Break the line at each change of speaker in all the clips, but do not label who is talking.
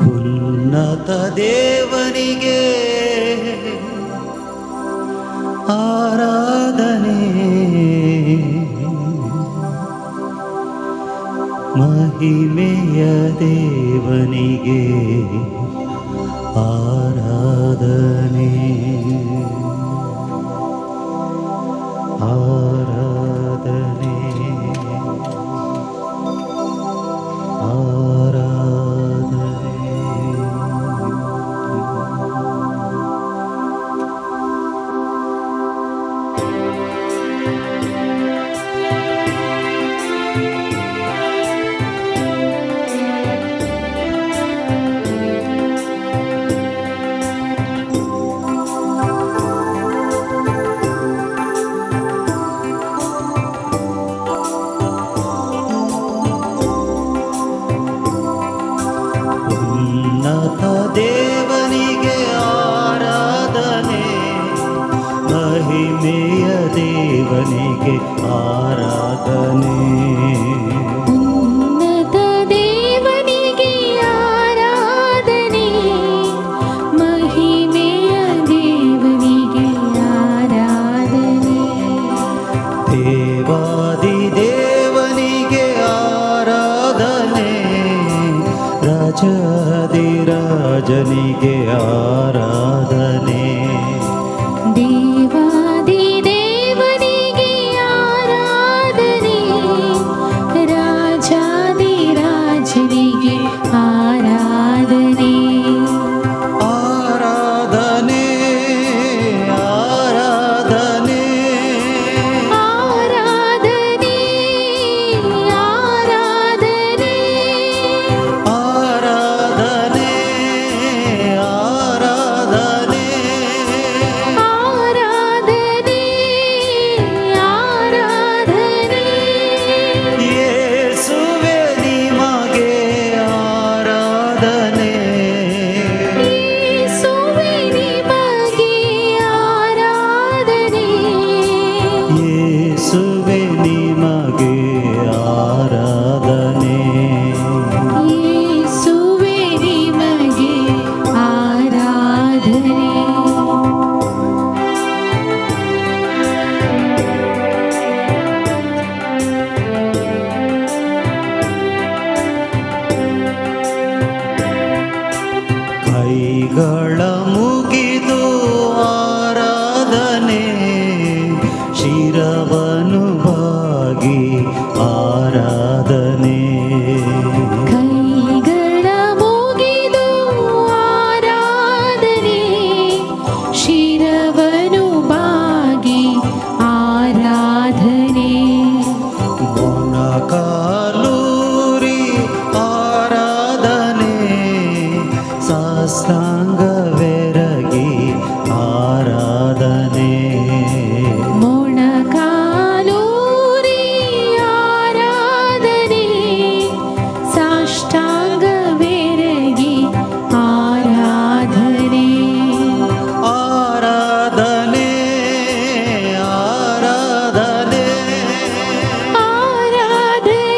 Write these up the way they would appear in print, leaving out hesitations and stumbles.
ಉನ್ನತ ದೇವನಿಗೆ ಆರಾಧನೆ, ಮಹಿಮೆಯ ದೇವನಿಗೆ ಆರಾಧನೆ, ಆರಾಧನೆ, ಆರಾಧನೆ. ಉನ್ನತ ದೇವನಿಗೆ ಆರಾಧನೆ, ಮಹಿಮೆಯ ದೇವನಿಗೆ ಆರಾಧನೆ.
ಉನ್ನತ ದೇವನಿಗೆ ಆರಾಧನೆ, ಮಹಿಮೆಯ ದೇವನಿಗೆ ಆರಾಧನೆ.
ದೇವಾದಿ ದೇವನಿಗೆ ಆರಾಧನೆ, ರಾಜಾದಿ ರಾಜನಿಗೆ ಆರಾಧನೆ.
ದೇವಾದಿ ದೇವನಿಗೆ ಆರಾಧನೆ, ರಾಜಾದಿ ರಾಜನಿಗೆ ಆರಾಧನೆ.
ಆರಾಧನೆ, ಆರಾಧನೆ.
ಆರಾಧನೆ, ಆರಾಧನೆ.
ಆರಾಧನೆ, ಆರಾಧನೆ.
ಆರಾಧನೆ, ಆರಾಧನೆ.
ಯೇಸುವೆ ನಿಮಗೆ ಆರಾಧನೆ.
ಯೇಸುವೆ ನಿಮಗೆ ಆರಾಧನೆ.
ಯೇಸುವೆ ನಿಮಗೆ ಆರಾಧನೆ.
ಯೇಸುವೆ ನಿಮಗೆ ಆರಾಧನೆ.
ಕೈಗಳ ಮುಗಿದು ಆರಾಧನೆ, ಶಿರವನು ಬಾಗಿ ಆರಾಧನೆ.
ಕೈಗಳ ಮುಗಿದು ಆರಾಧನೆ, ಶಿರವನು ಬಾಗಿ ಆರಾಧನೆ.
ಮೊಣಕಾಲೂರಿ ಆರಾಧನೆ, ಸಾಷ್ಟಾಂಗವೆರಗಿ ಆರಾಧನೆ.
ಮೊಣಕಾಲೂರಿ ಆರಾಧನೆ, ಸಾಷ್ಟಾಂಗವೆರಗಿ ಆರಾಧನೆ.
ಆರಾಧನೆ, ಆರಾಧನೆ.
ಆರಾಧನೆ,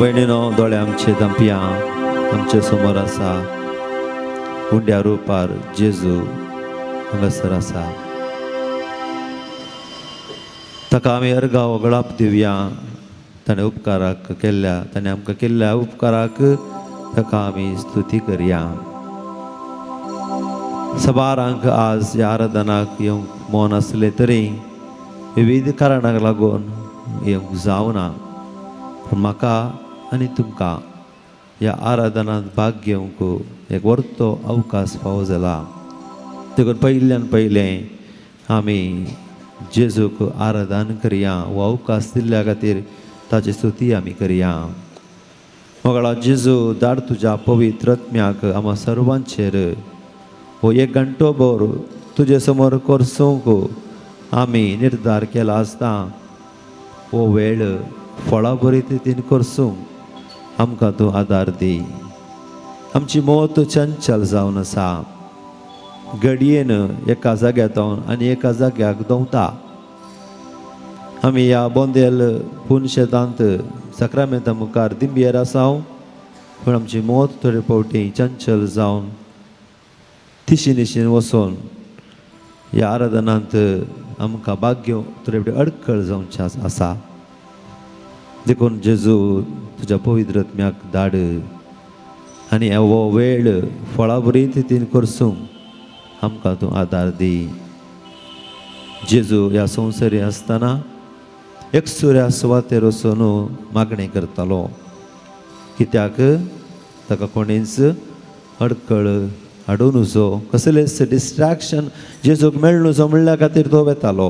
भयणीनो, दोळे आमचे धांपया. आमचे समोर आसा उंड्या रुपार जेजू हांगासर आसा. ताका आमी अर्गां वगळाप दिवया. ताणें उपकाराक केल्ल्या, ताणें आमकां केल्ल्या उपकाराक ताका आमी स्तुती करया. सबारांक आज ह्या आराधनाक येवंक मन आसलें तरी विविध कारणाक लागून येवंक जावना, पूण म्हाका आनी तुमकां ह्या आराधनांत भाग घेवंक एक वर्तो अवकाश फावो जाला. देखून पयल्यान पयलें आमी जेजूक आराधन करया. हो अवकाश दिल्ल्या खातीर ताची स्तुती आमी करया. मोगाळा जेजू, धाड तुज्या पवित्र आत्म्याक आमा सर्वांचेर. हो एक घंटो भर तुजे समोर करसूंक आमी निर्धार केला आसता, हो वेळ फळां बरी रितीन करसूंक आमकां तूं आदार दी. आमची मत चंचल जावन आसा, घडयेन एका जाग्यार आनी एका जाग्याक दवता. आमी ह्या बोंदेल पून शेतांत साक्रामेंता मुखार दिंबयेर आसा, पूण आमची मत थोडे फावटी चंचल जावन तिशी निशीन वचून ह्या आराधनांत आमकां भाग घेवंक थोडे फावटी अडखळ जावचें आसा. देखून जेजू, तुज्या पवित्र आत्म्याक धाड आनी हो वेळ फळां बरी रितीन करसूंक आमकां तूं आदार दी. जेजू ह्या संवसारी आसतना एकसुऱ्या सुवातेर वचून मागणें करतालो, कित्याक ताका कोणीच अडखळ हाडूं नजो, कसलेंच डिस्ट्रॅक्शन जेजूक मेळूं नजो म्हणल्या खातीर तो वेतालो.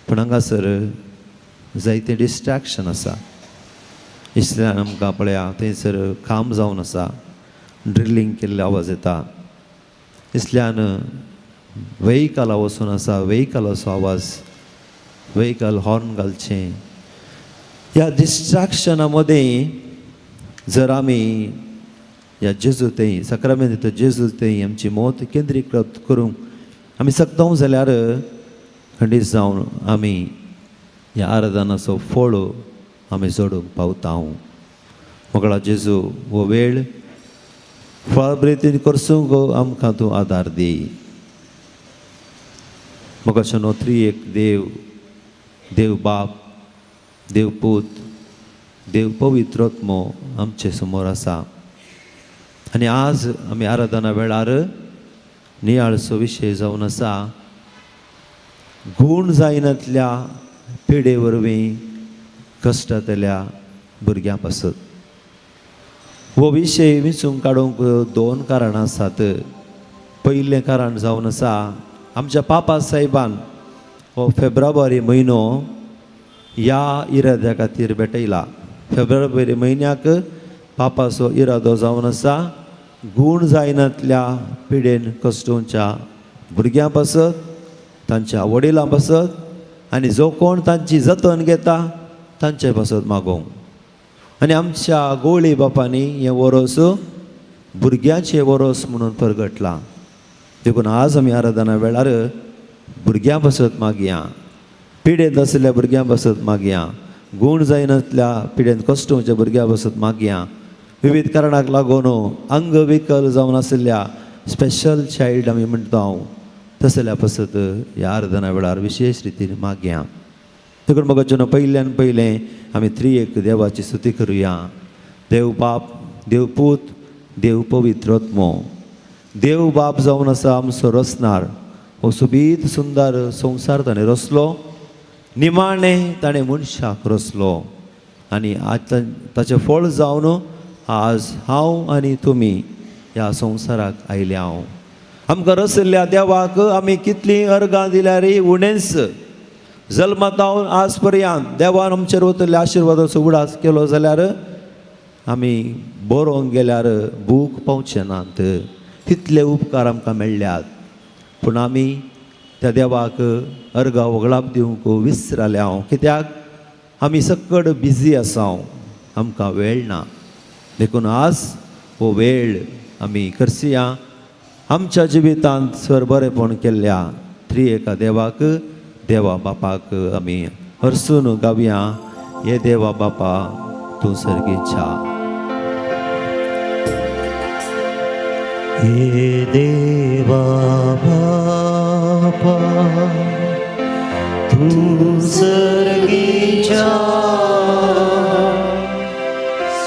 पूण हांगासर जायतें डिस्ट्रॅक्शन आसा. इसल्यान आमकां पळया, थंयसर काम जावन आसा, ड्रिलींग केल्ले आवाज येता. इसल्यान वेहिकला वचून आसा, वेहिकलाचो आवाज, वेहिकल हॉर्न घालचें. ह्या डिस्ट्रॅक्शना मदें जर आमी ह्या जेजू थंय साक्रामेंत जेजू थंय आमची मत केंद्रीकृत करूंक आमी शकता जाल्यार खंडीत जावन आमी ह्या आराधनाचो फळ आमी जोडूंक पावता. मोगळा जेजू, हो वेळ फळ रितीन करसूंक आमकां तूं आदार दी. मोगाचो त्रिएक देव, देव बाप, देव पूत, देव पवित्र आत्मो आमचे समोर आसा आनी आज आमी आराधना वेळार नियाळचो विशय जावन आसा गूण जायनातल्या पिडे वरवीं कश्टांतल्या भुरग्यां पासत. हो विशय विंचून काडूंक दोन कारणां आसात. पयलें कारण जावन आसा, आमच्या पापा साहेबान हो फेब्रुवारी म्हयनो ह्या इराद्या खातीर भेटयला. फेब्रुवारी म्हयन्याक पापाचो इरादो जावन आसा गूण जायनातल्या पिडेन कश्टोवच्या भुरग्यां पासत, तांच्या वडिलां पासत आनी जो कोण तांची जतन घेता तांचे पासत मागोवंक. आनी आमच्या गोवळी बापांनी हें वरोस भुरग्यांचें वरोस म्हणून परगटलां. देखून आज आमी आराधना वेळार भुरग्यां पासत मागया, पिडेंत आशिल्ल्या भुरग्यां पासत मागया, गूण जायनासल्या पिडेंत कश्टोवच्या भुरग्यां पासत मागया, विविध कारणाक लागून अंगविकल जावन आशिल्ल्या स्पेशल चायल्ड आमी म्हणटा हांव तसल्या पासत ह्या आराधना वेळार विशेश रितीन मागया. देखून मोगाचें पयल्यान पयलें आमी त्रिएक देवाची स्तुती करुया. देव बाप, देव पूत, देव पवित्र आत्मो. देव बाप जावन आसा आमचो रचणार. हो सोबीत सुंदर संवसार ताणें रचलो, निमाणें ताणें मनशाक रचलो आनी आतां ताचें फळ जावन आज हांव आनी तुमी ह्या संवसाराक आयले. हांव आमकां रचिल्ल्या देवाक आमी कितलीं अर्गां दिल्यार उणेंच. जल्मातावन आज पर्यंत देवान आमचेर वतल्या आशिर्वादाचो उडास केलो जाल्यार आमी बरोवंक गेल्यार बूक पावचे नात तितले उपकार आमकां मेळ्ळ्यात. पूण आमी त्या देवाक अर्गां वगळाप दिवंक विसरले हांव, कित्याक आमी सकड बिजी आसा, आमकां वेळ ना. देखून आज हो वेळ आमी करसिया आमच्या जिवितांत सर बरेपण केल्ल्या त्रिएका देवाक, देवा बापाक आमी हरसून गावया. हे देवा बापा, तूं तूं सर्गीच्या।
हे देवा बापा तूं सर्गीच्या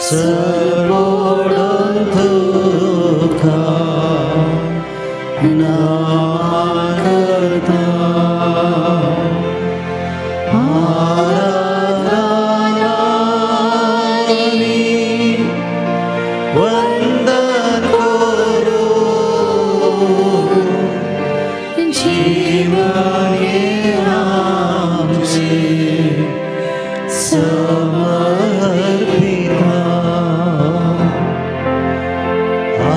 सरपोडून तुका नाम करता आराधना वंदन करू जीवन हे आमचे समर्पिता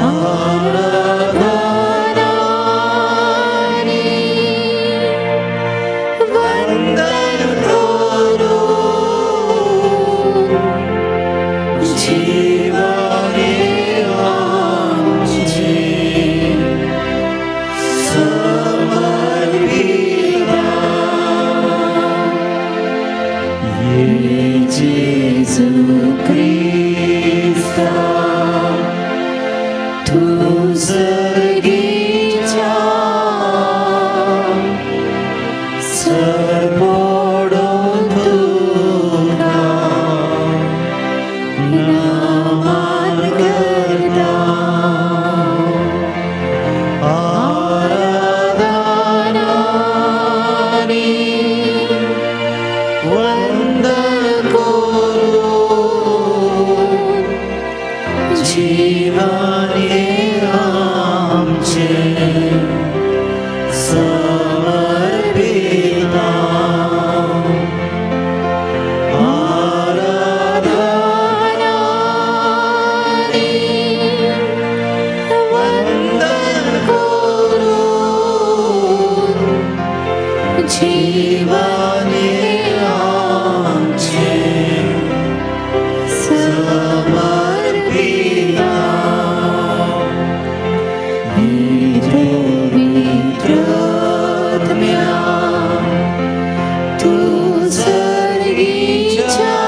आराधना वंदन करू जीवन हे आमचे समर्पिता ये जेजू क्रिस्ता तूं सर्गीच्या सरपोडून तुका नामान करता आराधना वंदन करू जीवन हे आमचे समर्पिता आराधना वंदन करू जीवन हे आमचे समर्पिता पवित्र आत्म्या तूं सर्गीच्या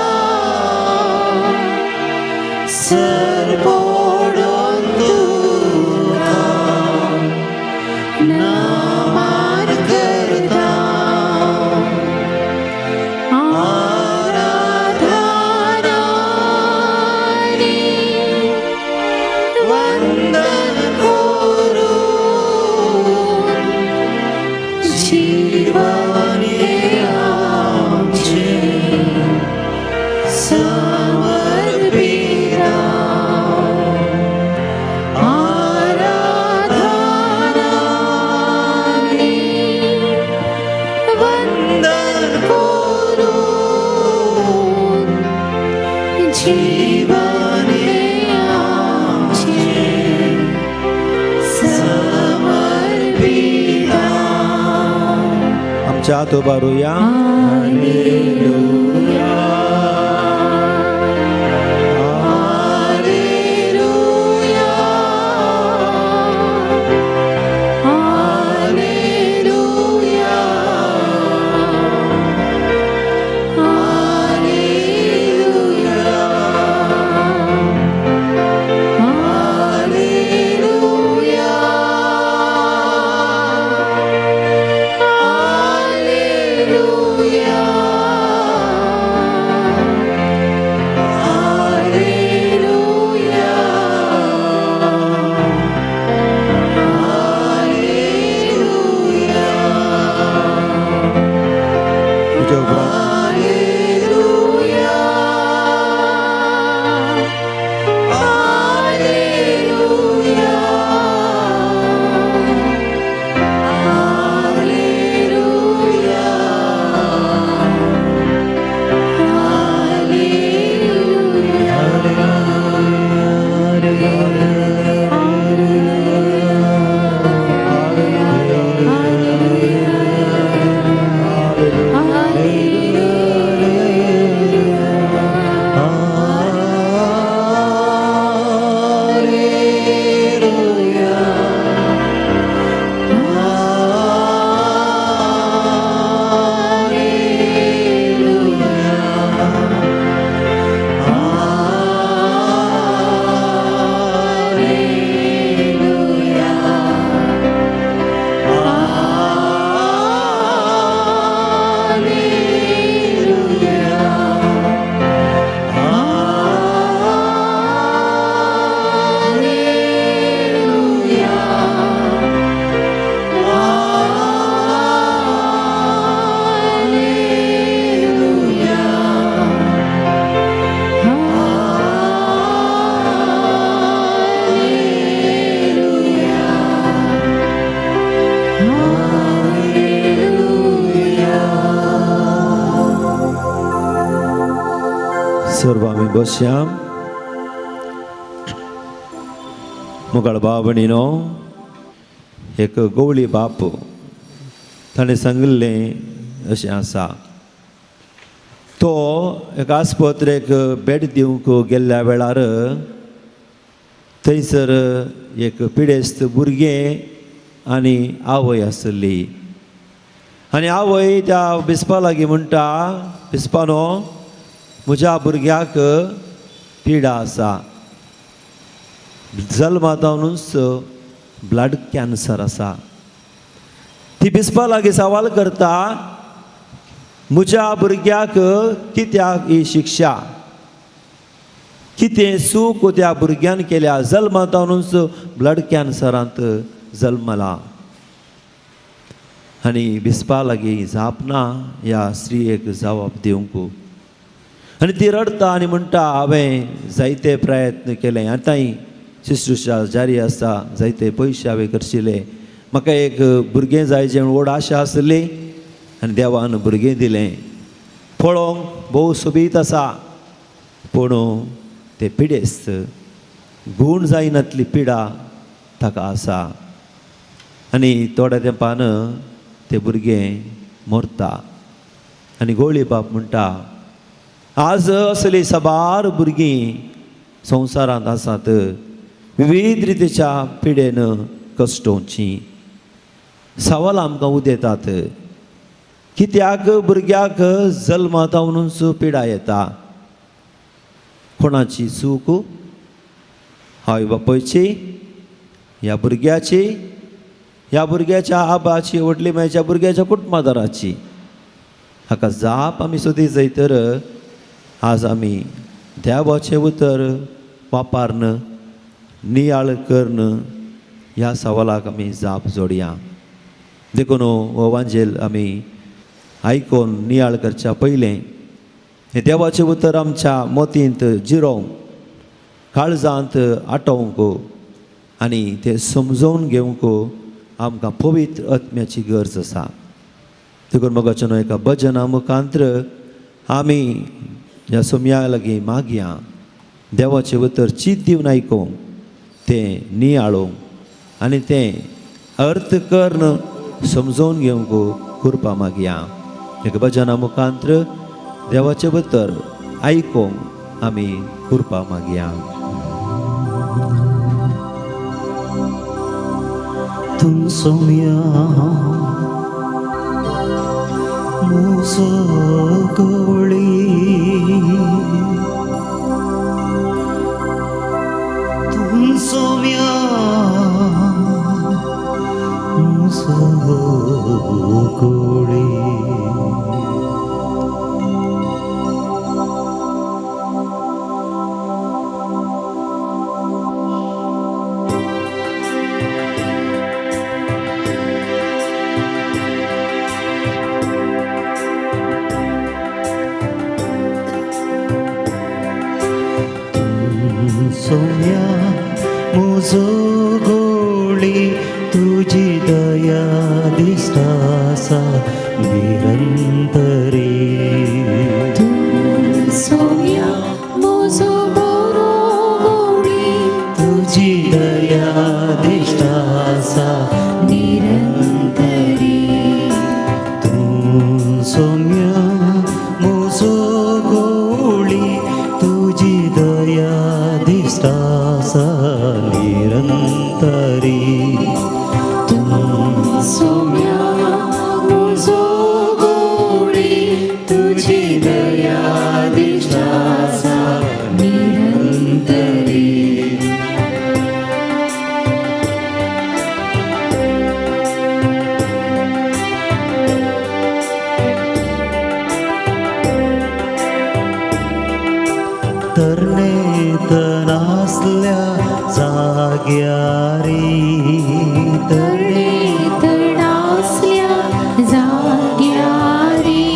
सरपोडून तुका नामान करता आराधना वंदन करू जीवन हे आमचे समर्पिता आराधना वंदन करू जीवन हे आमचे समर्पिता।
आमच्या हात उबारुया।
Hallelujah, hallelujah, hallelujah, hallelujah, hallelujah, hallelujah.
सर्व आमी बसया. मुगाळ भाव भयणीनो, एक गवळी बाप ताणें सांगिल्लें अशें आसा. तो एका आस्पत्रेक भेट दिवंक गेल्ल्या वेळार थंयसर एक पिडेस्त भुरगें आनी आवय आसली. आनी आवय त्या बिस्पा लागीं म्हणटा, बिस्पानो, म्हज्या भुरग्याक पिडा आसा, जल्मातावनूच ब्लड कॅन्सर आसा. ती बिस्पा लागीं सवाल करता, म्हज्या भुरग्याक कित्याक ही शिक्षा, कितें चूक त्या भुरग्यान केल्या, जल्मातावनूच ब्लड कॅन्सरांत जल्मला. आनी बिस्पा लागीं जाप ना ह्या स्त्रियेक जवाब दिवंक. आनी ती रडटा आनी म्हणटा, हांवें जायते प्रयत्न केले, आतांय शुश्रूषा जारी आसा, जायते पयशे हांवें खर्चिले, म्हाका एक भुरगें जाय जें व्हड आशा आसली आनी देवान भुरगें दिलें. पळोवंक भोव सोबीत आसा, पूण तें पिडेस्त, गूण जायनातली पिडा ताका आसा. आनी थोड्या तेंपान तें भुरगें मरता. आनी गोळी बाप म्हणटा, आज असली साबार भुरगीं संवसारांत आसात, विविध रितीच्या पिडेन कश्टोवची. सवाल आमकां उदेतात, कित्याक भुरग्याक जल्मातावनूच पिडा येता? कोणाची चूक? आवय बापायची, ह्या भुरग्याची, ह्या भुरग्याच्या आबाची, व्हडली मायच्या भुरग्याच्या कुटुंबादाराची? हाका जाप आमी सोदी जाय तर आज आमी देवाचें उतर वापरून नियाळ करून ह्या सवालाक आमी जाप जोडया. देखून हो वांजेल आमी आयकून नियाळ करच्या पयलें हें देवाचें उतर आमच्या मोतींत जिरोवंक, काळजांत आटोवंक आनी तें समजोवन घेवंक आमकां पवित्र आत्म्याची गरज आसा. देखून मोगाचें न्हय एका भजना मुखांत्र आमी ह्या सोमया लागीं मागया, देवाचें उतर चीत दिवन आयकूंक, तें नियाळूंक आनी तें अर्थ करून समजोवन घेवंक कृपा मागया. एका भजना मुखांत्र देवाचें उतर आयकूंक आमी कृपा मागया.
तूं सोम्या मुसो गवळी, तूं सोम्या मुसो गवळी. सोम्या मुजो गोळी, तुजी दया दिश्ट आसा निरंतरी.
तूं सोम्या म्हजो बरो गोळी,
तुजी दया दिश्ट आसा
निरंतरी.
तूं सोम्या मुजो गोळी, तुजी दया दिश्ट आसा निरंतरी.
तूं सोम्या म्हजो गोळी, तुजी दया दिश्ट आसा निरंतरी.
तरणेत नासल्या जाग्यारी,
तरणेत नासल्या जाग्यारी,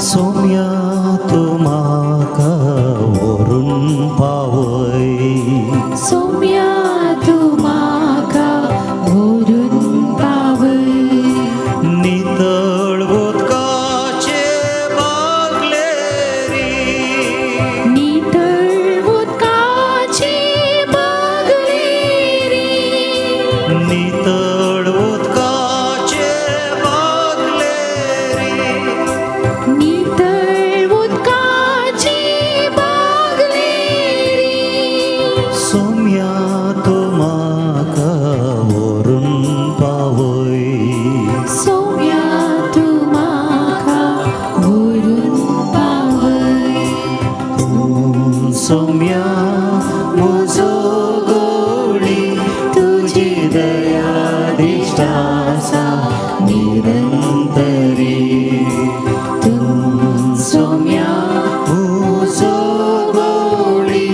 सोम्या तूं म्हाका व्हरून पावय.
सोम्या तूं म्हाका व्हरून पावय.
नितळ उदकाचे बागलेरी, नितळ उदकाचे बागलेरी
नितळ उदकाची बागलेरी
सोम्या तूं म्हाका व्हरून पावय
सोम्या तूं म्हाका व्हरून पावय
तूं सोम्या म्हजो गोळी तुजी दया दिश्ट आसा निरंतरी
तूं सोम्या
म्हजो गोळी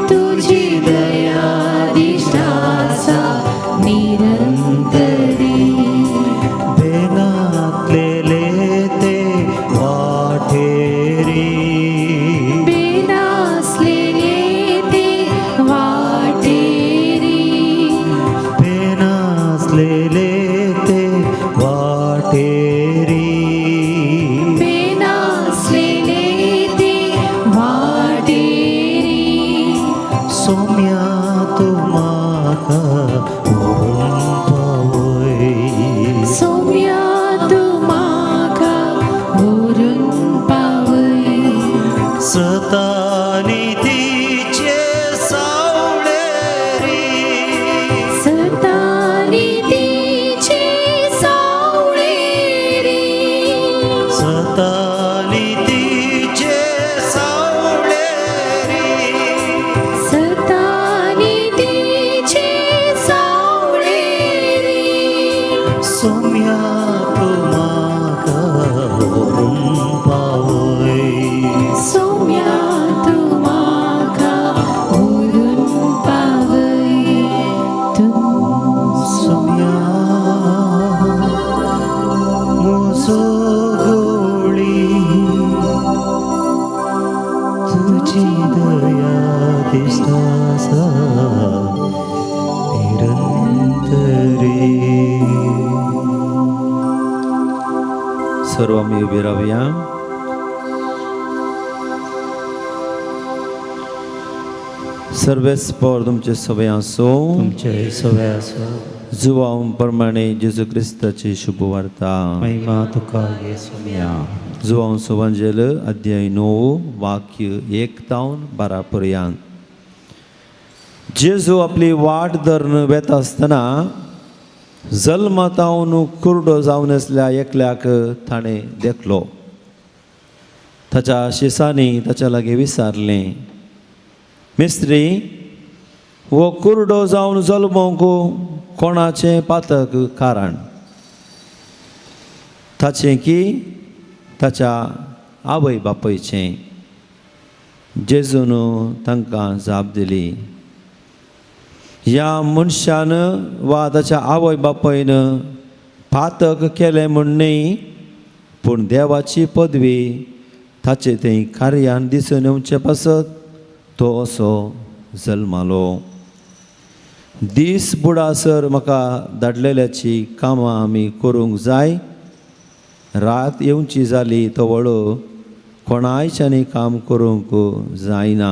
तुजी दया दिश्ट आसा निरंतरी
बेनातलेले ते वाटेरी
बेनासलेले ते वाटेरी
बेनासलेले ते वाटेरी
बेनासलेले ते वाटेरी
सोम्या तूं म्हाका व्हरून पावय
सोम्या तूं म्हाका व्हरून पावय
सतानी तिचे सावळेरी
सतानी तिचे सावळेरी
सतानी तिचे सावळेरी
सतानी तिचे सावळेरी
सोम्या तूं म्हाका व्हरून पावय
सोम्या तूं म्हाका व्हरून पावय तूं
सोम्या म्हजो गोळी तुजी दया दिश्ट आसा निरंतरी
सर्व आमी उबी रावया. सर्वेस्पर तुमचे सवय आसूं.
तुमचे सवय आसो.
जुवांव प्रमाणे जेजू क्रिस्ताची शुभवार्ता.
महिमा तुका ये सोम्या.
जुवांव सुवांजेल अध्याय 9 वाक्य 1 तावन 12 पर्यंत. जेजू आपली वाट धरून वेता आसतना जल्मतावन कुरडो जावन आसल्या एकल्याक ताणें देखलो. ताच्या शिसांनी ताच्या लागीं विचारलें, मिस्त्री, हो कुरडो जावन जल्मोंक कोणाचें पातक कारण, ताचें की ताच्या आवय बापायचें? जेजून तांकां जाप दिली, ह्या मनशान वा ताच्या आवय बापायन पातक केलें म्हूण न्हय, पूण देवाची पदवी ताचे थंय कार्यान दिसून येवचे पासत तो असो जल्मालो. दीस बुडासर म्हाका धाडलेल्याची कामां आमी करूंक जाय. रात येवची जाली तो वळो कोणायच्यानी काम करूंक जायना.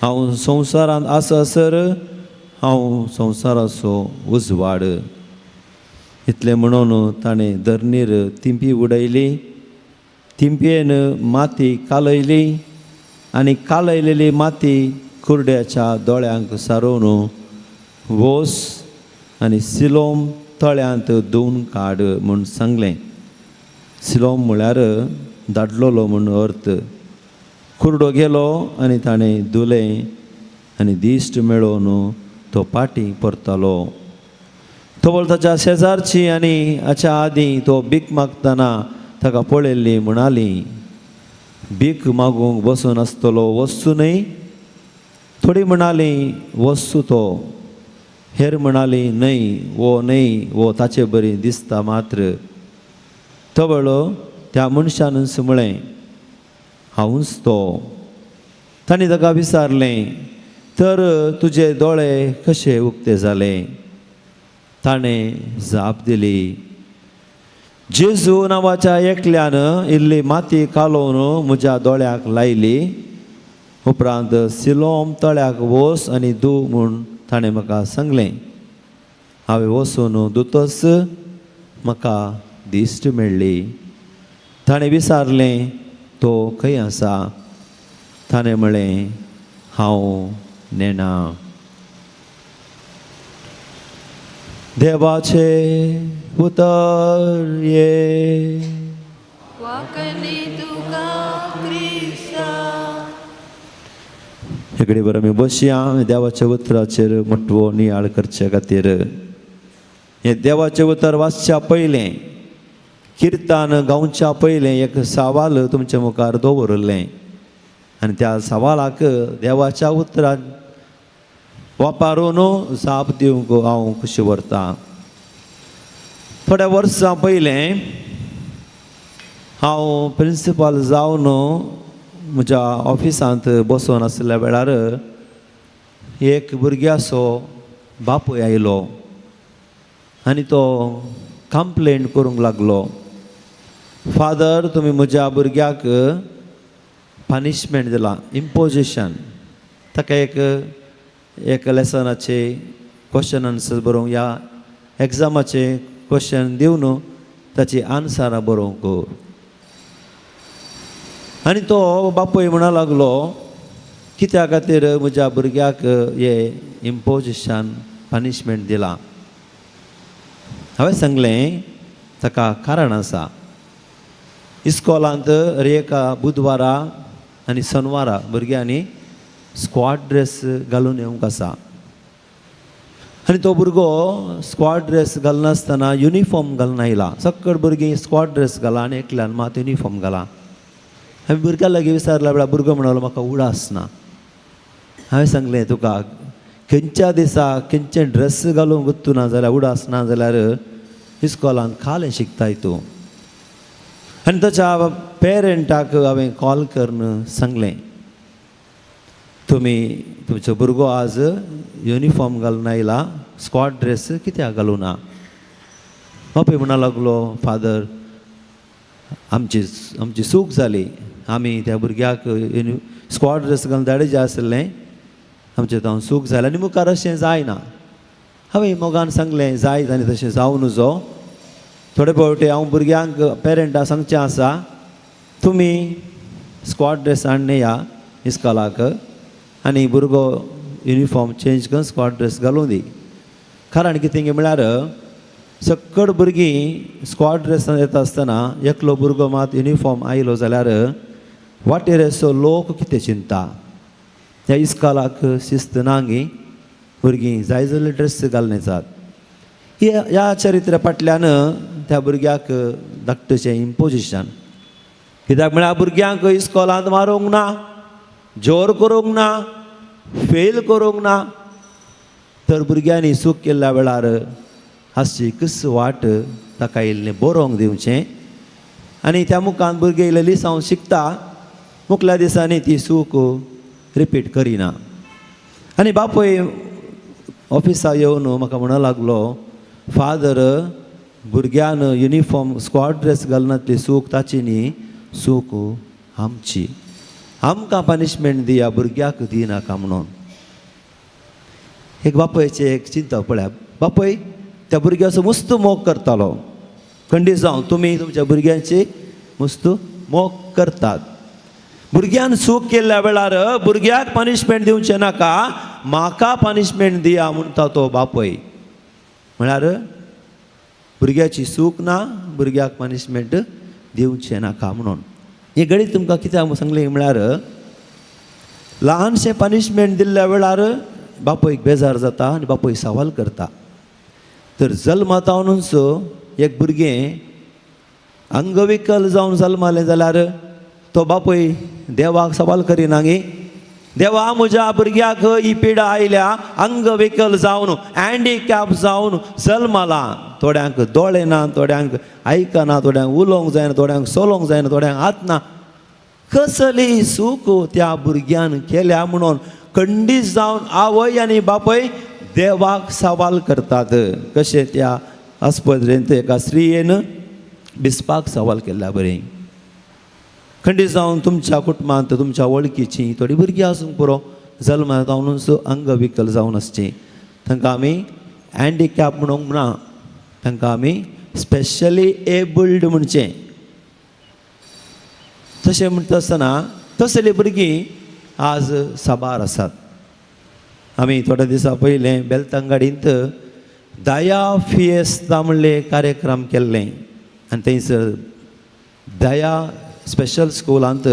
हांव संवसारांत आसासर हांव संवसाराचो उजवाड. इतलें म्हणून ताणें धरणीर तिंपी उडयली, तिंपयेन माती कालयली आनी कालयलेली माती कुरड्याच्या दोळ्यांक सारोवन वोस आनी सिलोम तळ्यांत धुवन काड म्हूण सांगलें. सिलोम म्हळ्यार धाडलोलो म्हूण अर्थ. कुरडो गेलो आनी ताणें धुलें आनी दिश्ट मेळोवन तो पाटी परतालो. तवळ ताच्या शेजारची आनी हाच्या आदीं तो भीक मागतना ताका पळयल्ली म्हणाली, भीक मागूंक बसून आसतलो वस्तू न्हय? थोडी म्हणाली, वस्तू तो. हेर म्हणाली, न्हय, वो न्हय, वो ताचे बरी दिसता मात्र. तवळ त्या मनशानच म्हळें, हांवूच तो. तांणी ताका विचारलें, तर तुजे दोळे कशे उक्ते जाले? ताणें जाप दिली, जेजू नांवाच्या एकल्यान इल्ली माती कालोवन म्हज्या दोळ्याक लायली, उपरांत सिलोम तळ्याक वस आनी धू म्हूण ताणें म्हाका सांगलें. हांवें वचून दुतोस म्हाका दिश्ट मेळ्ळी. ताणें विचारलें, तो खंय आसा? ताणें म्हळें, हांव नेणा. देवाचें उतर ये.
वाकणी तुका क्रिस्ता.
हेकडे बरं आमी बसया देवाच्या उतराचेर मटवो नियाळ करचे खातीर. हें देवाचें उतर वाचच्या पयलें, किर्तान गावच्या पयलें एक सवाल तुमच्या मुखार दवरिल्लें आनी त्या सवालाक देवाच्या उतरान वापरून जाप दिवंक हांव खुशी व्हरतां. थोड्या वर्सां पयलें हांव प्रिंसिपाल जावन म्हज्या ऑफिसांत बसोन आशिल्ल्या वेळार एक भुरग्याचो बापूय आयलो आनी तो कंप्लेन करूंक लागलो, फादर, तुमी म्हज्या भुरग्याक पनिशमेंट दिलां, इम्पोजिशन. ताका एक एक लेसनाचे क्वेश्चन आन्सर बरोवंक या एग्जामाचे क्वेश्चन दिवन ताची आन्सरां बरोवंक. आनी तो बापूय म्हणा लागलो, कित्या खातीर म्हज्या भुरग्याक हे इम्पोजिशन पनिशमेंट दिलां? हांवें सांगलें, ताका कारण आसा. इस्कॉलांत एका बुधवारा आनी शनवारा भुरग्यांनी स्क्वॉड ड्रेस घालून येवंक आसा आनी तो भुरगो स्क्वॉड ड्रेस घालनासतना युनिफॉर्म घालून आयला. सकड भुरगीं स्क्वॉड ड्रेस घाला आनी एकल्यान मात युनिफॉर्म घाला. हांवें भुरग्या लागीं विचारल्या वेळार भुरगो म्हणलो, म्हाका उडास ना. हांवें सांगलें, तुका खंयच्या दिसा खंयचे ड्रेस घालूंक गुत्तू ना जाल्यार, उडास ना जाल्यार इस्कॉलांत खालें शिकताय तूं? आनी ताच्या पेरंटाक हांवें कॉल करून सांगलें, तुमी तुमचो भुरगो आज युनिफॉर्म घालून आयला, स्क्वॉड ड्रेस कित्याक घालूं ना? बापूय म्हणा लागलो, फादर, आमची आमची चूक जाली. आमी त्या भुरग्याक स्क्वॉड ड्रेस घालून धाडचे आसलें. आमचें जावन चूक जालें आनी मुखार अशें जायना. हांवें मोगान सांगलें, जायत आनी तशें जावं नजो. थोडे फावटी हांव भुरग्यांक पेरंटां सांगचें आसा, तुमी स्क्वॉड ड्रेस हाडून या इस्कॉलाक आनी भुरगो युनिफॉर्म चेंज करून स्क्वॉड ड्रेस घालूं दी. कारण कितें म्हळ्यार सकड भुरगीं स्क्वॉड ड्रेसान येता आसतना एकलो भुरगो मात युनिफॉर्म आयलो जाल्यार वाटेर असो लोक कितें चिंता, ह्या इस्कॉलाक शिस्त ना गी, भुरगीं जाय जाल्ले ड्रेस घालून येतात. ह्या चरित्रा फाटल्यान त्या भुरग्याक धाकटेचें इम्पोजिशन. कित्याक म्हळ्यार भुरग्यांक इस्कॉलांत मारूंक ना, जोर करूंक ना, फेल करूंक ना, तर भुरग्यांनी चूक केल्ल्या वेळार हाची कस वाट ताका इल्लें बरोवंक दिवचें आनी त्या मुखान भुरगें इल्लें लिसांव शिकता, मुखल्या दिसांनी ती चूक रिपीट करिना. आनी बापूय ऑफिसाक येवन म्हाका म्हणूंक लागलो, फादर, भुरग्यान युनिफॉर्म स्क्वॉड ड्रेस घालनातली चूक ताची न्ही, चूक आमची. आमकां पनिशमेंट दिया, भुरग्याक दिनाका म्हणून. एक बापयचें एक चिंतप पळया. बापय त्या भुरग्याचो मस्त मोग करतालो. खंडीत जावं तुमी तुमच्या भुरग्यांची मस्त मोग करतात. भुरग्यान चूक केल्ल्या वेळार भुरग्याक पनिशमेंट दिवचें नाका, म्हाका पनिशमेंट दिया म्हणटा तो बापय. म्हळ्यार भुरग्याची चूक ना, भुरग्याक पनिशमेंट दिवचें नाका म्हणून. हें गणीत तुमकां कित्याक सांगलें म्हळ्यार ल्हानशें पनिशमेंट दिल्ल्या वेळार बापयक बेजार जाता आनी बापूय सवाल करता. तर जल्मातावनूच एक भुरगें अंगविकल जावन जल्मालें जाल्यार तो बापूय देवाक सवाल करिना गी, देवा म्हज्या भुरग्याक ही पिडा आयल्या, अंगविकल जावन हँडिकॅप जावन जल्माला, थोड्यांक दोळे ना, थोड्यांक आयकना, थोड्यांक उलोवंक जायना, थोड्यांक चलोवंक जायना, थोड्यांक हात ना, कसली चूक त्या भुरग्यान केल्या म्हणून खंडीत जावन आवय आनी बापूय देवाक सवाल करतात. कशें त्या आस्पत्रेंत एका स्त्रियेन बिस्पाक सवाल केल्ल्या बरें. खंडीत जावन तुमच्या कुटुंबांत तुमच्या वळखीचीं थोडीं भुरगीं आसूंक पुरो, जल्मा जावनूच अंगविकल जावन आसचीं, तांकां आमी हँडिकॅप म्हणूंक ना, तांकां आमी स्पेशली एबल्ड म्हणचें. तशें म्हणटा आसतना तसलीं भुरगीं आज साबार आसात. आमी थोड्या दिसां पयलें बेलतंगाडींत दया फियेस्ता म्हणले कार्यक्रम केल्लें आनी थंयसर दया स्पेशल स्कुलांत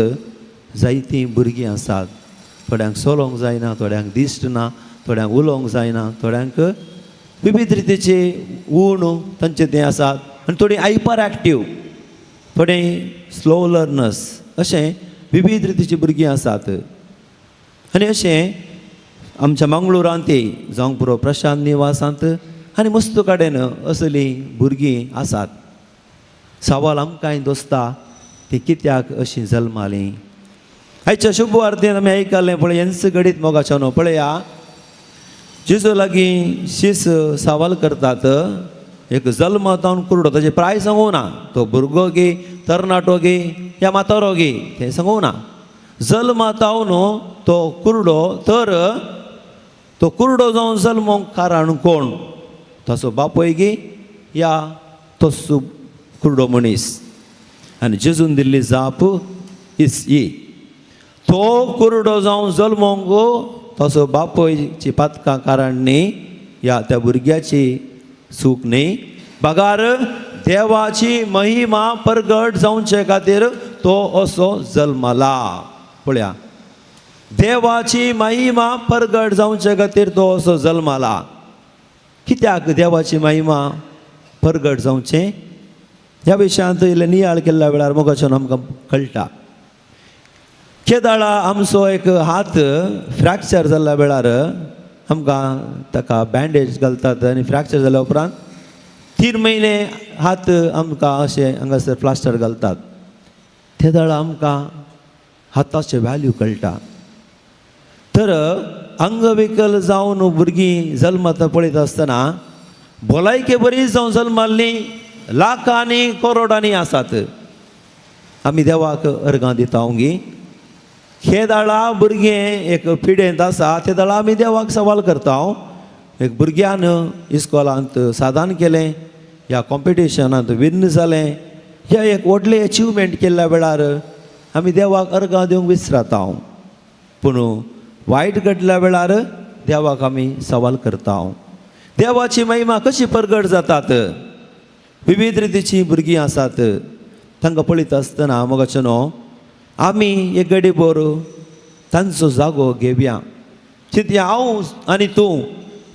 जायतीं भुरगीं आसात. थोड्यांक चलोवंक जायना, थोड्यांक दिश्ट ना, थोड्यांक उलोवंक जायना, थोड्यांक विविध रितीचे गूण तांचे ते आसात आनी थोडीं हायपर एक्टीव, थोडे स्लो लर्नर्स, अशें विविध रितीचीं भुरगीं आसात. आनी अशें आमच्या मंगळुरांत जावंक पुरो प्रशांत निवासांत आनी मस्त कडेन असलीं भुरगीं आसात. सवाल आमकांय दोसता ती कित्याक अशीं जल्मालीं. आयच्या शुभ वार्तेन आमी आयकलें पळय, हेंच घडीत मोगाचो न्हू. पळया, जेजू लागीं शीस सवाल करतात, एक जल्मतावन कुरडो, ताजें प्राय सांगूं ना, तो भुरगो गी तरणाटो गी या म्हातारो गी तें सांगूं ना, जल्मतावन तो कुरडो, तर तो कुरडो जावन जल्मोंक कारण कोण, ताचो बापूय गी या तो कुरडो मनीस? आनी जेजून दिल्ली जाप इस ही, तो कुरडो जावन जल्मोंक ताचो बापूयची पातकां कारण न्ही या त्या भुरग्याची चूक न्ही, बगार देवाची महिमा परगट जावचे खातीर तो असो जल्मला. पळया, देवाची महिमा परगट जावचे खातीर तो असो जल्मला. कित्याक देवाची महिमा परगट जावचें ह्या विशयांत इल्लें नियाळ केल्ल्या वेळार मोगाच्यान आमकां कळटा. केदाळा आमचो एक हात फ्रॅक्चर जाल्ल्या वेळार आमकां ताका बँडेज घालतात आनी फ्रॅक्चर जाल्या उपरांत 3 म्हयने हात आमकां अशें हांगासर प्लास्टर घालतात. ते वेळार आमकां हाताचे व्हॅल्यू कळटा. तर अंगविकल जावन भुरगीं जल्मता पळयता आसतना भलायके बरी जावन जल्माल्लीं लाखांनी करोडांनी आसात. आमी देवाक अर्गां दिता गी हे दाळा भुरगें एक पिडेंत आसा, ते दाळा आमी देवाक सवाल करता. एक भुरग्यान इस्कॉलांत साधन केलें ह्या कॉम्पिटिशनांत विन्न जालें ह्या एक व्हडलें एचिवमेंट केल्ल्या वेळार आमी देवाक अर्गां दिवंक विसरता. पूण वायट घडल्या वेळार देवाक आमी सवाल करता. देवाची महिमा कशी परगट जातात? विविध रितीचीं भुरगीं आसात, तांकां पळयता आसतना मोगाचो न्हू आमी एक गडी बोर तांचो जागो घेवया. चिंतया, हांव आनी तूं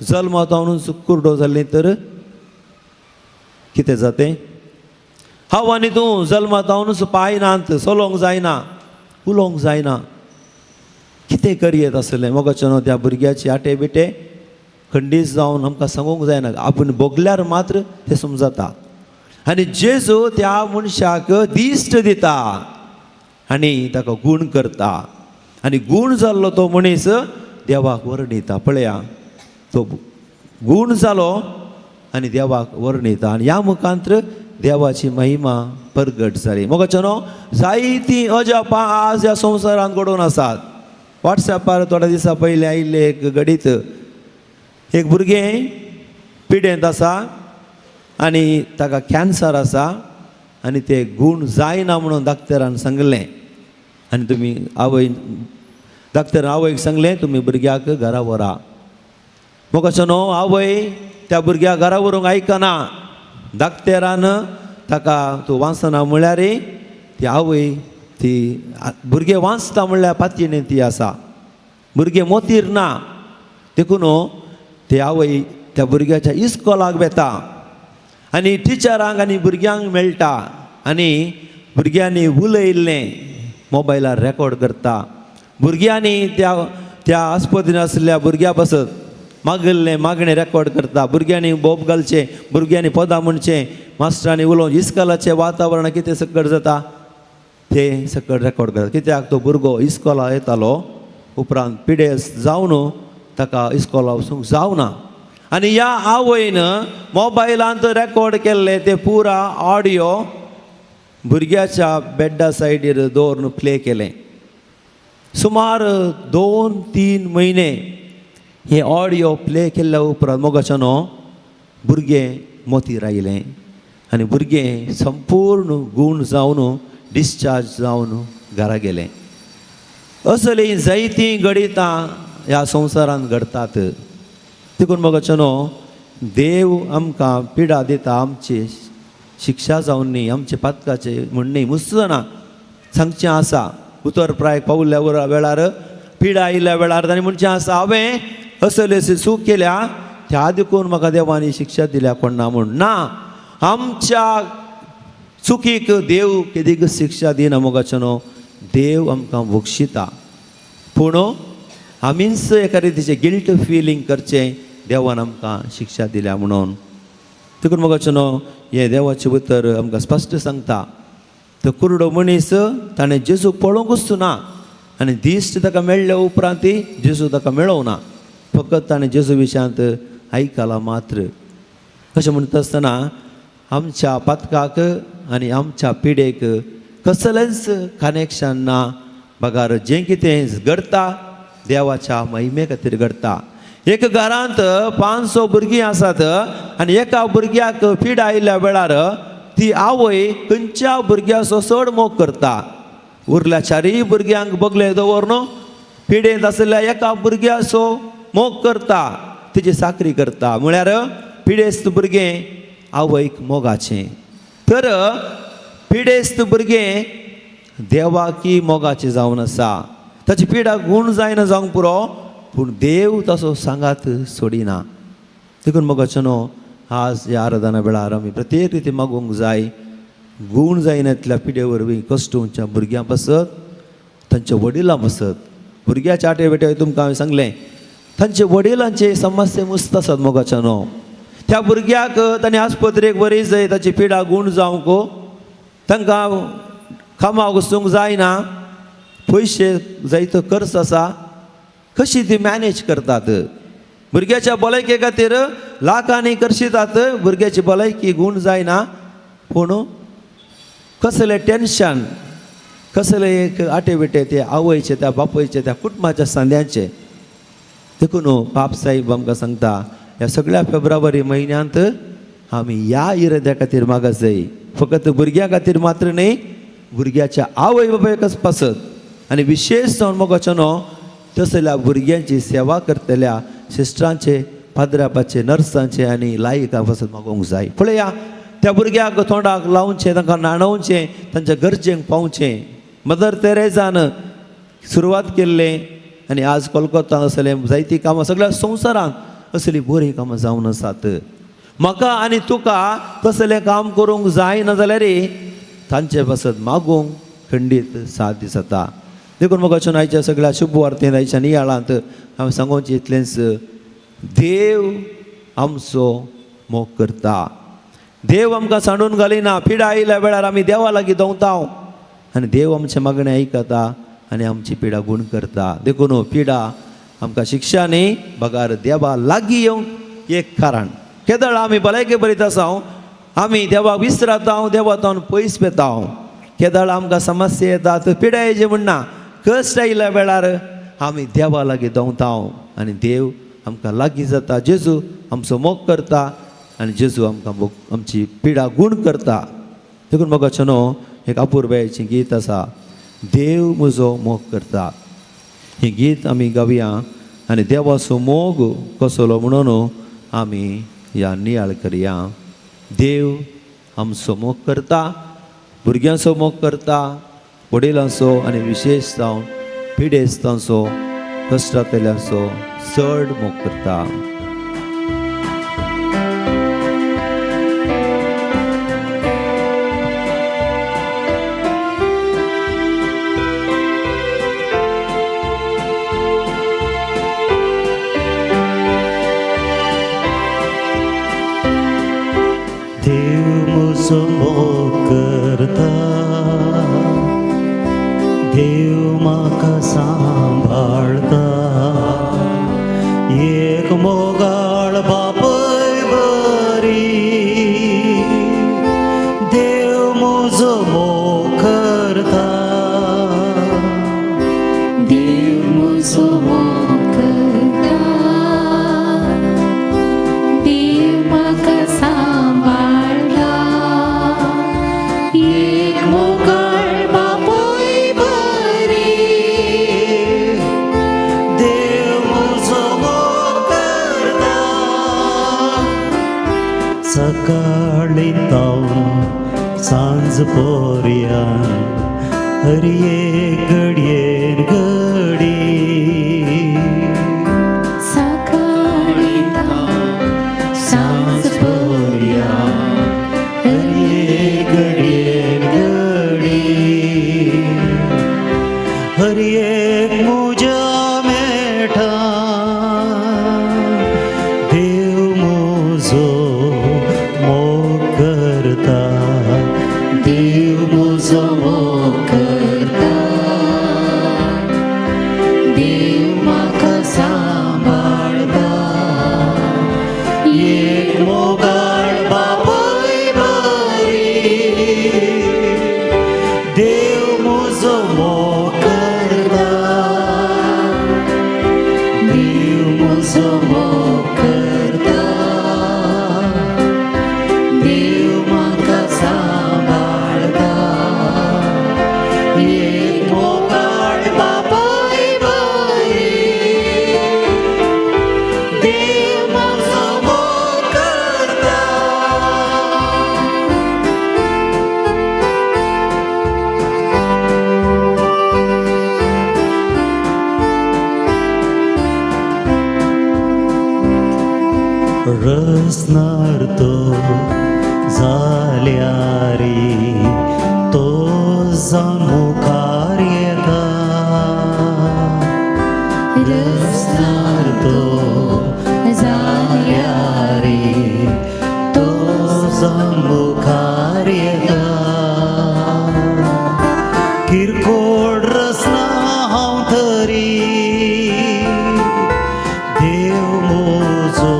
जल्मातावनूच कुरडो जाल्ली तर कितें जातें? हांव आनी तूं जल्मातावनूच पांय नात, चलोवंक जायना, उलोवंक जायना, कितें करयेत आसलें? मोगाचो न्हू त्या भुरग्याची आटे बिटे खंडीस जावन आमकां सांगूंक जायना, आपूण भोगल्यार मात्र तें समजता. आनी जेजू त्या मनशाक दिश्ट दिता आनी ताका गूण करता आनी गूण जाल्लो तो मनीस देवाक वर्णिता. पळया, तो गूण जालो आनी देवाक वर्णिता आनी ह्या मुखांत्र देवाची महिमा परगट जाली. मोगाचो न्हू जायतीं अजापां आज ह्या संवसारांत घडोवन आसात. वॉट्सॅपार थोड्या दिसां पयलीं आयिल्लें एक घडीत, एक भुरगें पिडेंत आसा आनी ताका कॅन्सर आसा आनी ते गूण जायना म्हणून डाक्टरान सांगलें. आनी तुमी आवय डाक्टरान आवयक सांगलें तुमी भुरग्याक घरा व्हरा. मोगाचो न्हू आवय त्या भुरग्याक घरा व्हरूंक आयकना. डाक्टरान ताका तूं वाचना म्हळ्यार ती आवय ती भुरगें वाचता म्हणल्यार पातयेन ती आसा, भुरगें मोतीर ना. देखून ती आवय त्या भुरग्याच्या इस्कोलाक वेता आनी टिचरांक आनी भुरग्यांक मेळटा आनी भुरग्यांनी उलयल्लें मोबायलार रेकॉर्ड करता. भुरग्यांनी त्या त्या आस्पतीन आसल्या भुरग्या पासत मागिल्लें मागणें रेकॉर्ड करता. भुरग्यांनी बोब घालचें, भुरग्यांनी पदां म्हणचें, मास्टरांनी उलोवन इस्कोलाचें वातावरण कितें सकट जाता तें सकट रेकॉर्ड करता. कित्याक तो भुरगो इस्कोला येतालो उपरांत पिडेस्त जावन ताका इस्कोला वचूंक जावना आनी ह्या आवयन मोबायलांत रेकॉर्ड केल्लें तें पुरा ऑडियो भुरग्याच्या बेड्डा सायडीर दवरून प्ले केलें. सुमार 2-3 म्हयने हे ऑडियो प्ले केल्ल्या उपरांत मोगाच्या न्हू भुरगें मोतीर आयलें आनी भुरगें संपूर्ण गूण जावन डिस्चार्ज जावन घरा गेलें. असलीं जायतीं घडितां ह्या संवसारांत घडटात. देखून मोगाचें देव आमकां पिडा दिता आमची शिक्षा जावन न्ही, आमचे पातकाचे म्हण न्ही. मुसना सांगचें आसा उतर प्राय पावल्या वेळार पिडा आयिल्ल्या वेळार ताणें म्हणचें आसा हांवें असले अशी चूक केल्या त्या देखून म्हाका देवान शिक्षा दिल्या कोण ना म्हूण ना. आमच्या चुकीक देव केदीक शिक्षा दिना मोगाचें, देव आमकां बक्षिता. पूण आमीच एका रितीचें गिल्ट फिलींग करचें देवान आमकां शिक्षा दिल्या म्हणून. देखून मोगाचें हें देवाचें उतर आमकां स्पश्ट सांगता. तो कुरडो मनीस ताणें जेजूक पळोवंकूच ना आनी दिश्ट ताका मेळ्ळ्या उपरांत जेजू ताका मेळोवना, फकत ताणें जेजू विशयांत आयकलां मात्र. अशें म्हणटा आसतना आमच्या पातकाक आनी आमच्या पिडेक कसलेंच कनेक्शन ना, बगार जें कितें घडटा देवाच्या महिमे खातीर घडटा. एक घरांत 500 भुरगीं आसात आनी एका भुरग्याक पीड आयिल्ल्या वेळार ती आवय खंयच्या भुरग्याचो चड मोग करता. उरल्या चारय भुरग्यांक बगले दवर पिडेंत आशिल्ल्या एका भुरग्याचो मोग करता, तिची साकरी करता. म्हळ्यार पिडेस्त भुरगें आवयक मोगाचें, तर पिडेस्त भुरगें देवाकी मोगाचें जावन आसा. ताची पिडा गूण जायना जावंक पुरो, पूण देव तसो सांगात सोडिना. देखून मोगाचें न्हू आज ह्या आराधना वेळार आमी प्रत्येक रिती मागूंक जाय गूण जायनातल्या पिडे वरवीं कश्टोवच्या भुरग्यां पासत, तांच्या वडिलां पासत. भुरग्याच्या आटे बेटे तुमकां हांवें सांगलें तांचे वडिलांचे समस्या मुस्त आसात मोगाच्या न्हू. त्या भुरग्याक ताणें आस्पत्रेक बरी जाय, ताची पिडा गूण जावंक तांकां कामाक वचूंक जायना, पयशे जायतो खर्च आसा, कशी ती मॅनेज करतात. भुरग्याच्या भलायके खातीर लाखांनी खर्चितात, भुरग्याची भलायकी गूण जायना, पूण कसलें टेन्शन, कसलें एक आटे बिटे ते आवयचे, त्या बापायचे, त्या कुटुंबाच्या सांद्यांचे. देखून बाप साहेब आमकां सांगता ह्या सगळ्या फेब्रुवारी म्हयन्यांत आमी ह्या इराद्या खातीर मागा जाय, फकत भुरग्यां खातीर मात्र न्ही, भुरग्याच्या आवय बापायकच पासत आनी विशेश जावन मोगाचो न्हू तसल्या भुरग्यांची सेवा करतल्या सिस्टरांचे, पाद्रापाचे, नर्सांचे आनी लायकां पासत मागोवंक जाय. पळया त्या भुरग्याक तोंडाक लावचें, तांकां न्हाणोवचें, तांच्या गरजेक पावचें. मदर तेरेजान सुरवात केल्लें आनी आज कोलकोता असलें जायतीं कामां सगळ्या संवसारांत असलीं बरीं कामां जावन आसात. म्हाका आनी तुका तसलें काम करूंक जायना जाल्यार तांचे पासत मागूंक खंडीत साथ दिसता. देखून म्हाका आयच्या सगळ्या शुभ वार्तेन आयच्या नियाळांत हांवें सांगोवचें इतलेंच, देव आमचो मोग करता. देव आमकां सांडून घालिना. पिडा आयिल्ल्या वेळार आमी देवा लागीं दवता आनी देव आमचें मागणें आयकता आनी आमची पिडा गूण करता. देखून पिडा आमकां शिक्षा न्ही, बगार देवा लागीं येवंक एक कारण. केदळ आमी भलायके बरीत आसा, आमी देवाक विसरता, देवा तावन पयस वेता. केदळ आमकां समस्या येतात, पिडा येचे म्हणना, कश्ट आयिल्ल्या वेळार आमी देवा लागीं दवता आनी देव आमकां लागीं जाता. जेजू आमचो मोग करता आनी जेजू आमकां आमची पिडा गूण करता. देखून मोगाचें न्हू एक अपुरबायेचें गीत आसा, देव म्हजो मोग करता. हें गीत आमी गावया आनी देवाचो मोग कसलो म्हणून आमी ह्या नियाळ करया. देव आमचो मोग करता, भुरग्यांचो मोग करता, वडिलांचो आनी विशेश जावन पिडेस्तांचो, कश्टांतल्यांचो चड मोग करता.
देव म्हजो मोग करता, देव म्हाका सांबाळता, एक मोगाळ बापय बरी, देव म्हजो मोग करता.
देव म्हजो मोग करता, देव म्हाका
सकाळी तावन सांज पोरयान हर एक घडयेन घडी.
सकाळी तावन सांज
पोरयान हर एक घडयेन घडी. हर एक म्हज्या मेठा देव म्हजो मोग करता.
देव म्हजो मोग करता. देव म्हाका सांबाळता.
एक मोगाळ बापूय बरी देव म्हजो मोग करता.
देव म्हजो मोग करता. देव म्हाका सांबाळता.
एक मोगाळ बापूय बरी देव म्हजो मोग करता. रसनार तो जाल्यारी तो जावन मुखार येता.
रसनार तो जाल्यारी
तो जावन मुखार येता. किरकोळ रसना हांव तरी देव म्हजो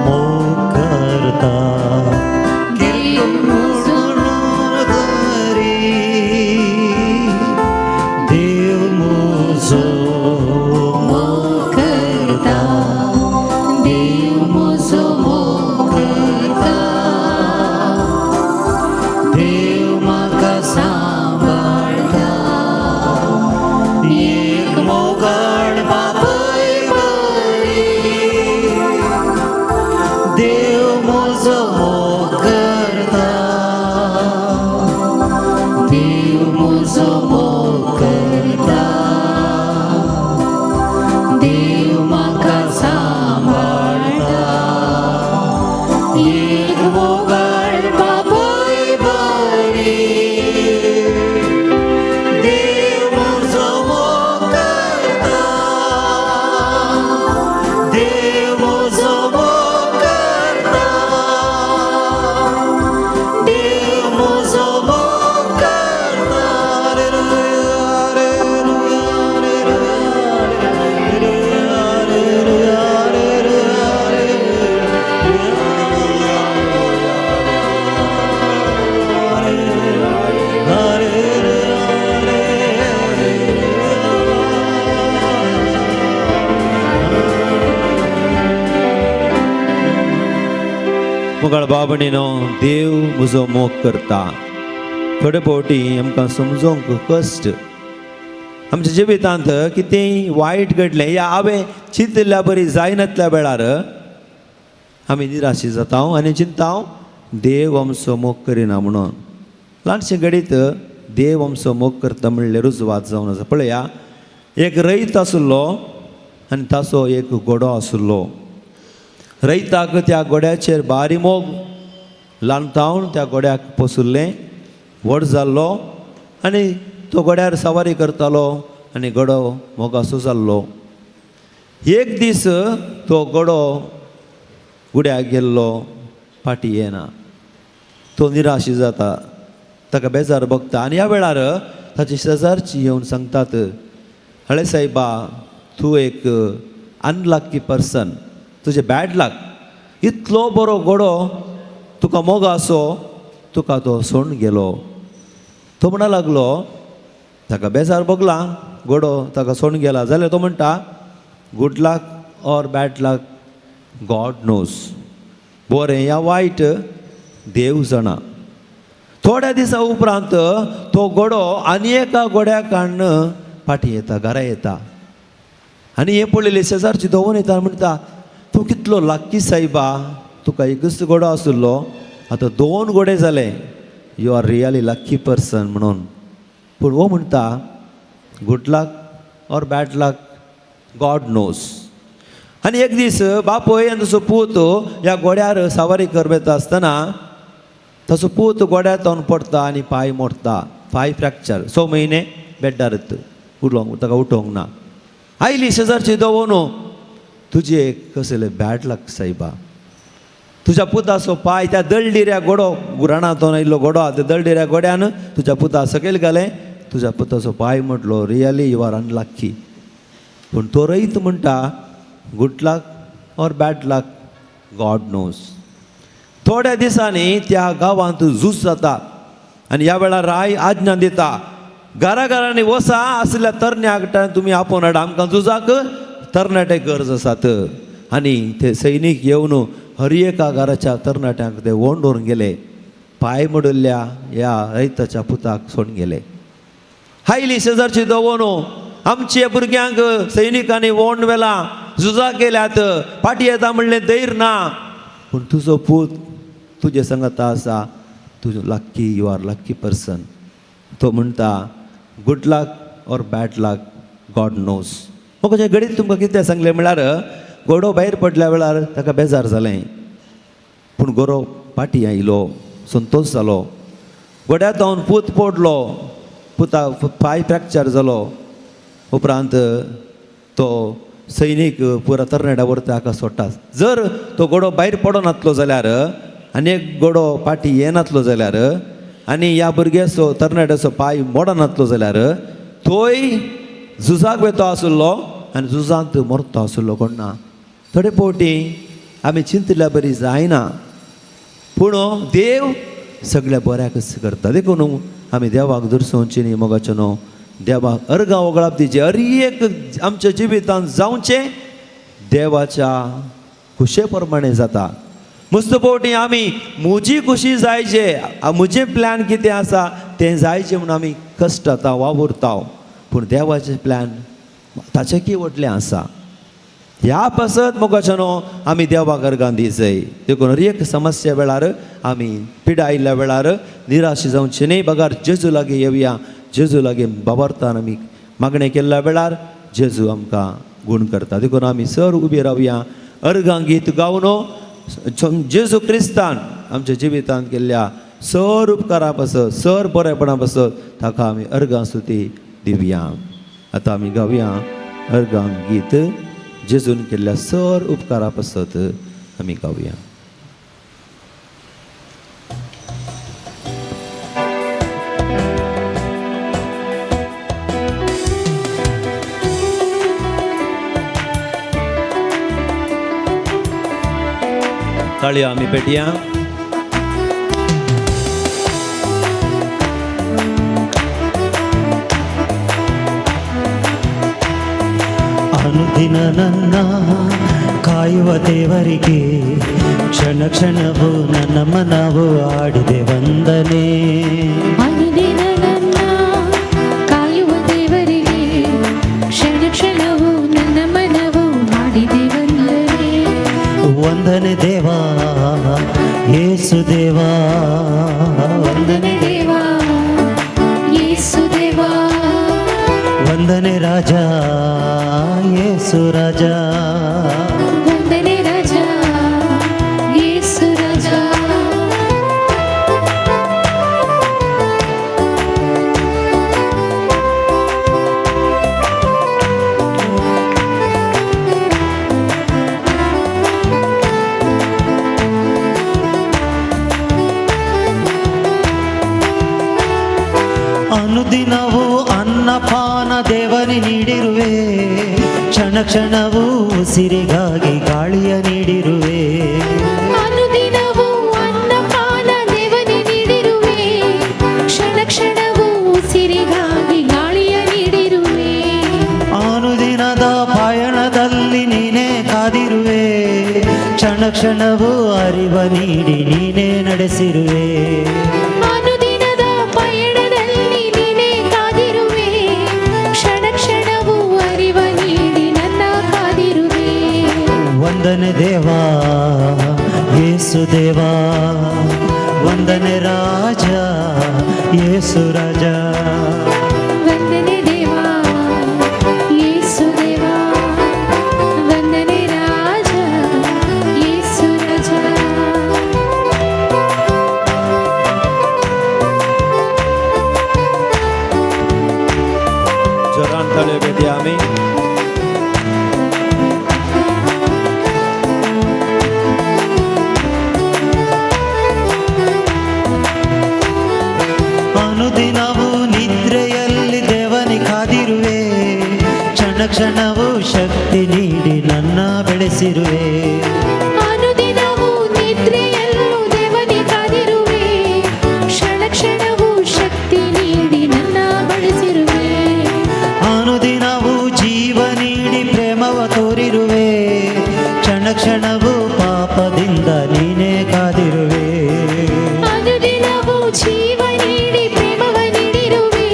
मोग करता.
देव म्हजो
तरी देव म्हजो
मोग करता. देव म्हजो मोग करता.
देव
म्हाका सांबाळता.
एक मोगाळ बापूय बरी देव म्हजो मोग करता.
देव म्हजो मोग करता. देव म्हाका सांबाळता.
एक मोगाळ बापूय बरी देव म्हजो मोग करता. देव म्हजो मोग करता. देव म्हजो मोग करता. हालेलुया, हालेलुया, हालेलुया,
मुगाळ बाबणीनो देव म्हजो मोग करता. थोडे फावटी आमकां समजोंक कश्ट. आमच्या जिवितांत कितेंय वायट घडलें या हांवें चिंतिल्ल्या बरी जायनातल्या वेळार आमी निराशी जाता आनी चिंता देव आमचो मोग करिना म्हणून. ल्हानशें घडीत देव आमचो मोग करता म्हणलें रुजवात जावन आसा. पळया, एक रयत आशिल्लो आनी ताचो एक घोडो आशिल्लो. रयताक त्या घोड्याचेर बारी मोग. ल्हान तावन त्या घोड्याक पोसुल्लें, व्हड जाल्लो आनी तो घोड्यार सवारी करतालो आनी घोडो मोगासो जाल्लो. एक दीस तो घोडो गुड्याक गेल्लो, फाटी येना. तो निराशी जाता, ताका बेजार भोगता आनी ह्या वेळार ताची शेजारची येवन सांगतात, हळे सायबा, तूं एक अनलक्की पर्सन, तुजें बॅड लक, इतलो बरो घोडो तुका मोग आसो, तुका तो सोडून गेलो. तो म्हणा लागलो, ताका बेजार भोगला, घोडो ताका सोडून गेला जाल्यार तो म्हणटा, good luck or bad luck God knows, बरें या वायट देव जाणा. थोड्या दिसा उपरांत तो घोडो आनी एका घोड्याक हाडून फाटीं येता, घरा येता आनी हें पळयलें शेजारची धोवन येता, म्हणटा, तूं कितलो लाक्की सायबा, तुका एकूच घोडो आशिल्लो, आतां 2 घोडे जाले, you are really lucky person म्हणून. पूण हो म्हणटा good luck or bad luck God knows. आनी एक दीस बापूय आनी ताचो पूत ह्या घोड्यार सवारी करता आसतना ताचो पूत घोड्यार जावन पडटा आनी पांय मोडटा, पांय फ्रॅक्चर, 6 म्हयने बेड्डार उलोवंक ताका उठोवंक ना. आयली शेजारची दवोन, तुजे कसले बॅड लक सायबा, तुज्या पुताचो पांय त्या दळडिऱ्या घोडो रानांतून आयिल्लो घोडो, त्या दळडिऱ्या घोड्यान तुज्या पुता सकयल घालें, तुज्या पुताचो पांय म्हटलो, रियली you are unlucky. पूण तो रयत म्हणटा good luck or bad luck God knows. थोड्या दिसांनी त्या गांवांत झूज जाता आनी ह्या वेळार राय आज्ञा दिता, घरा घरांनी वसा आसल्या तरण्याक तुमी आपोवन हाडा, आमकां झुजाक तरणाटे गरज आसात. आनी ते सैनीक येवन हर एका घराच्या तरणाट्यांक ते ओंडोवन गेले, पांय मोडिल्ल्या ह्या रयताच्या पुताक सोडून गेले. हायली शेजारची दवोन, आमच्या भुरग्यांक सैनिकांनी ओंड व्हेला, झुजाक गेल्यात, फाटी येता म्हणलें धैर्य ना, पूण तुजो पूत तुजे संगता आसा, तुजो lucky, you are lucky person. तो म्हणटा good luck or bad luck God knows. म्हाका जें घडीत तुमकां कितें सांगलें म्हळ्यार घोडो भायर पडल्या वेळार ताका बेजार जालें, पूण गोरो फाटीं आयलो, संतोश जालो. घोड्या जावन पूत पडलो, पुता पांय फ्रॅक्चर जालो. उपरांत तो सैनीक पुरा तरणाट्या व्हरता ताका सोडटा. जर तो घोडो भायर पडनातलो जाल्यार आनी एक घोडो फाटीं येनातलो जाल्यार आनी ह्या भुरग्याचो तरणाट्याचो पांय मोडनातलो जाल्यार तोय झुजाक वेतो आशिल्लो आनी झुजांत मरतो आशिल्लो. कोण ना, थोडे फावटी आमी चिंतल्या बरी जायना, पूण देव सगळ्या बऱ्याकच करता. देखून आमी देवाक दुरसोवची न्ही मोगाचो न्हू, देवाक अर्गां वगळाप दिवचें. हर एक आमच्या जिवितांत जावचें देवाच्या खुशे प्रमाणे जाता. मस्त फावटी आमी म्हजी खुशी जायचे, म्हजें प्लॅन कितें आसा तें जायचें म्हणून आमी कश्ट जाता वावुरता, पूण देवाचें प्लॅन ताचें की व्हडलें आसा. ह्या पासत मोगाचो न्हू आमी देवाक अर्गां दिजय. देखून हर एक समस्या वेळार आमी पिडा आयिल्ल्या वेळार निराश जावचे न्ही, बगार जेजू लागीं येवया. जेजू लागीं बाबार्तान आमी मागणें केल्ल्या वेळार जेजू आमकां गूण करता. देखून आमी सर उबी रावया, अर्गां गीत गावन जेजू क्रिस्तान आमच्या जिवितांत केल्ल्या सर उपकारा पासत, सर बरेपणा पासत ताका आमी अर्गां स्तुती दिवया. आतां आमी गावया अर्गां गीत, जेजून केल्ल्या सर उपकारा पासत आमी गावया. ताळयो आमी पेटया.
ಅನುದಿನ ನನ್ನ ಕಾಯುವ ದೇವರಿಗೆ ಕ್ಷಣ ಕ್ಷಣವೂ ನನ್ನ ಮನವು ಆಡಿದೆ ವಂದನೆ.
ಅನುದಿನ ನನ್ನ ಕಾಯುವ ದೇವರಿಗೆ ಕ್ಷಣ ಕ್ಷಣವೂ ನನ್ನ ಮನವು ಹಾಡಿದೆ ವಂದನೆ.
ವಂದನೆ ದೇವಾ ಯೇಸು ದೇವಾ,
ವಂದನೆ ದೇವಾ ಯೇಸು ದೇವಾ,
ವಂದನೆ ರಾಜ ಯೇಸು ರಾಜ,
ವಂದನೆ ರಾಜ ಯೇಸು ರಾಜ.
ಅನುದಿನವೂ ಅನ್ನಪಾನ ದೇವನಿ ನೀಡಿರುವೆ, ಕ್ಷಣ ಕ್ಷಣವೂ ಉಸಿರಿಗಾಗಿ ಗಾಳಿಯ ನೀಡಿರುವೆ.
ಅನುದಿನವೂ ಅನ್ನಪಾನ ದೇವನೇ ನೀಡಿರುವೆ, ಕ್ಷಣ ಕ್ಷಣವೂ ಉಸಿರಿಗಾಗಿ ಗಾಳಿಯ ನೀಡಿರುವೆ.
ಅನುದಿನದ ಪಯಣದಲ್ಲಿ ನೀನೇ ಕಾದಿರುವೆ, ಕ್ಷಣ ಕ್ಷಣವೂ ಅರಿವ ನೀಡಿ ನೀನೇ ನಡೆಸಿರುವೆ.
ಅನುದಿನದ ಪಯಣದಲ್ಲಿ ನೀನೇ ಕಾದಿರುವೆ, ಕ್ಷಣ ಕ್ಷಣವೂ ಅರಿವ ನೀಡಿ ನನ್ನ ಕಾದಿರುವೆ.
ವಂದನೆ ದೇವಾ ಯೇಸು ದೇವಾ, ವಂದನೆ ರಾಜ, ಯೇಸು ರಾಜ.
ವಂದನೆ ದೇವಾ, ಯೇಸು ದೇವಾ, ವಂದನೆ ರಾಜ, ಯೇಸು ರಾಜ.
जोरान ताळयो घेतया आमी.
ಅನುದಿನವೂ ನಿದ್ರೆಯಲ್ಲಿ ದೇವನಿ ಕಾದಿರುವೆ, ಕ್ಷಣ ಕ್ಷಣವೂ ಶಕ್ತಿ ನೀಡಿ ನನ್ನ ಬೆಳೆಸಿರುವೆ.
ಅನುದಿನವೂ ನಿದ್ರೆಯಲ್ಲೂ ದೇವನೇ ಕಾದಿರುವೆ, ಕ್ಷಣ ಕ್ಷಣವೂ ಶಕ್ತಿ ನೀಡಿ ನನ್ನ ಬಳಸಿರುವೆ.
ಅನುದಿನವೂ ಜೀವ ನೀಡಿ ಪ್ರೇಮವ ತೋರಿರುವೆ, ಕ್ಷಣ ಕ್ಷಣವೂ ಪಾಪದಿಂದ ನೀನೇ ಕಾದಿರುವೆ.
ಅನುದಿನವೂ ಜೀವ ನೀಡಿ ಪ್ರೇಮವ ನೀಡಿರುವೆ,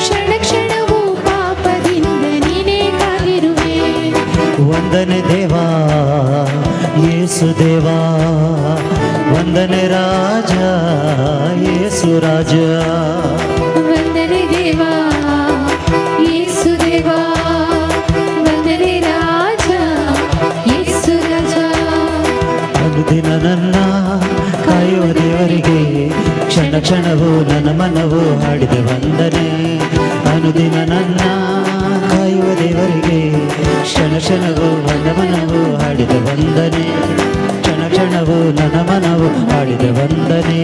ಕ್ಷಣ ಕ್ಷಣವೂ ಪಾಪದಿಂದ ನೀನೇ ಕಾದಿರುವೆ.
ವಂದನೆ ದೇವಾ, ಯೇಸು ದೇವಾ, ವಂದನೆ ರಾಜ, ಯೇಸು ರಾಜ.
ವಂದನೆ ದೇವಾ, ಯೇಸು ದೇವಾ, ವಂದನೆ ರಾಜ, ಯೇಸು ರಾಜ.
ಅನುದಿನ ನನ್ನ ಕಾಯುವ ದೇವರಿಗೆ ಕ್ಷಣ ಕ್ಷಣವೂ ನನ್ನ ಮನವು ಹಾಡಿದೆ ವಂದನೆ. ಅನುದಿನ ನನ್ನ ಕಾಯುವ ದೇವರಿಗೆ ಕ್ಷಣ ಕ್ಷಣವೂ ನನ್ನ ಮನವು ಹಾಡಿದೆ ವಂದನೆ. ಕ್ಷಣ ಕ್ಷಣವೂ ನನ್ನ ಮನವು ಹಾಡಿದೆ ವಂದನೆ.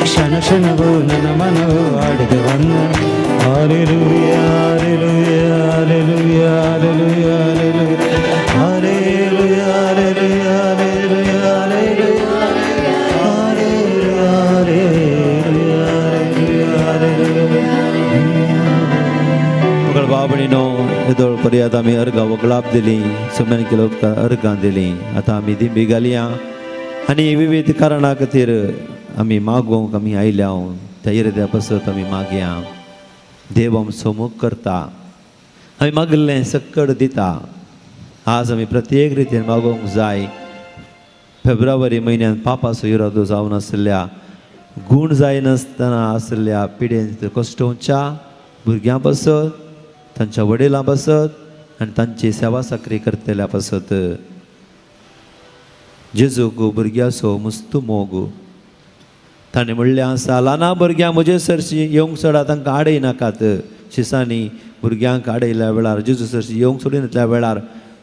ಕ್ಷಣ ಕ್ಷಣವೂ ನನ್ನ ಮನವು ಹಾಡಿದೆ ವಂದನೆ. Hallelujah, hallelujah, hallelujah, hallelujah, hallelujah, hallelujah, hallelujah, hallelujah, hallelujah, hallelujah.
मगळ बाबणीनो, येदोळ पर्यात आमी अर्गां वगळाप दिली, सुमेन केलो अर्गां दिली. आतां आमी दिंबी घालया आनी विविध कारणा खातीर आमी मागोवंक आमी आयल्या. त्या इराद्या पासत आमी मागया. देव आमचो मोग करता, आमी मागिल्लें सक्कड दिता. आज आमी प्रत्येक रितीन मागोवंक जाय. फेब्रुवारी म्हयन्यान पापाचो इरादो जावन आशिल्ल्या, गूण जायनासतना आशिल्ल्या पिडेंत कश्टोवच्या भुरग्यां पासत, तांच्या वडिलां पासत आनी तांची सेवा साकरी करतल्या पासत. जेजूक भुरग्याचो मुस्तू मोग. ताणें म्हणलें आसा, ल्हाना भुरग्यां म्हजे सरशी येवंक सोडा, तांकां आडय नाकात. शिसांनी भुरग्यांक आडयल्या वेळार, जेजू सरशी येवंक सोडिनातल्या वेळार,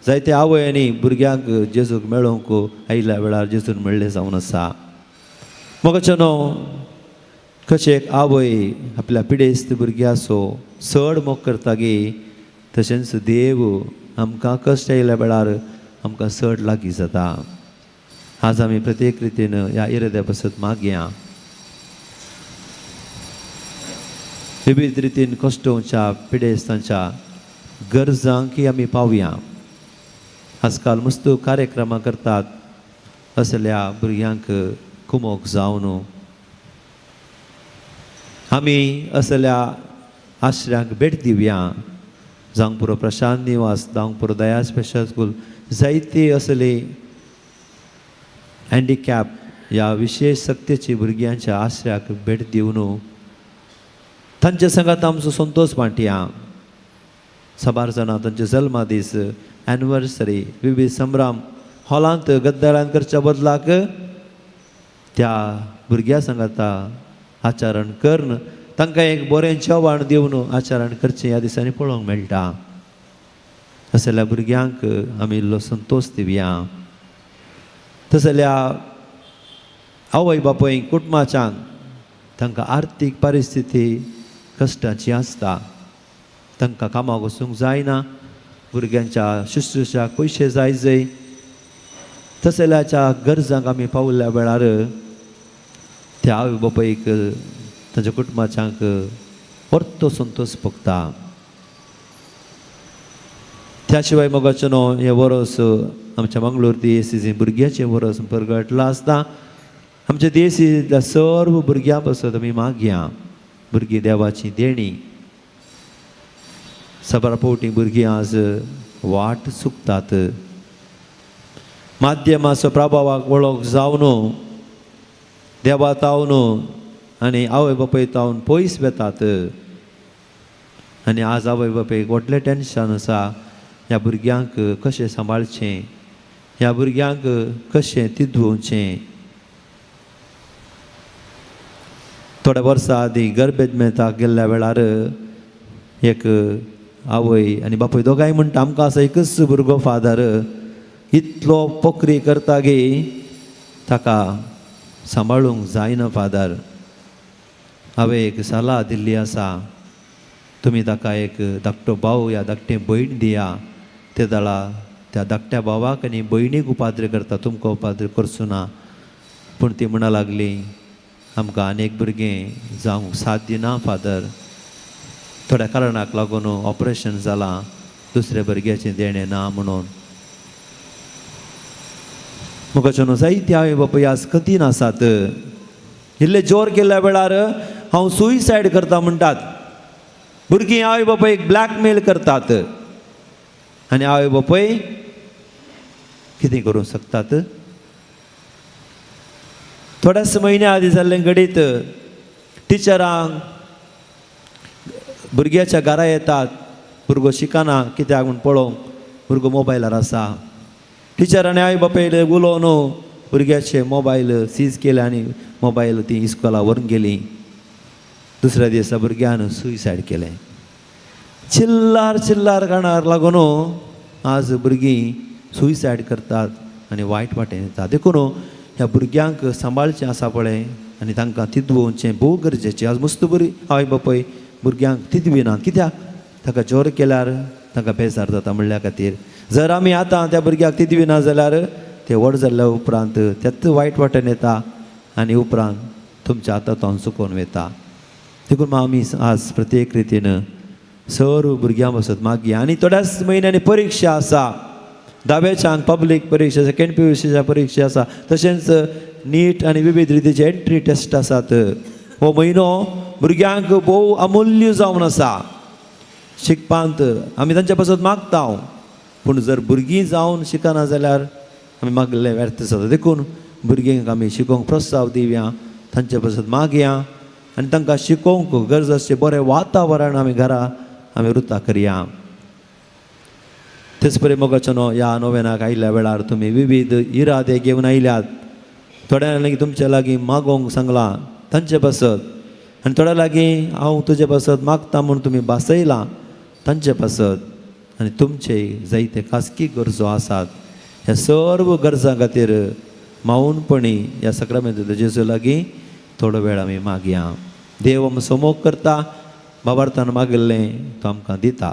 जायते आवय आनी भुरग्यांक जेजूक मेळोवंक आयिल्ल्या वेळार जेजून म्हणलें जावन आसा, मोगाचो न्हू, कशें एक आवय आपल्या पिडेस्त भुरग्याचो चड मोग करता गे, तशेंच देव आमकां कश्ट आयिल्ल्या वेळार आमकां चड लागीं जाता. आज आमी प्रत्येक रितीन ह्या इराद्या पासत मागया. विविध रितीन कश्टोवच्या पिडेस्तांच्या गरजांकय आमी पावया. आजकाल मस्त कार्यक्रमां करतात असल्या भुरग्यांक कुमोक जावन. आमी असल्या आश्र्यांक भेट दिवया. जावंक पुरो प्रशांत निवास, जावंक पुरो दया स्पेशल स्कूल, जायती असली हँडिकॅप ह्या विशेश सक्तेची भुरग्यांच्या आश्र्याक भेट दिवन तांच्या संगात आमचो संतोश वांटया. साबार जाणां तांचे जल्मा दीस, एनिवर्सरी विविध संभ्रम हॉलांत गद्दारान करच्या बदलाक त्या भुरग्यां सांगाता आचरण करून तांकां एक बरें जेवण दिवन आचरण करचें ह्या दिसांनी पळोवंक मेळटा. असल्या भुरग्यांक आमी इल्लो संतोश दिवया. तसल्या आवय बापूय कुटुंबाच्यांक तांकां आर्थीक परिस्थिती कश्टाची आसता, तांकां कामाक वचूंक जायना, भुरग्यांच्या शुश्रूषाक पयशे जाय जय, तसल्याच्या गरजांक आमी पावल्या वेळार त्या आवय बापायक तांच्या कुटुंबाच्यांक परतो संतोश भोगता. त्या शिवाय मोगाचो न्हू, हें वरस आमच्या मंगळूर दियेसीची भुरग्याचें वरस परगटलां आसता. आमच्या दियेसींतल्या सर्व भुरग्यां पासत आमी मागया. भुरगीं देवाची देणी. साबार फावटी भुरगीं आज वाट चुकतात. माध्यमाचो प्रभावाक वळख जावन देवा तावन आनी आवय बापूय तावन पयस वेतात. आनी आज आवय बापूयक व्हडलें टेंशन आसा, ह्या भुरग्यांक कशें सांबाळचें, ह्या भुरग्यांक कशें तिदवचें. थोड्या वर्सां आदीं गर्भेदमेताक गेल्ल्या वेळार एक आवय आनी बापूय दोगांय म्हणटा, आमकां आसा एकच भुरगो फादर, इतलो पोकरी करता गे ताका सांबाळूंक जायना फादर. हांवें एक सलाह दिल्ली आसा, तुमी ताका एक धाकटो भाव या धाकटें भयण दिया, ते दळा त्या धाकट्या भावाक आनी भयणीक उपाद्र करता, तुमकां उपाद्र करचो ना. पूण ती म्हणा लागली, आमकां आनी एक भुरगें जावंक साध्य ना फादर, थोड्या कारणाक लागून ऑपरेशन जालां, दुसऱ्या भुरग्याचें देणें ना म्हणून. मुखाचो न्हू जायते आवय बापूय आज कठीण आसात. इल्ले जोर केल्ल्या वेळार हांव सुयसायड करता म्हणटात. भुरगीं आवय बापूयक ब्लॅकमेल करतात आनी आवय बापूय कितें करूंक शकतात. थोड्याच म्हयन्या आदीं जाल्लें घडीत टिचरांक भुरग्याच्या घरा येतात, भुरगो शिकना कित्याक म्हूण पळोवंक, भुरगो मोबायलार आसा. टिचरांनी आवय बापायले उलोवन भुरग्याचे मोबायल सीज केले आनी मोबायल ती इस्कोला व्हरून गेली. दुसऱ्या दिसा भुरग्यान सुयसायड केलें. चिल्लार चिल्लार कारणाक लागून आज भुरगीं सुयसायड करतात आनी वायट वाटेन येतात. देखून ह्या भुरग्यांक सांबाळचें आसा पळय आनी तांकां तिदवोवचें भोव गरजेचें. आज मस्त बरी आवय बापूय भुरग्यांक तिदविनात, कित्याक ताका जोर केल्यार तांकां बेजार जाता म्हणल्या खातीर. जर आमी आतां त्या भुरग्याक तिदविना जाल्यार ते व्हड जाल्ल्या उपरांत तेच वायट वाटेन येता आनी उपरांत तुमच्या हातांत चुकोवन वता. देखून आमी आज प्रत्येक रितीन सर्व भुरग्यां बसत मागया. आनी थोड्याच म्हयन्यांनी परिक्षा आसा, धावेच्यांक पब्लीक परिक्षा, सेकेंड पी यू सीच्या परिक्षा आसा, तशेंच नीट आनी विविध रितीचे एंट्री टेस्ट आसात. हो म्हयनो भुरग्यांक भोव अमूल्य जावन आसा. शिकपांत आमी तांच्या पासत मागता, पूण जर भुरगीं जावन शिकना जाल्यार आमी मागलें व्यर्थ जाता. देखून भुरग्यांक आमी शिकोवंक प्रोत्साव दिवया, तांचे पासत मागया आनी तांकां शिकोवंक गरज आसचें बरें वातावरण आमी घरा आमी रुता करया. तेच परी मोगाचो न्हू ह्या नोवेनाक आयिल्ल्या वेळार तुमी विविध इरादे घेवन आयल्यात. थोड्यां लागीं तुमच्या लागीं मागोवंक सांगलां तांचे पासत, आनी थोड्या लागीं हांव तुजे पासत मागता म्हूण तुमी भासयलां तांचे पासत. आनी तुमचे जायते खासगी गरजो आसात, ह्या सर्व गरजां खातीर मावूनपणी ह्या सक्रामेंत जेजू लागीं थोडो वेळ आमी मागया. देव आमचो मोग करता, बाबार्थान मागिल्लें तो आमकां दिता.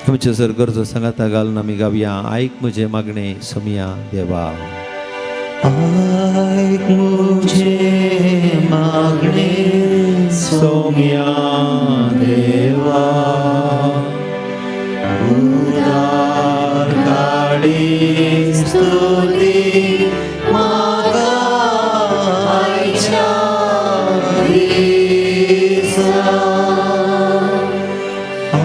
आमचे सर गरजो सांगाता घालून आमी गावया. आयक म्हजें मागणें सोमया देवा,
आयक म्हजें मागणें
सोमया देवा,
उदार काडी स्तुती म्हाका आयच्या दिसा.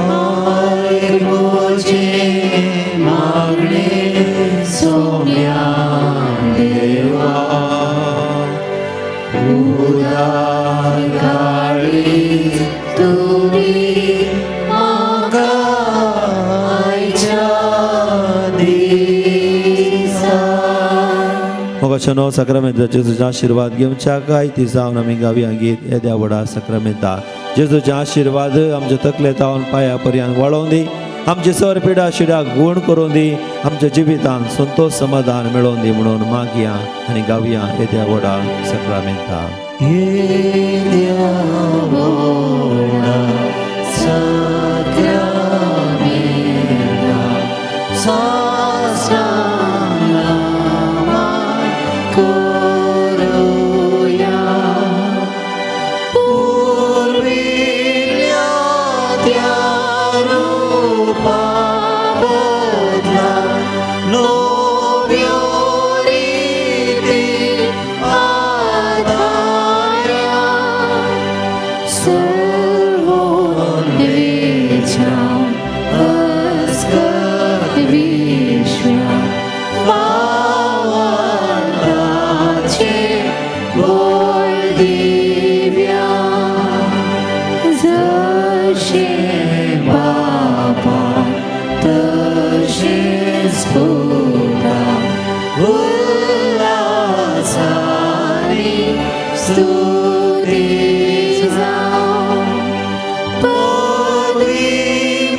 आयक म्हजें मागणें सोम्या देवा, उदार काडी स्तुती म्हाका आयच्या दिसा.
मोगाचो सक्रामेंताचे तुझा आशिर्वाद घेवच्या काय ती जावन आमी गावया गीत येद्या व्हडा सक्रामेंता. जेजूचे आशिर्वाद आमच्या तकले तावन पांया पर्यंत वाळोवन दी, आमचे सर पिडा शिडा गूण करून दी, आमच्या जिवितान संतोष समाधान मेळोवन दी म्हणून मागया आनी गावया येद्या व्हडा सक्रामेंता.
येद्या व्हडा सक्रामेंता साष्टांग नमन करुया. बोल दिव्या जशें बापा तशेंच पुता उल्हासानी स्तुती जावं पदवी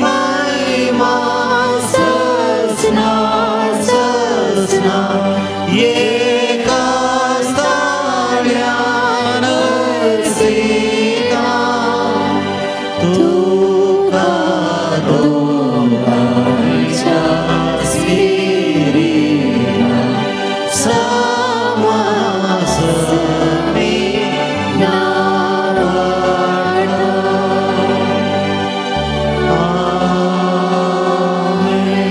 महिमा ससना ससना एका स्थान्यान सीता तुका दोगांच्या स्पिरिता समासमी नावाडता. आमेन.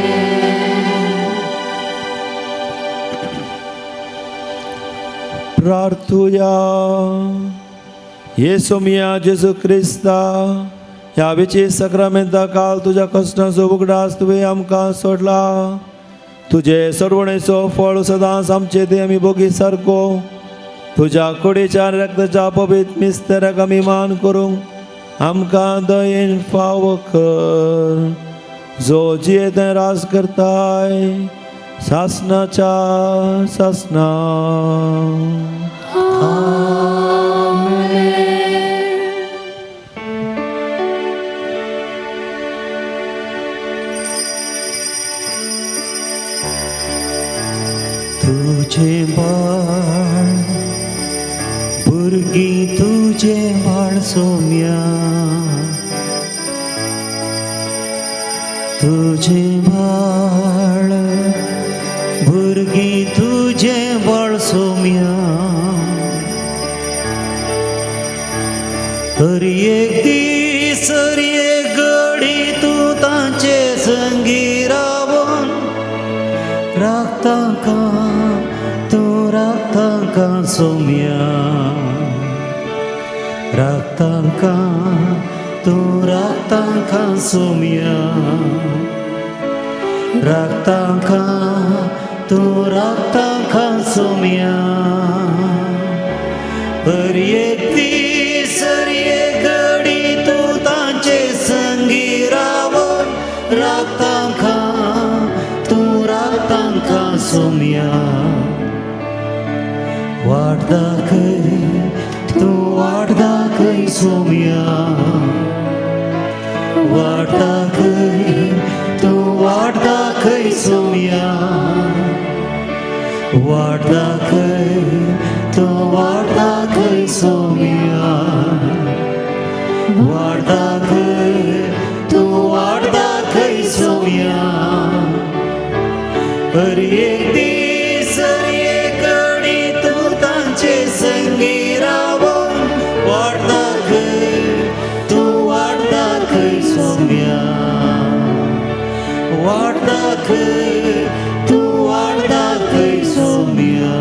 प्रार्थुया. येसू मिया जेजू क्रिस्ता, ह्या विची सक्रामेंता काल तुज्या कश्टांचो उगडास तुवें आमकां सोडला. तुजे सरवणेचो फळ सदांच आमचे ते आमी भोगी सारको तुज्या कुडीच्या आनी रक्ताच्या पवित्र मिस्तराक आमी मान करूंक आमकां दयेन फावो कर, जो जियेते राज करताय सासनाच्या सासना.
आमेन.
तुझे बाळ भुरगीं तुजें बाळ सोम्या तुझें बाळ भुरगीं तुजें बाळ सोम्या हर एक दीस हर एक घडी तूं तांचे संगी रावोन राखतांकां तूं राखतांकां सोम्या राखतांकां तूं राखतांकां सोम्या राखतांकां तूं राखतांकां सोम्या हर एक दीस हर एक घडी तूं तांचे संगी रावोन राखतांकां तूं राखतांकां सोम्या वाट दाखय तूं वाट दाखय सोम्या वाट दाखय तूं वाट दाखय सोम्या वाट दाखय तूं वाट दाखय सोम्या वाट दाखय तूं वाट दाखय सोम्या हर एक दीस हर एक घडी तूं तांचे संगी रावोन वाट दाखय तूं वाट दाखय सोम्या वाट दाखय तूं वाट दाखय सोम्या.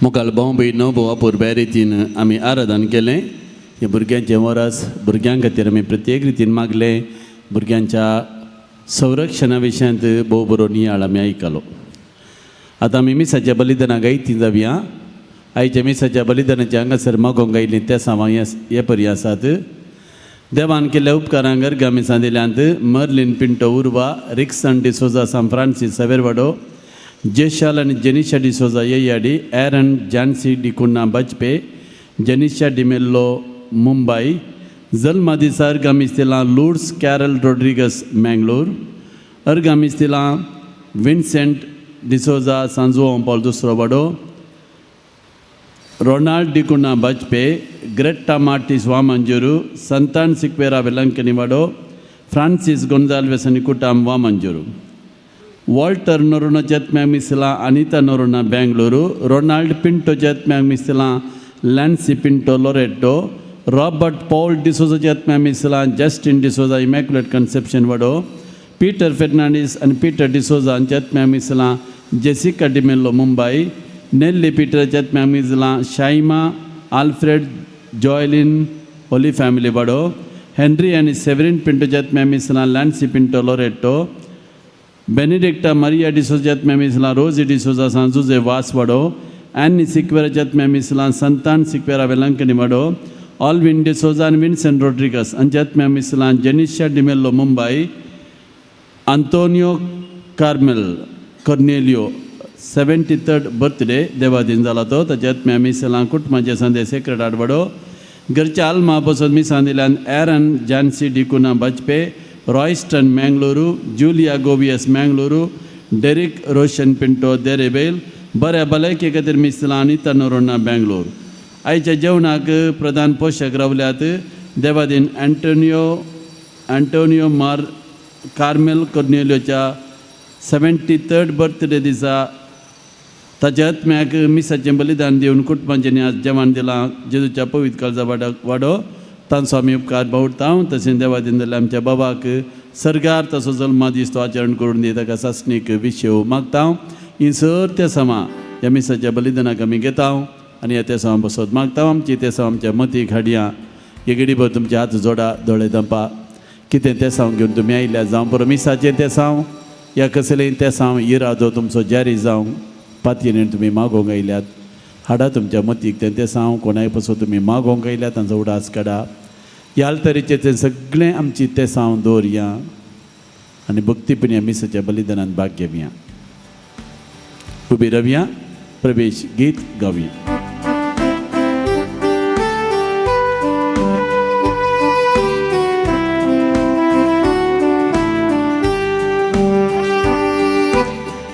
मुखाल भाव भयणो भोवा पुरब्या रितीन आमी आराधन केलें. हें भुरग्यांचें वरस भुरग्यां खातीर आमी प्रत्येक रितीन मागलें. भुरग्यांच्या संरक्षणा विशयांत भोव बरो नियाळ आमी आयकलो. आतां आमी मिसाच्या बलिदानाक गायती जावया. आयच्या मिसाच्या बलिदानाच्या हांगासर मागोवंक आयिल्लीं त्या सामां हे परी आसात. देवान केल्ल्या उपकारांक अर्घां मिसां दिल्यांत मर्लिन पिंटो उर्वा, रिक्सन डिसोजा सांत फ्रांसीस सवेरवाडो, जेशाल आनी जेनिशा डिसोजा येयाडी, एरन जानसी डिकुन्ना बाजपे, जेनिशा डिमेल्लो मुंबय. जल्मा दिसा अर्घां मिस्तिलां लुर्ड्स कॅरल रोड्रिगस मँगलोर. अर्घां मिस्तिलां विन्सेंट डिसोजा सांजुआंव पावल दुसरो वाडो, रोनाल्ड डिकुना बाजपे, ग्रेट्टा मार्टीस वामंजुरू, संतान सिक्वेरा वेलंकनी वाडो, फ्रांसीस गोंजाल्वेस आनी कुटाम वामंजुरू. वॉल्टर नोरोनाच्या आत्म्याक मिसलां अनिता नोरोना बेंगळुरू, रोनाल्ड पिंटोच्या आत्म्याक मिसलां लॅन्सी पिंटो लोरेटो, रॉबर्ट पॉल डिसोजाच्या आत्म्याक मिसलां जस्टीन डिसोजा इमॅक्युलेट कन्सेप्शन वडो, पीटर फेर्नांडीस आनी पीटर डिसोजा हांच्या आत्म्याक मिसलां Jessica D'Mello Mumbai, Nelly पीटराच्या आत्म्याक मिसलां Shaima Alfred Joylin Holy Family वाडो, हेनरी आनी सेव्हरीन पिंटोच्या आत्म्याक मिसलां लॅन्सी पिंटो लोरेटो, बेनेडिक्टा मारिया डिसोजाच्या आत्म्याक मिसलां रोजी डिसोजा सांजुजे वास वाडो, ॲनी सिक्वेराच्या आत्म्याक मिसलां संतान सिक्वेरा वेलंकनी वाडो, ऑलविन डिसोजा आनी विन्सन रोड्रिगस हांच्या आत्म्याक मिसलां Jenisha D'Mello Mumbai, Antonio Carmel Cornelio 73rd birthday Devadin जाला तो ताच्या आत्म्या मिसलां कुटुंबाचे संदे सेक्रेट आडवाडो, घरच्या आल्मा पसत मिसां दिल्यान एरन जानसी डिकुना बाजपे, रॉयस्टन मँगलोरू, जुलिया गोवियस मँगलोरू, डेरिक रोशन पिंटो देरेबेल, बऱ्या भलायके खातीर मिसलां अनिता नोरोना बँगलोर. आयच्या जेवणाक प्रधान पोशक रावल्यात देवादीन अँटोनियो अँटोनियो मार कार्मेल कोर्नेलियोच्या 73rd birthday दिसा ताच्या आत्म्याक मिसाचें बलिदान दिवन कुटुंबांचें आज जेवण दिलां. जेजूच्या पवित्र काळजा वाडो तांचो आमी उपकार बावडटा. तशें देवा दिल्ल्या आमच्या बाबाक सर्गार तसो जल्मा दीस तो आचरण करून दी, ताका सासणीक विशेव मागता. ही सर ते समा ह्या मिसाच्या बलिदानाक आमी घेता आनी ह्या तेसांव बसत मागता. आमची तेसांव आमच्या मतीक हाडया. हे घडीभर तुमचे हात जोडा, दोळे दंपा. कितें तेसांव घेवन तुमी आयल्या, जावं बरो मिसाचें तेसांव या कसलें तेसांव, इरादो तुमचो जारी जावंक पातयेन तुमी मागोवंक आयल्यात, हाडा तुमच्या मतीक तें तेसांव. कोणाय पसून तुमी मागोवंक आयल्यात तांचो उडास काडा. ह्या तरेचें तें सगळें आमची तेसांव दवरया आनी भक्तीपणी ह्या मिसाच्या बलिदानान भाग घेवया. उबी रावया, प्रवेश गीत गावया.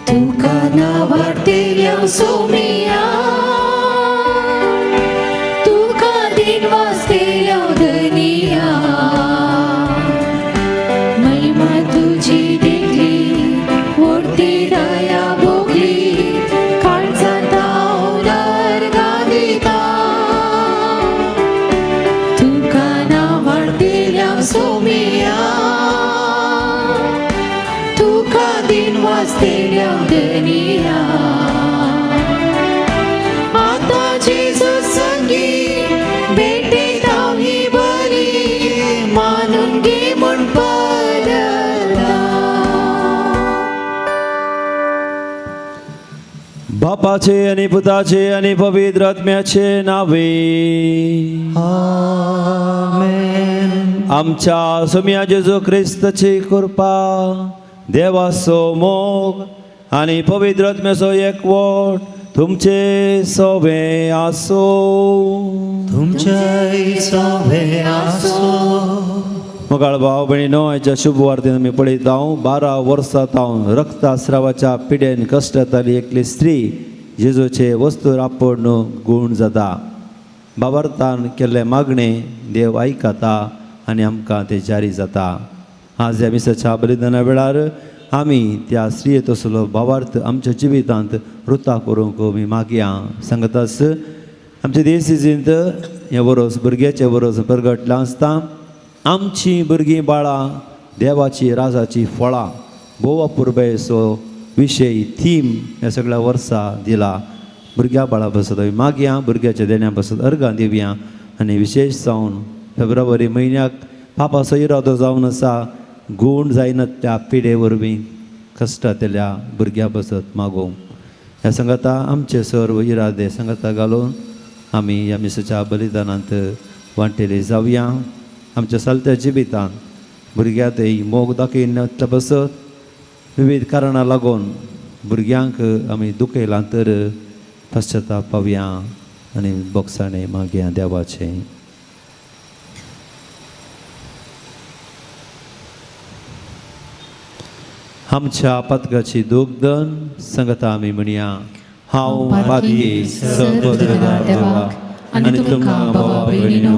तुका नावाडतेल्या सोमिया, तुका दिन वाजतेल्या धनिया, महिमा तुजी देखली, व्हडती दया भोगली, काळजांत हांव अर्गां दिता. तुका नावाडतेल्या सोमिया, तुका दिन वाजतेल्या धनिया. आतां जेजू संगी भेटेत हांव ही बरी, मानून घे म्हूण परता.
बापाचे आणि पुताचे आणि पवित्र आत्म्याचे नावे.
आमेन.
आमच्या सोम्या जेजू क्रिस्ताची कृपा, देवाचो मोग आणि पवित्र आत्म्याचो एकवट तुमचे सोबे आसो.
तुमच्याय सोबे आसो.
मोगाळ भाव भयणीनो, आयच्या शुभ वार्तेन आमी पळयता, 12 वर्सां तावन रक्तस्रावाच्या पिडेन कश्टांतली एकली स्त्री जेजूचे वस्तूर आपोवन गूण जाता. बाबार्थान केल्ले मागणे देव आयकता आनी आमकां ते जारी जाता. आज ह्या मिसाच्या बलिदाना वेळार आमी त्या स्त्रिये तसलो भावार्थ आमच्या जिवितांत रुता करूंक आमी मागया. सांगतास आमच्या देसीजींत हें वरोस भुरग्याचें वरोस परगटलां आसता. आमची भुरगीं बाळां देवाची राजाची फळां, भोव अपुरबायेचो विशय, थीम ह्या सगळ्या वर्सा दिला. भुरग्या बाळा बसत आमी मागया, भुरग्याच्या देण्या बसत अर्गां दिवया. आनी विशेश जावन फेब्रुवारी म्हयन्याक पापाचो इरादो जावन आसा, गूण जायना त्या पिडे वरवीं कश्टांतल्या भुरग्या बसत मागोवंक. ह्या सांगाता आमचे सर्व इरादे सांगाता घालून आमी ह्या मिसाच्या बलिदानांत वांटेले जावया. आमच्या चलत्या जिवितांत भुरग्यांतय मोग दाखयना बसत विविध कारणां लागून भुरग्यांक आमी दुखयलां तर पश्चाताप पावया आनी बोगसाणें मागया देवाचें. आमच्या पातकाची दुग्धन सांगता आमी म्हणया. हांव पातकी देवाक आनी तुमकां भावा भयणीनो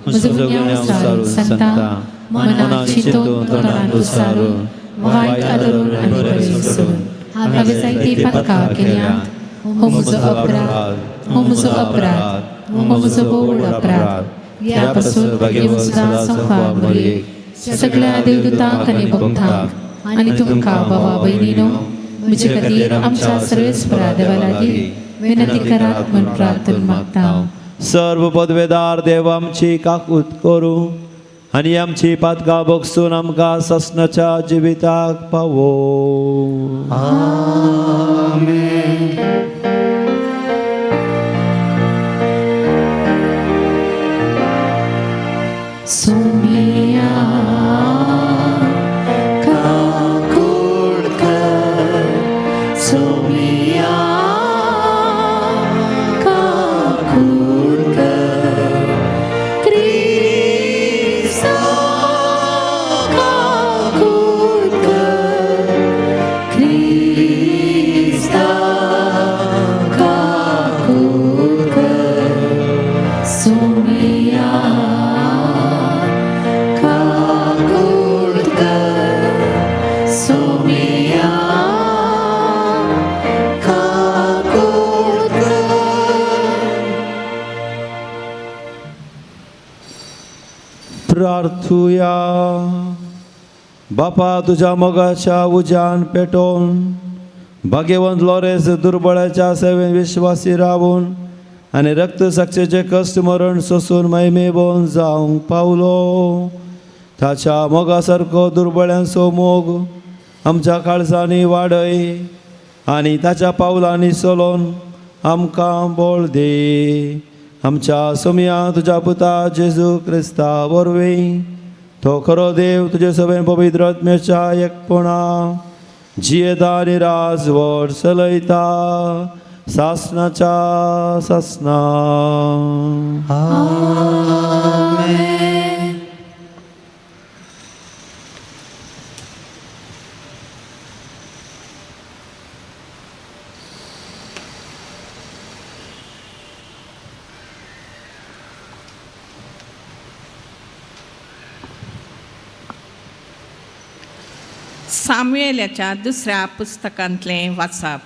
म्हजो गुन्यांव सारून सांगता. मनान चिंतून, तोंडान उच्चारून
वायट आदरून आनी बरें सोडून हांवें जायतीं पातकां केल्यांत. हो म्हजो अपराध, हो म्हजो अपराध, हो म्हजो भोव अपराध. ह्या पासून भाग्यवंत सदां संवसार मरयेक सगळ्या देवदूतांक आनी भक्तांक आनी तुमकां बाबा भयणीनो म्हजे खातीर आमच्या सर्वेस्परा देवा लागीं विनंती करात म्हूण प्रार्थना मागता.
सर्व पदवेदार देव आमची काकूत करूं आनी आमची पातकां बगसून आमकां ससनाच्या जिविताक पावो.
सोमिया काकूळ कर, सोमिया काकूळ कर, क्रिस्ता काकूळ कर, क्रिस्ता काकूळ कर, सोमिया काकूळ कर, सोमिया काकूळ कर.
प्रार्थुया. बापा, तुज्या मोगाच्या उज्यान पेटोवन भाग्यवंत लॉरेन्स दुर्बळाच्या सेवेन विश्वासी रावून आनी रक्त साक्षेचे कश्ट मरण सोसून महिमेबोन जावंक पावलो, ताच्या मोगा सारको दुर्बळ्यांचो मोग आमच्या काळजांनी वाडय आनी ताच्या पावलांनी चलोवन आमकां बळ दी. आमच्या सोमया तुज्या पुता जेजू क्रिस्ता वरवीं, तो खरो देव, तुजे सगळे पवित्र आत्म्याच्या एकपणा जियेता आनी राजवट चलयता सासनाच्या सासना.
सामुएलाच्या दुसऱ्या पुस्तकांतलें वाचप.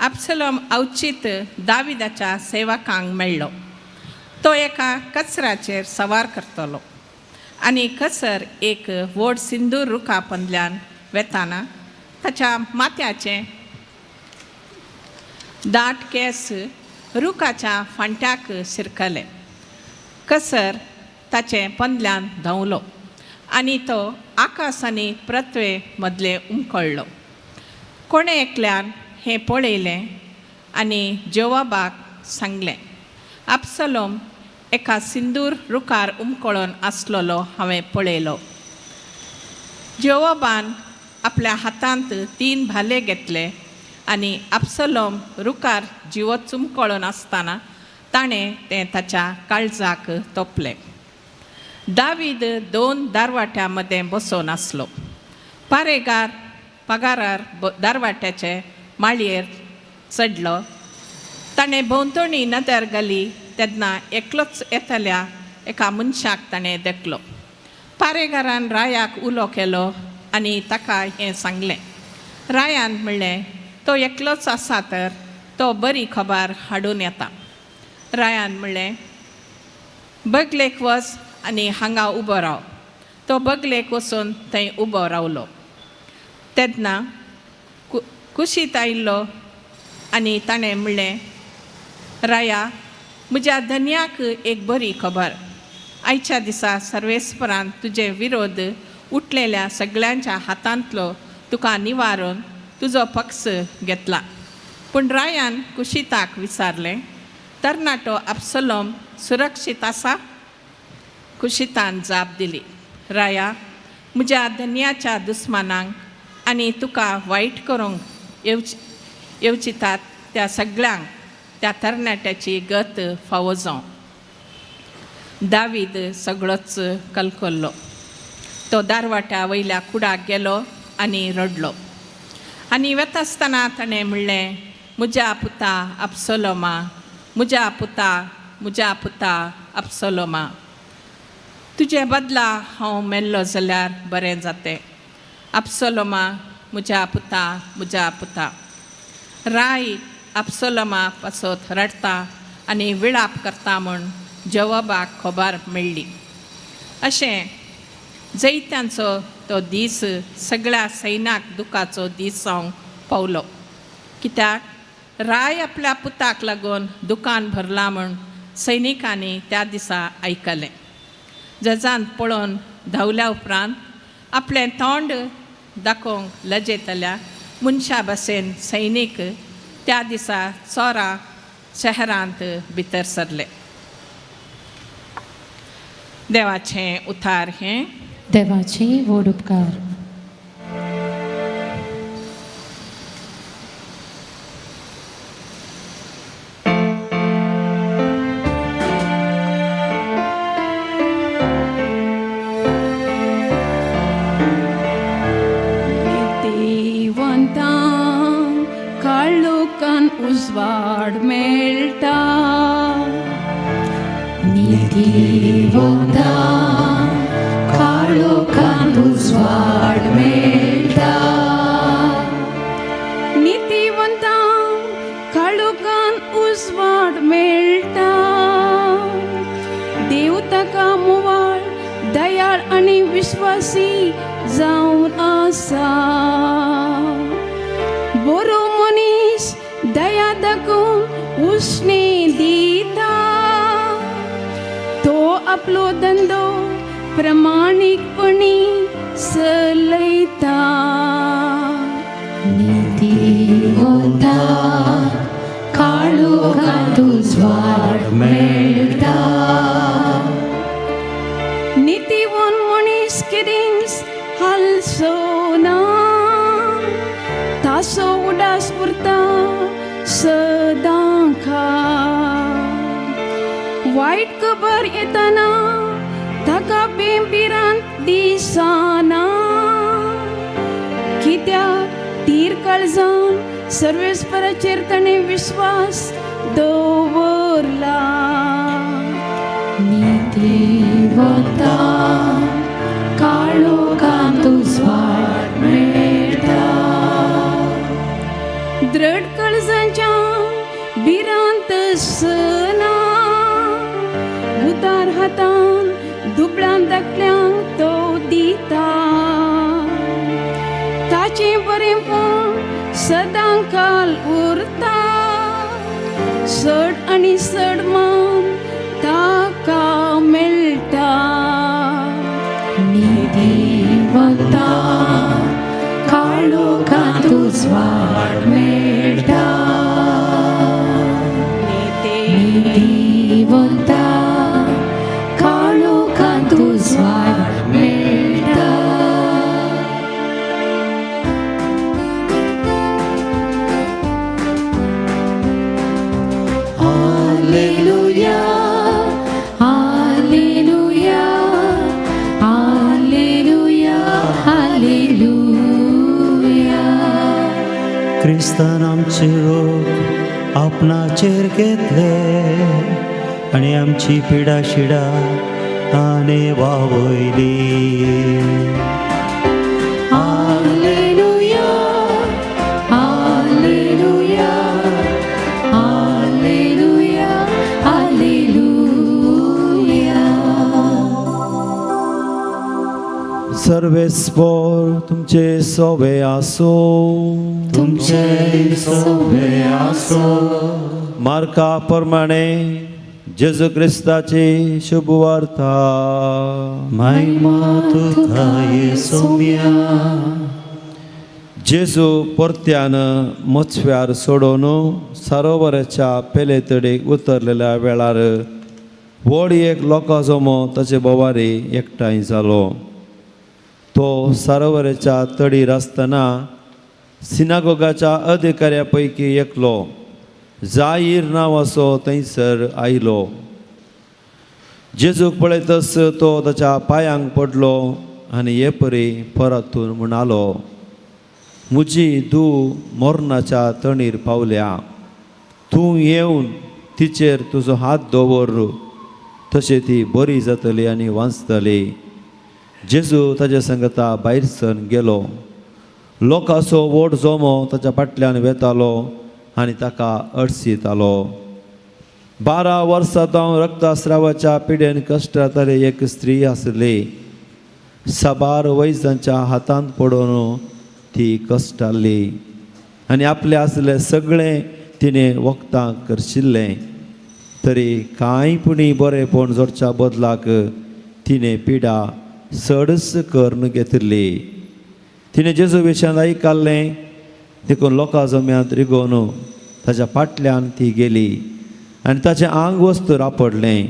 अब्सलोम अवचीत दाविदाच्या सेवकांक मेळ्ळो. तो एका कचऱ्याचेर सवार करतलो आनी कसर एक व्हड सिंदूर रुखा पंदल्यान वेताना ताच्या माथ्याचें दाट केंस रुखाच्या फांट्याक शिरकले. कसर ताचे पंदल्यान धांवलो आनी तो आकाश आनी पृथ्वे मदले उमकळ्ळो. कोणें एकल्यान हें पळयलें आनी जोवाबाक सांगलें, अब्सलोम एका सिंदूर रुखार उमकळोन आसलेलो हांवें पळयलो. जोवाबान आपल्या हातांत 3 भाले घेतले आनी अब्सलोम रुखार जिवो चुमकळोन आसतना ताणें तें ताच्या काळजाक तोपलें. दावीद 2 दारवाट्यां मदें बसोन आसलो. पारेगार पगारार दारवाट्याचे माळयेर चडलो. ताणें भोंवतणी नदर घाली तेन्ना एकलोच येतल्या एका मनशाक ताणें देखलो. पारेगारान रायाक उलो केलो आनी ताका हें सांगलें. रायान म्हणलें, तो एकलोच आसा तर तो बरी खबर हाडून येता. रायान म्हणलें, बगलेक वच आनी हांगा उबो राव. तो बगलेक वचून थंय उबो रावलो. तेन्ना कुशीत आयिल्लो आनी ताणें म्हणलें, राया, म्हज्या धनयाक एक बरी खबर. आयच्या दिसा सर्वेस्परान तुजे विरोध उठलेल्या सगळ्यांच्या हातांतलो तुका निवारून तुजो पक्ष घेतला. पूण रायान कुशीताक विचारलें, तरणाटो अब्सलोम सुरक्षीत आसा? कुशीतान जाप दिली, राया, म्हज्या धनयाच्या दुस्मानांक आनी तुका वायट करूंक येवचितात त्या सगळ्यांक त्या तरणाट्याची गत फावो जावं. दावीद सगळोच कलकल्लो. तो दारवाट्या वयल्या कुडाक गेलो आनी रडलो. आनी वता आसतना ताणें म्हणलें, म्हज्या पुता अब्सलोमा, म्हज्या पुता, म्हज्या पुता अब्सलोमा, तुजे बदला हांव मेल्लो जाल्यार बरें जातें. आपसोलोमा म्हज्या पुता, म्हज्या पुता. राय आपसोलोमा पासत रडटा आनी विळाप करता म्हूण जवाबाक खबर मेळ्ळी. अशें जैत्यांचो तो दीस सगळ्या सैनाक दुखाचो दीस जावंक पावलो, कित्याक राय आपल्या पुताक लागून दुकान भरलां म्हूण सैनिकांनी त्या दिसा आयकलें. जजान पळोवन धांवल्या उपरांत आपलें तोंड दाखोवंक लजेतल्या मनशा भशेन सैनीक त्या दिसा चोरा शहरांत भितर सरले. देवाचें उतार हें.
देवाचे व्हड उपकार.
नितीवंतांक काळोखान उजवाड मेळटा.
नितीवंता काळोखान उजवाड मेळटा.
नितीवंतांक काळोखान उजवाड मेळटा. देव ताका मुवाळ, दयाळ आनी विश्वासी जावन आसा. बरो मनीस दया दाखोवन उश्णें दिता. तो आपलो धंदो प्रमाणीकपणी चलयता.
नितीवंता काळोखान उजवाड मेळटा.
नितीवन मनीस केदींच हालचो ना. तासो उडास उरता सदां वायट खबर येतना ताका भिरांत दिसना, कित्याक तीर काळजान सर्वेस्पराचेर ताणें विस्वास दवरला.
नितीवंता काळोखान उजवाड मेळटा.
दृढ काळजाच्या भिरांत आसना. उदार हातान दुबळ्यां धाकल्यांक तो दिता. ताचें बरेंपण सदां काल उरता. चड आनी चड मान ताका मेळटा.
नितीवंता काळोखान उजवाड मेळटा. नितीवंता काळोखान उजवाड मेळटा. Alleluia, Alleluia, Alleluia, Alleluia.
क्रिस्तान आमचे रोग आपणाचेर घेतले आनी आमची पिडा शिडा ताणें वावयली.
Alleluia, Alleluia, Alleluia, Alleluia.
सर्वेस्पोर तुमचे सोवे आसो.
तुमचे सोबे आसो.
मार्का प्रमाणे जेजू क्रिस्ताची शुभ वार्ता.
महिमा तुका येसोम्या.
जेजू परत्यान मचव्यार सोडोवन सरोवराच्या पेले तडेक उतरलेल्या वेळार व्हड एक लोकां जमो ताचे बोवारी एकठांय जालो. तो सरोवराच्या तडीर आसतना सिनागोगाच्या अधिकाऱ्या पैकी एकलो जाहीर नांव असो थंयसर आयलो. जेजूक पळयतच तो ताच्या पांयांक पडलो आनी हे परी परतून म्हणालो, म्हजी धूव मरणाच्या तणीर पावल्या, तूं येवन तिचेर तुजो हात दवर, तशें ती बरी जातली आनी वांचतली. जेजू ताज्या संगता भायर सरून गेलो. लोकांचो व्हड जमो ताच्या फाटल्यान वेतालो आनी ताका अडसितालो. 12 वर्सां हांव रक्तस्रावाच्या पिडेन कश्टांतली एक स्त्री आसली. साबार वैजांच्या हातांत पडून ती कश्टाली आनी आपलें आसलें सगळें तिणें वखदां करशिल्लें, तरी कांय पुणी बरेंपण जोडच्या बदलाक तिणें पिडा चडच करून घेतिल्ली. तिणें जेजू विशयान आयकल्लें देखून लोकां जम्यांत रिगोवन ताच्या फाटल्यान ती गेली आनी ताचें आंग वस्तू रापडलें.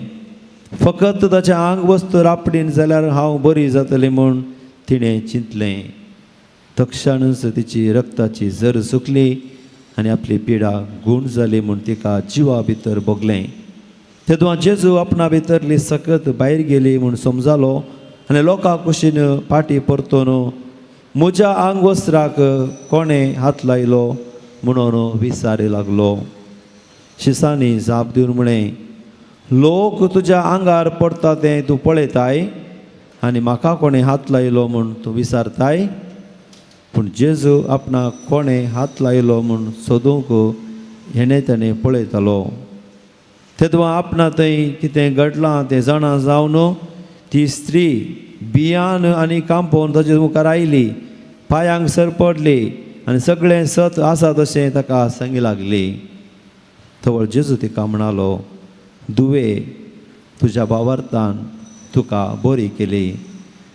फकत ताचें आंग वस्तू रापडीन जाल्यार हांव बरी जातली म्हूण तिणें चिंतलें. तक्षणच तिची रक्ताची जर सुकली आनी आपली पिडा गूण जाली म्हूण तिका जिवा भितर भोगलें. तेदों जेजू आपणा भितरली सकत भायर गेली म्हूण समजालो आनी लोकां कुशीन फाटी परतून म्हज्या आंग वस्त्राक कोणें हात लायलो म्हणून विचारी लागलो. शिसांनी जाप दिवन म्हळें, लोक तुज्या आंगार पडटा तें तूं पळयताय आनी म्हाका कोणें हात लायलो म्हूण तूं विचारताय. पूण जेजू आपणाक कोणें हात लायलो म्हूण सोदूंक हेणें तेणें पळयतालो. तेदों आपणा थंय कितें घडलां तें जाणा जावन ती स्त्री बियान आनी कांपोवन ताचे मुखार आयली, पांयांक सर पडली आनी सगळें सत आसा तशें ताका सांगी लागली. तवळ जेजू तिका म्हणालो, दुवे, तुज्या भावार्थान तुका बरी केली,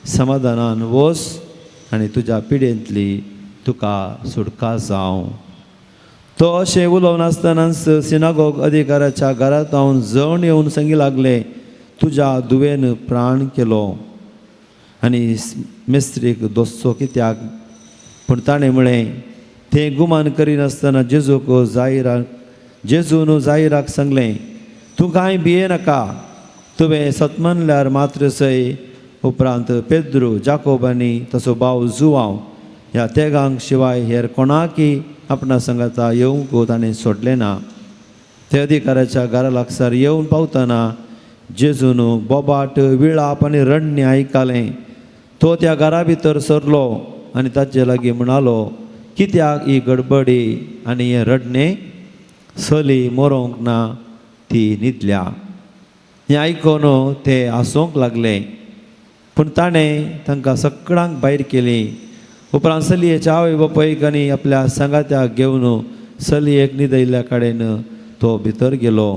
समाधानान वस आनी तुज्या पिडेंतली तुका सुटका जावं. तो अशें उलोवन आसतनाच सिनागोग अधिकाऱ्याच्या घरांत हांव जण येवन सांगी लागले, तुज्या दुवेन प्राण केलो आनी मेस्त्रीक दोसचो कित्याक. पूण ताणें म्हळें, तें गुमान करिनासतना जेजूक जायराक जेजून जायराक सांगलें, तूं कांय भिये नाका, तुवें सतमानल्यार मात्र सय. उपरांत पेद्रू, जाकोब आनी तसो भाव जुवांव ह्या तेगांक शिवाय हेर कोणाकय आपणा सांगाता येवंक ताणें सोडलें ना. ते अधिकाऱ्याच्या घरा लागसार येवन पावतना जेजून बोबाट, विळाप आनी रडणें आयकलें. तो त्या घरा भितर सरलो आनी ताचे लागीं म्हणालो, कित्याक ही गडबडी आनी हें रडणें? चली मरोंक ना, ती न्हिदल्या. हें आयकून ते हांसूंक लागले. पूण ताणें तांकां सगळ्यांक भायर केलीं. उपरांत चलयेच्या आवय बापायक आनी आपल्या सांगात्याक घेवन चलयेक न्हिदयल्ल्या कडेन तो भितर गेलो.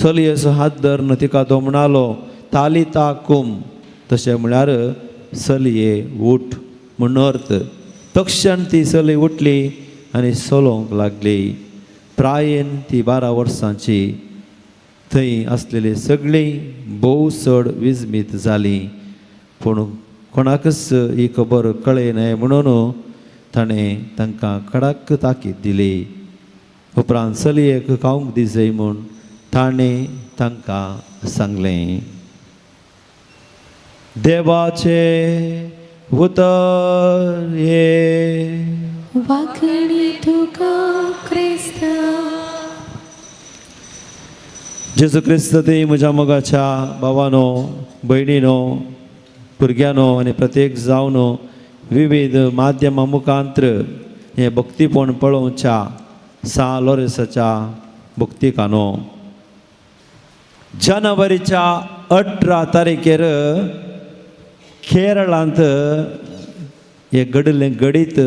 चलयेचो हात धरून तिका तो म्हणालो, तालिता कुम, तशें म्हळ्यार चलये उठ म्हूण अर्थ. तक्षण ती चली उठली आनी चलोवंक लागली. प्रायेन ती 12 वर्सांची. थंय आसलेली सगळीं भोव चड विजमीत जालीं. पूण कोणाकच ही खबर कळ्ळी न्हय म्हणून ताणें तांकां कडक ताकीद दिली. उपरांत चलयेक खावंक दिजय म्हूण ताणें तांकां सांगलें. देवाचें उतर हें.
वाखणी तुका क्रिस्ता.
जेजू क्रिस्त ते म्हज्या मोगाच्या भावानो, भयणीनो, भुरग्यांनो आनी प्रत्येक जावन विविध माध्यमां मुखांत्र हें भक्तीपण पळोवच्या सा लोरेसाच्या भक्तिकानो, जानेवारीच्या 18 तारखेर केरळांत हें घडिल्लें घडीत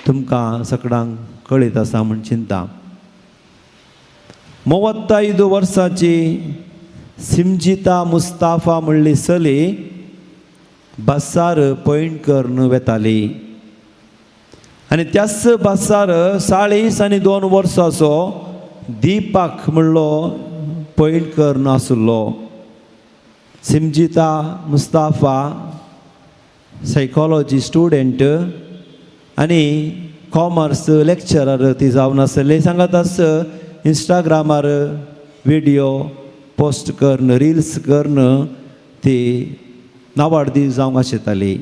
तुमकां सगळ्यांक कळीत आसा म्हूण चिंता. 35 वर्सांची सिमजिता मुस्ताफा म्हणली चली बसार पयण करून वेताली आनी त्याच बसार 42 वर्सांचो दीपक म्हणलो पयण करून आशिल्लो. सिमजिता मुस्ताफा सायकोलॉजी स्टुडंट आनी कॉमर्स लेक्चरर ती जावन आसली. सांगत आस इंस्टाग्रामार विडियो पोस्ट करून, रिल्स करून ती नावाडदी जावंक आशिताली.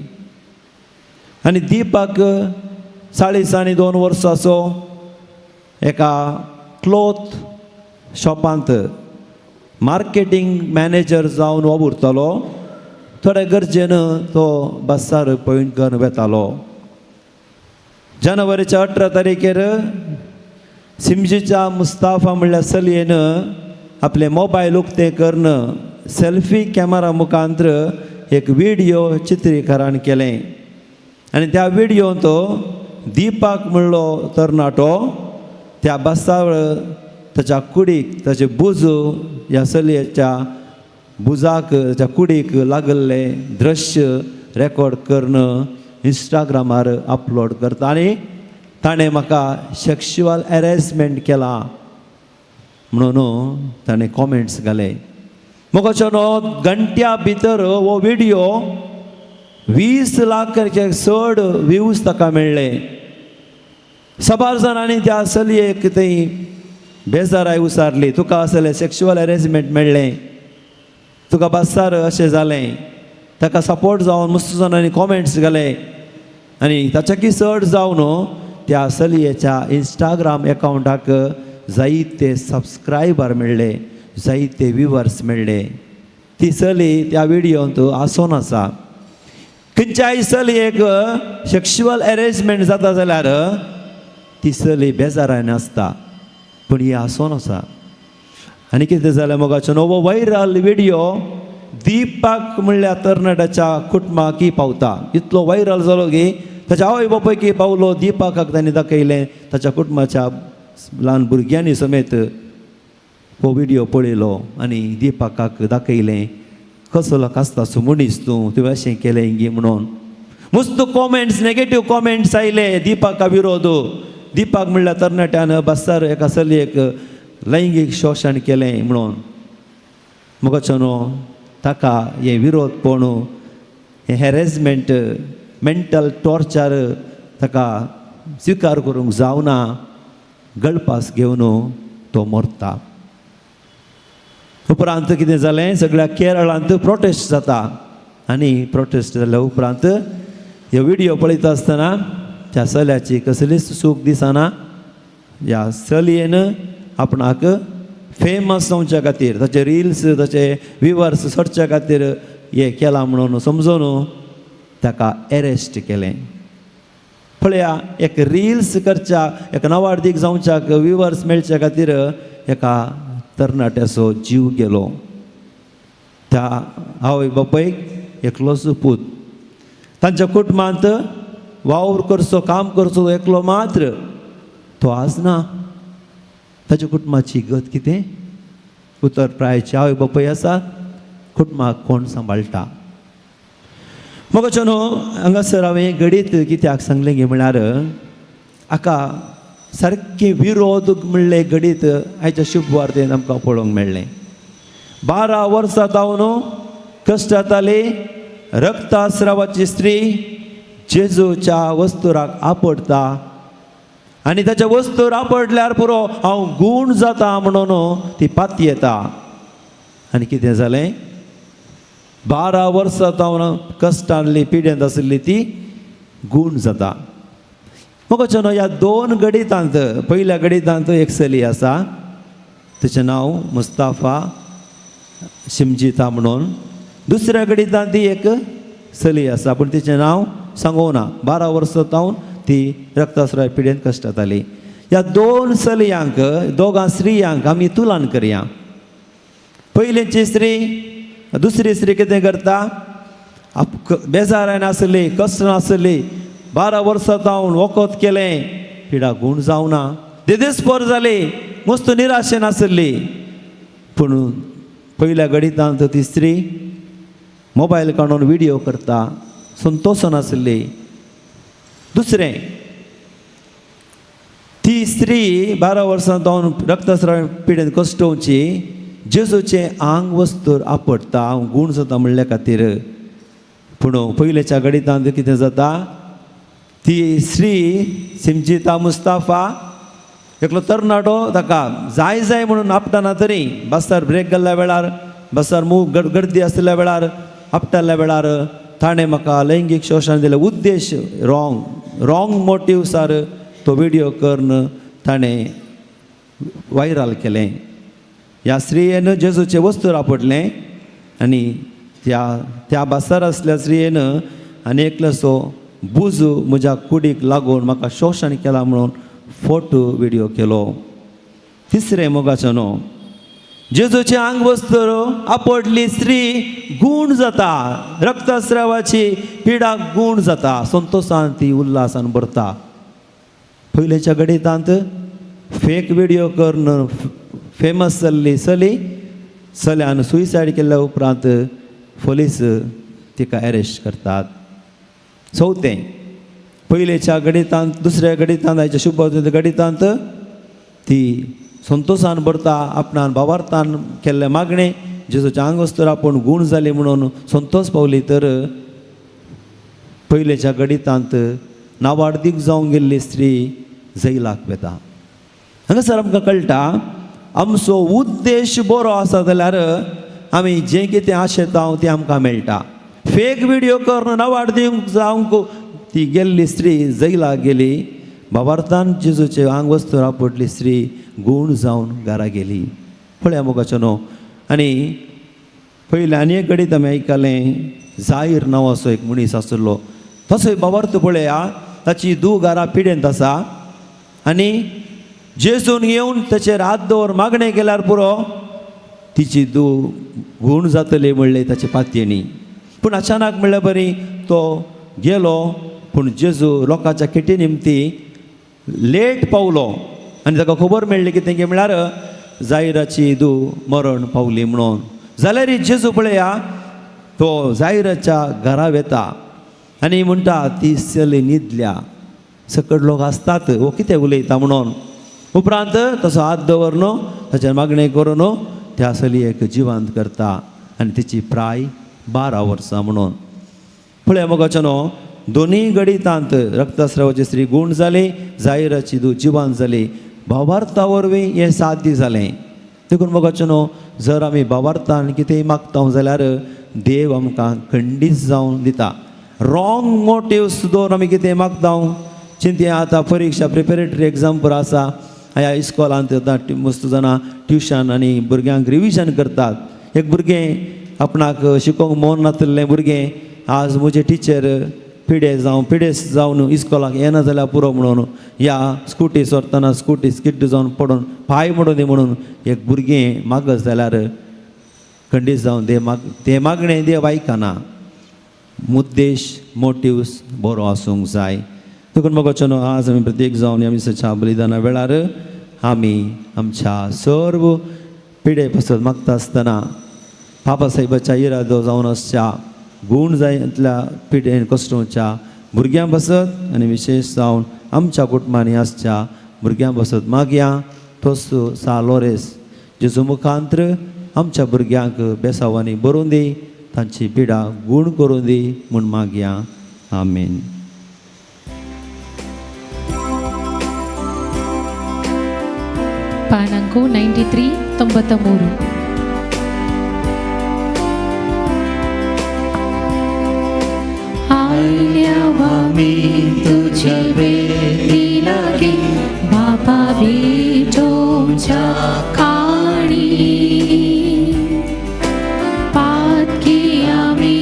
आनी दीपक 42 वर्साचो एका क्लोथ शॉपांत मार्केटींग मॅनेजर जावन वावुरतालो. थोड्या गरजेन तो बसार पयण करून वेतालो. जानेवारीच्या 18 तारखेर सिमजीच्या मुस्ताफा म्हणल्यार चलयेन आपले मोबायल उक्तें करून सेल्फी कॅमेरा मुखांत्र एक व्हिडियो चित्रीकरण केलें आनी त्या व्हिडियोंत तो दीपक म्हणलो तरणाटो त्या बसावर ताच्या कुडीक ताचे बुजू ह्या चलयेच्या बुजाक ताच्या कुडीक लागल्लें दृश्य रेकॉर्ड करून इंस्टाग्रामार अपलोड करता आनी ताणें म्हाका सेक्शुअल हॅरेसमेंट केला म्हणून ताणें कॉमेंट्स घाले. मोगाचो न्हू घंट्या भितर हो व्हिडियो 20 लाखाचे चड व्यूज ताका मेळ्ळे. साबार जाणांनी त्या चलयेक थंय बेजाराय उसारली, तुका असलें सेक्शुअल हॅरेसमेंट मेळ्ळें, तुका बसार अशें जालें. ताका सपोर्ट जावन मस्त जाणांनी कॉमेंट्स घाले आनी ताच्याकी चड जावन त्या चलयेच्या इंस्टाग्राम एकावंटाक जायते सबस्क्रायबर मेळ्ळे, जायते व्युवर्स मेळ्ळे. ती चली त्या व्हिडियोंत आसोन आसा. खंयच्याय चलयेक सेक्शुअल हॅरेसमेंट जाता जाल्यार ती चली बेजारान आसता, पूण ही आसोन आसा. आनी कितें जालें मोगाचो हो व्हायरल व्हिडियो दीपक म्हणल्या तरणाट्याच्या कुटुंबाकय पावता. इतलो व्हायरल जालो की ताच्या आवय बापायकय पावलो. दीपकाक तांणी दाखयलें, ताच्या कुटुंबाच्या ल्हान भुरग्यांनी समेत हो व्हिडियो पळयलो आनी दीपकाक दाखयलें, कसलो कास्ताचो मनीस तूं, तुवें अशें केलें गी म्हणून. मस्त कॉमेंट्स, नेगेटीव कॉमेंट्स आयले दीपका विरोध. दीपक म्हणल्यार तरणाट्यान बसार एका चलयेक लैंगीक शोशण केलें म्हणून. मोगाचो न्हू ताका हें विरोधपण, हें हॅरेसमेंट, मेंटल टॉर्चर ताका स्विकार करूंक जावना. गळपास घेवन तो मरता. उपरांत कितें जालें, सगळ्या केरळांत प्रोटेस्ट जाता आनी प्रोटेस्ट जाल्या उपरांत हे व्हिडियो पळयता आसतना त्या चल्याची कसलीच सूख दिसना. ह्या चलयेन आपणाक फेमस जावच्या खातीर, ताचे रिल्स, ताचे विवर्स चडच्या खातीर हें केलां म्हणून समजून ताका एरेस्ट केलें. पळया, एक रिल्स करच्या, एक नावाडदीक जावच्याक, विवर्स मेळच्या खातीर एका तरणाट्याचो जीव गेलो. त्या आवय बापायक एकलोच पूत, तांच्या कुटुंबांत वावर करचो, काम करचो एकलो मात्र, तो आज ना. ताच्या कुटुंबाची गत कितें? उतर प्रायचे आवय बापूय आसा, कुटुंबाक कोण सांबाळटा? मोगाचो न्हू हांगासर हांवें घडीत कित्याक सांगलें गी म्हळ्यार हाका सारकें विरोध म्हणलें घडीत आयच्या शुभवार्तेन आमकां पळोवंक मेळ्ळें. 12 वर्सां जावन कश्ट जाताली रक्तस्रावाची स्त्री जेजूच्या वस्तुराक आपडटा आनी ताच्या वस्तूर आपडल्यार पुरो, हांव गूण जाता म्हणून ती पातयेता. आनी कितें जालें? 12 वर्सां जावन कश्टांतली पिड्यांत आशिल्ली ती गूण जाता. मोगाचो न्हू ह्या दोन गणितांत, पयल्या गणितांत एक चली आसा, तिचें नांव मुस्ताफा शिमजिता म्हणून. दुसऱ्या गणितांत ती एक चली आसा, पूण तिचें नांव सांगूं ना. 12 वर्सां जावन ती रक्तस्राव पिडेन कश्ट जाताली. ह्या दोन चलयांक, दोगां स्त्रियांक आमी तुलन करया. पयलींची स्त्री, दुसरी स्त्री कितें करता? बेजारान आसली, कश्ट आसली, 12 वर्सां जावन वखद केलें, पिडा गूण जावना, देदेस्पोर जाली, मस्त निराशेन आसली. पूण पयल्या गणितांत ती स्त्री मोबायल काडून व्हिडियो करता, संतोशन आसली. दुसरें, ती स्त्री 12 वर्सां जावन रक्तस्राव पिडेन कश्टोवची, जेजूचें आंग वस्तूर आपडटा, हांव गूण जाता म्हणल्या खातीर. पूण पयलेच्या गणितांत कितें जाता? ती स्त्री सिमजिता मुस्ताफा, एकलो तरणाटो ताका जाय जाय म्हणून आपटना तरी बसार ब्रेक घाल्ल्या वेळार, बसार मूव गर्दी आशिल्ल्या वेळार आपटल्या वेळार ताणें म्हाका लैंगीक शोशण दिलें. उद्देश रॉंग, रॉंग मोटिव्सार तो व्हिडियो करून ताणें व्हायरल केलें. ह्या स्त्रियेन जेजूचें वस्तू आपडलें आनी त्या त्या बासार आसल्या स्त्रियेन आनी एकलोसो बुजू म्हज्या कुडीक लागून म्हाका शोशण केलां म्हणून फोटो व्हिडियो केलो. तिसरें मोगाचें न्हू, जेजूचें आंग वस्त्र आपडली स्त्री गूण जाता, रक्तस्रावाची पिडा गूण जाता, संतोशान ती उल्हासान भरता. पयलेच्या गणितांत फेक व्हिडियो करून फेमस जाल्ली चली चल्यान सुसायड केल्या उपरांत पोलीस तिका अरेस्ट करतात. चवथें, पयलेच्या गणितांत दुसऱ्या गणितांत आयच्या शुभ गणितांत ती संतोशान भरता, आपणान भावार्थान केल्लें मागणें जेजूच्या आंगवस्त्र आपूण गूण जाली म्हणून संतोष पावली. तर पयलेच्या गणितांत नावार्दीक जावंक गेल्ली स्त्री जैलाक वेता. हांगासर आमकां कळटा आमचो उद्देश बरो आसा जाल्यार आमी जें कितें आशेता तें आमकां मेळटा. फेक व्हिडियो करून नावार्दीक जावंक ती गेल्ली स्त्री जैलाक गेली. भावार्थान जेजूचे आंग वस्तू आपडली स्त्री गूण जावन घरा गेली. पळया मोगाचो न्हू. आनी पयलें आनी एक घडीत आमी आयकलें, जाहीर नांवाचो एक मनीस आशिल्लो, तसोय भावार्थ पळया ताची धूव घरा पिडेंत आसा आनी जेजून येवन ताचेर हात दवर मागणें केल्यार पुरो तिची धूव गूण जातली म्हणलें ताचे पातयेणी. पूण अचानक म्हणल्यार बरी तो गेलो, पूण जेजू लोकांच्या खेटी निमती लेट पावलो आनी ताका खबर मेळ्ळी की तेंगे म्हळ्यार जायराची धूव मरण पावली म्हणून. जाल्यार जेजू पळया तो जायराच्या घरा वेता आनी म्हणटा ती चली न्हिदल्या, सकट लोक आसतात हो कितें उलयता म्हणून. उपरांत तसो हात दवर न्हू ताचेर मागणें करून त्या चलयेक जिवंत करता आनी तिची प्राय 12 वर्सां म्हणून. पळया मोगाचो न्हू, दोनूय गणितांत रक्तस्रावाची स्त्री गूण जाली, जायराची धूव जिवंत जाली. भावार्था वरवीं हें साध्य जालें. देखून मोगाचो न्हू, जर आमी भावार्थान कितेंय मागता जाल्यार देव आमकां खंडीत जावन दिता. रॉंग मोटिव्स दवर आमी कितें मागता, चिंतया आतां परिक्षा प्रिपेरेटरी एग्जाम पुरो आसा, ह्या इस्कॉलांत आतां मस्त जाणां ट्युशन आनी भुरग्यांक रिविजन करतात. एक भुरगें आपणाक शिकोवंक मन नातिल्लें भुरगें आज म्हजे टिचर पिडे जावं पिडेस जावन इस्कॉलाक येना जाल्यार पुरो म्हणून ह्या स्कुटी सोरतना स्कुटी स्किट जावन पडून पांय मोडून दी म्हणून एक भुरगें मागत जाल्यार खंडीत जावन तें मागणें देव आयकना. मुद्देश मोटिव्स बरो आसूंक जाय. देखून मोगाचो न्हू, आज आमी प्रत्येक जावन ह्या मिसाच्या बलिदाना वेळार आमी आमच्या सर्व पिडे पासत मागता आसतना बाबा साहेबाच्या इरादो जावन आसच्या गूण जायतल्या पिडेन कश्टोच्या भुरग्यां पासत आनी विशेश जावन आमच्या कुटुंबांनी आसच्या भुरग्यां पासत मागया. तसो सा लोरेस जेजू मुखांत्र आमच्या भुरग्यांक बेसावांनी बरोवन दी, तांची पिडा गूण करून दी म्हूण मागया. आमेन.
ಪಾನಾಂಕು 93 93. आयल्यावामी तुझे वेदी लागी बापा भेटोच्या काणी पातकी आमी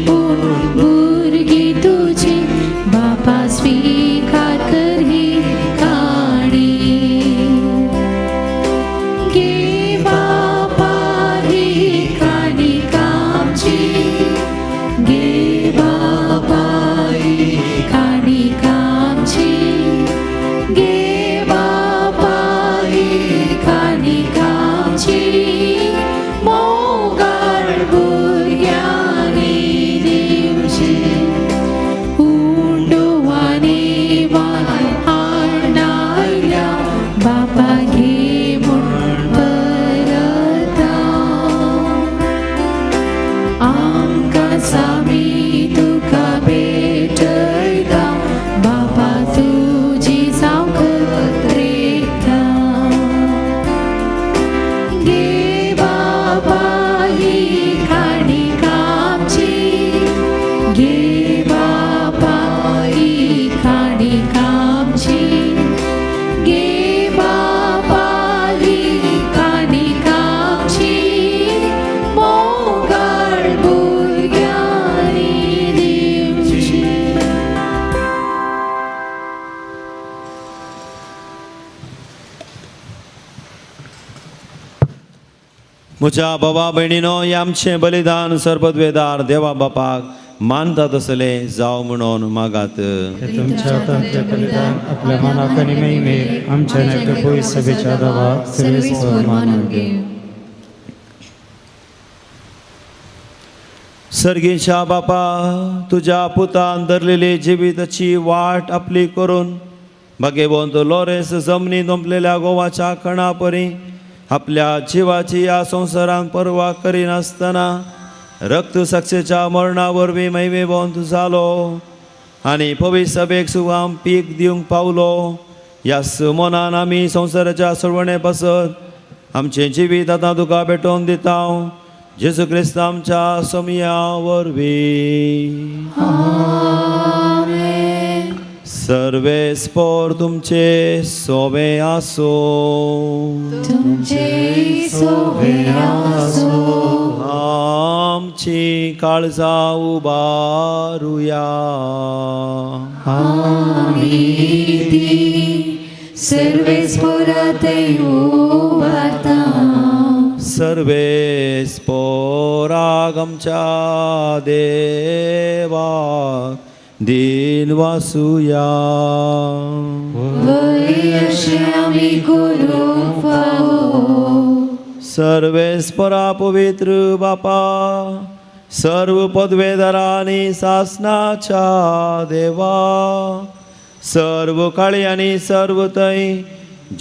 पूण भुरगीं तुजी बापा स्विकार कर ही काणी. गे बापा ही काणी आमची, गे बापा ही काणी आमची, गे बापा ही काणी आमची, मोगाळ भुरग्यांनी दिवची. उंडवानी वान हाडल्या बापा घे म्हूण परता, आमकां सामी तुका भेटयता बापा तुजी सावकत रेखता. गे बापा ही काणी आमची, गे बापा ही काणी आमची, गे बापा
म्हज्या बाबा भयणीनो हें आमचें बलिदान सर्वद्वेदार देवा बापाक मानता तसलें जावं म्हणून मागात.
हे तुमच्या हातांतले बलिदान आपल्या मनाक आनी महिमेक आमच्या नायक पयस सभेच्या दावा सर्वेस्पर मानून घेवं.
सर्गेच्या बापा, तुज्या पुतान धरलेली जिविताची वाट आपली करून भाग्यवंत लॉरेन्स जमनी दोंपलेल्या गोवाच्या कणा परी आपल्या जिवाची ह्या संवसारान पर्वा करिनासतना रक्त साक्षेच्या मरणा वरवीं महिमेवंत जालो आनी पवित्र सभेक सुवाम पीक दिवंक पावलो. ह्या मनान आमी संवसाराच्या सोडवणे पासत आमचें जिवीत आतां तुका भेटोवन दिता, जेजू क्रिस्त आमच्या सोमया वरवीं. सर्वेस्पोर तुमचे सोबे आसो.
तुमचे सोबे आसो.
आमची काळजां उबारुया.
आमी ती सर्वेस्पोरात उबारता.
सर्वेस्पोराक आमच्या देवाक दिन वासुया.
वय अशें आमी करूंक फावो.
सर्वेस्परा पवित्र बापा, सर्व पदवेदारांनी सासनाच्या देवा, सर्व काळी आनी सर्व थंय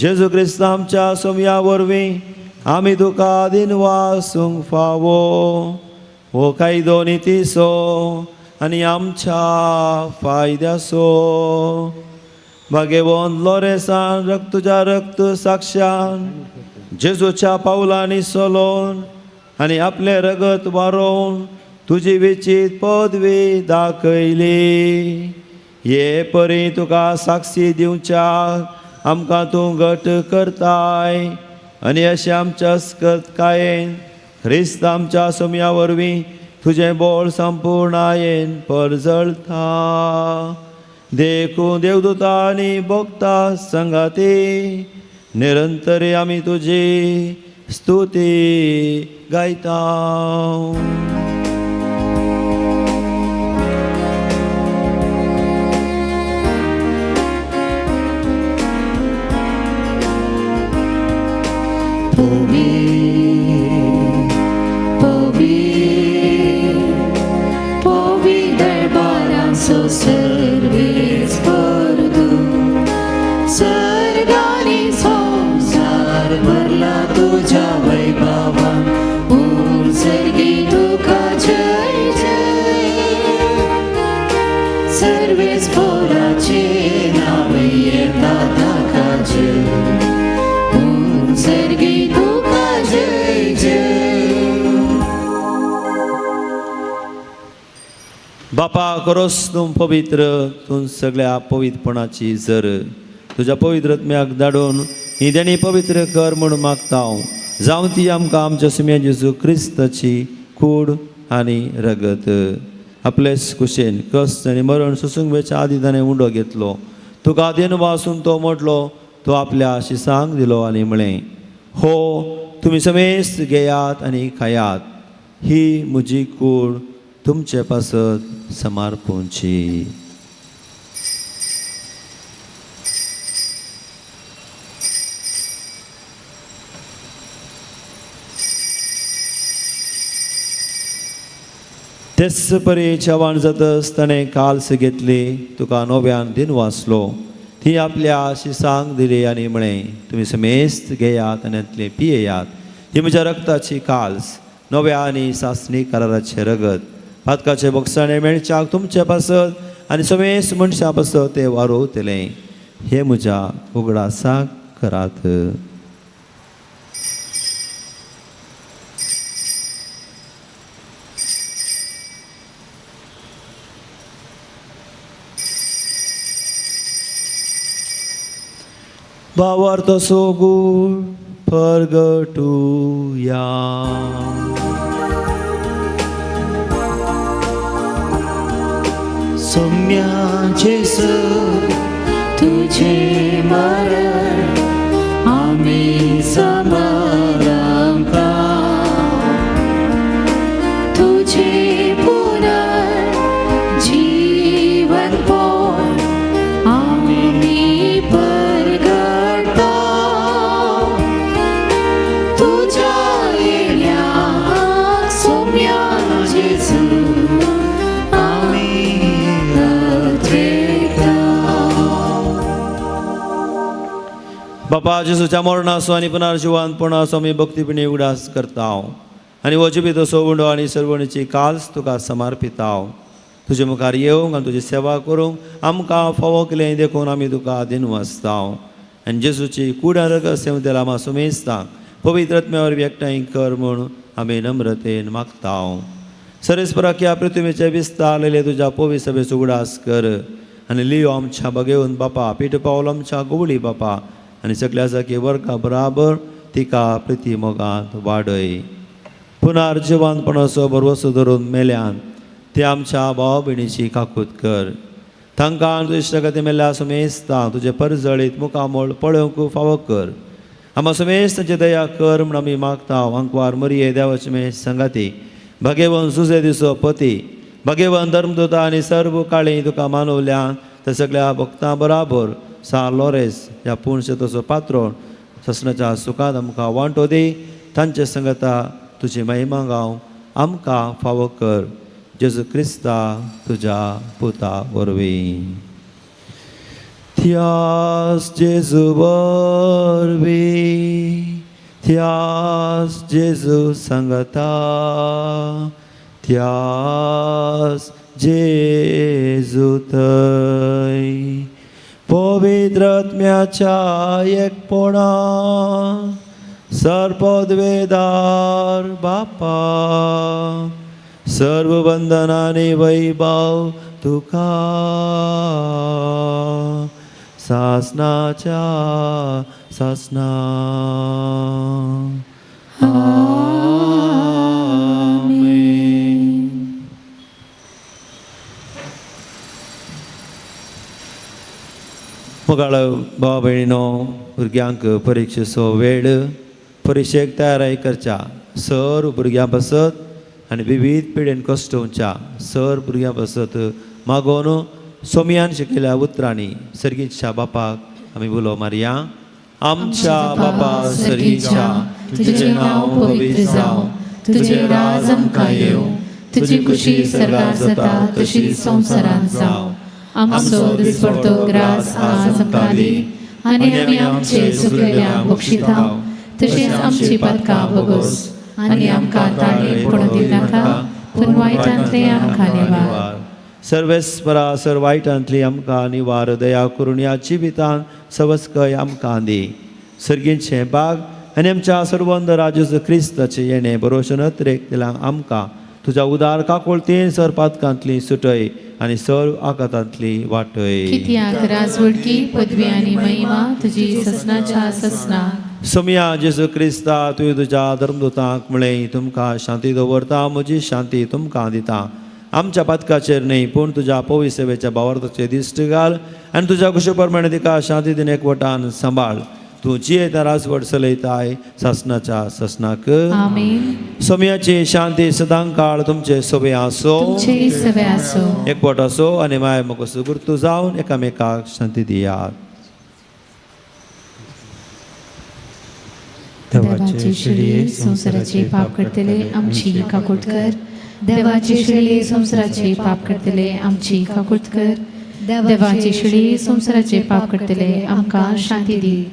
जेजू क्रिस्त आमच्या सोमया वरवीं आमी तुका दिनवासूंक फावो. हो कायदो नितीसो आनी आमच्या फायद्यासो. भाग्यवंत लॉरेसान रक्त तुज्या रक्त साक्षान जेजूच्या पावलांनी सोलोन आनी आपलें रगत वारोवन तुजी विचीत पदवी दाखयली. हे परी तुका साक्षी दिवच्याक आमकां तूं घट करताय आनी अशें आमच्या अस्कतकायेन ख्रिस्त आमच्या सोमया वरवीं तुजें बोळ संपूर्णायेन परजळता. देखून देवदूता आनी भोगता संगाती निरंतरी आमी तुजी स्तुती गायता.
पवी पवी दरबारांचो सर्वेस्पर तूं, सर्गानी संवसार भरला तुज्या वैभवान. ऊं सर्गी तुका जय जय. सर्वेस्पराचे नांव येता ताका जय. ऊं सर्गी तुका जय जय.
बापा करोस तूं पवित्र, तूं सगळ्या पवित्रपणाची जर तुज्या पवित्र आत्म्याक धाडून ही देणी पवित्र कर म्हूण मागता हांव. जावं ती आमकां आमच्या सुम्या जेजू क्रिस्ताची कूड आनी रगत. आपलेच कुशेन कश्ट आनी मरण सोसूंक वेच्या आदी ताणें उंडो घेतलो, तुका देन वासून तो मोडलो, तो आपल्या शिसांक दिलो आनी म्हळें, हो तुमी समेस्त घेयात आनी खायात, ही म्हजी कूड तुमचे पासत समर्पूंची. तेच परी जेवण जातच ताणें काल्स घेतली, तुका नव्यान दिन वाचलो, ती आपल्या शिसांक दिली आनी म्हळें, तुमी समेस्त घेयात आनी तातूंतलें पियेयात, ही म्हज्या रक्ताची काल्स, नव्या आनी सासणी कराराचें रगत, पातकाचे बोगसाणे मेळच्याक तुमचे पासत आनी समेस्त मनशां पासत तें वारोवतलें. हें म्हज्या उगडासाक करात. भावार्थ सोगूळ परगटुया.
सौम्या जेजू
तुझे मरण आम्ही समारंभता.
बापा जेजूच्या मरणाचो आनी पुनर्जिवंतपणाचो आमी भक्तीपणी उगडास करता आनी हो जिविताचो उंडो आनी सर्वणीची काल्स तुका समर्पिता. तुजे मुखार येवंक आनी तुजी सेवा करूंक आमकां फावो केलें देखून आमी तुका दिनवासता. आनी जेजूची कूड आनी रगत सेवतेला आमा सुमेस्तांक पवित्र आत्म्या वरवीं एकठांय कर म्हूण आमी नम्रतेन मागता. सरेस्पराक ह्या पृथ्वीचे विस्तारलेले तुज्या पवित्र सभेचो उगडास कर आनी लियो आमच्या बगेवन बापा, पीठ पावल आमच्या गोवळी बापा आनी सगल्या जागी वर्गा बराबर तिका प्रिती मोगांत वाडय. पुनर्जिवंतपणाचो भरवसो धरून मेल्यान ते आमच्या भाव भयणीची काकूत कर. तांकां तुजे इश्टागती मेल्ल्या सुमेस्ता तुजें परजळीत मुखामळ पळोवंक फावो कर. आमा सुमेस तांची दया कर म्हूण आमी मागता. आंकवार मरिये देवाचे मेस संगाती भगेवन सुजे दिसो पती भगेवन धर्मदूता आनी सर्व काळी तुका मानवल्या त्या सगळ्या भक्तां बराबर सा लोरेस ह्या पुणशेताचो पात्रोण ससनाच्या सुखांत आमकां वांटो दी. तांचे संगता तुजी महिमा गांव आमकां फावो कर. जेजू क्रिस्ता तुज्या पुता वरवीं. त्यास जेजू वरवीं, त्यास जेजू संगता, त्यास जेजू थंय पवित्र आत्म्याच्या एकपणा सर्पद्वेदार बापा सर्व वंदनाने वैभव तुका सासनाच्या सासना. आमेन. मोगाळ भाव भयणीनो, भुरग्यांक परिक्षेचो वेळ, परिक्षेक तयाराय करच्या सर भुरग्यां पासत आनी विवीध पिडेन कश्टोवच्या सर भुरग्यां पासत मागोवन सोमयान शिकयल्या उतरांनी सर्गीच्या बापाक आमी उलो मारया. आमच्या बापा सर्गीच्या,
तुझे नाव पवित्र जावं, तुझे राज आमकां येवं, तुजी खुशी सर्गार जाता तशी संवसारांत जावं. आमचो दिसपडतो ग्रास आज आमकां दी आनी आमी आमचे चुकलेल्या बक्षिता तशेंच आमची पातकां भोगोस आनी आमकां ताणें पडूं दिनाका पूण वायटांतलें आमकां निवार.
सर्वेस्परा सर वायटांतली आमकां निवार दया करून ह्या जिवितान सवस्कय आमकां दी. सर्गींचें बाग आनी आमच्या सर्वंद राजू क्रिस्ताचें येणें बरोशन अत्रेक दिलां आमकां तुज्या उदार काकुळतीन सर पातकांतली सुटय आनी सर आकातांतली वाटय.
कित्याक राजवडकी पदवी आनी महिमा तुजी ससनाच्या ससना.
सोमया जेजू क्रिस्ता, तुवें तुज्या धर्मदूतांक म्हळें, तुमकां शांती दवरता, म्हजी शांती तुमकां दिता. आमच्या पातकाचेर न्हय पूण तुज्या पवित्र सेवेच्या भावार्थाचेर दिश्ट घाल आनी तुज्या कुशे प्रमाणे तिका शांती दिन एकवटान सांबाळ. तूं जियेता राजवट चलयताय सासनाच्या सासनाक.
आमेन.
सोमयाची शांती सदां काळ तुमचे सोबे आसो.
तुमचे सवे आसो.
एकवट आसो आनी माय म्हाका सुगुर्तू जावन एकामेकाक शांती दियात.
देवाचे शिळये संवसाराचे पाप करतले आमची काकूट कर. देवाचे शिळये संवसाराचे पाप करतले आमची काकूट कर. देवाचे शिळये संवसाराचे पाप करतले आमकां शांती दी.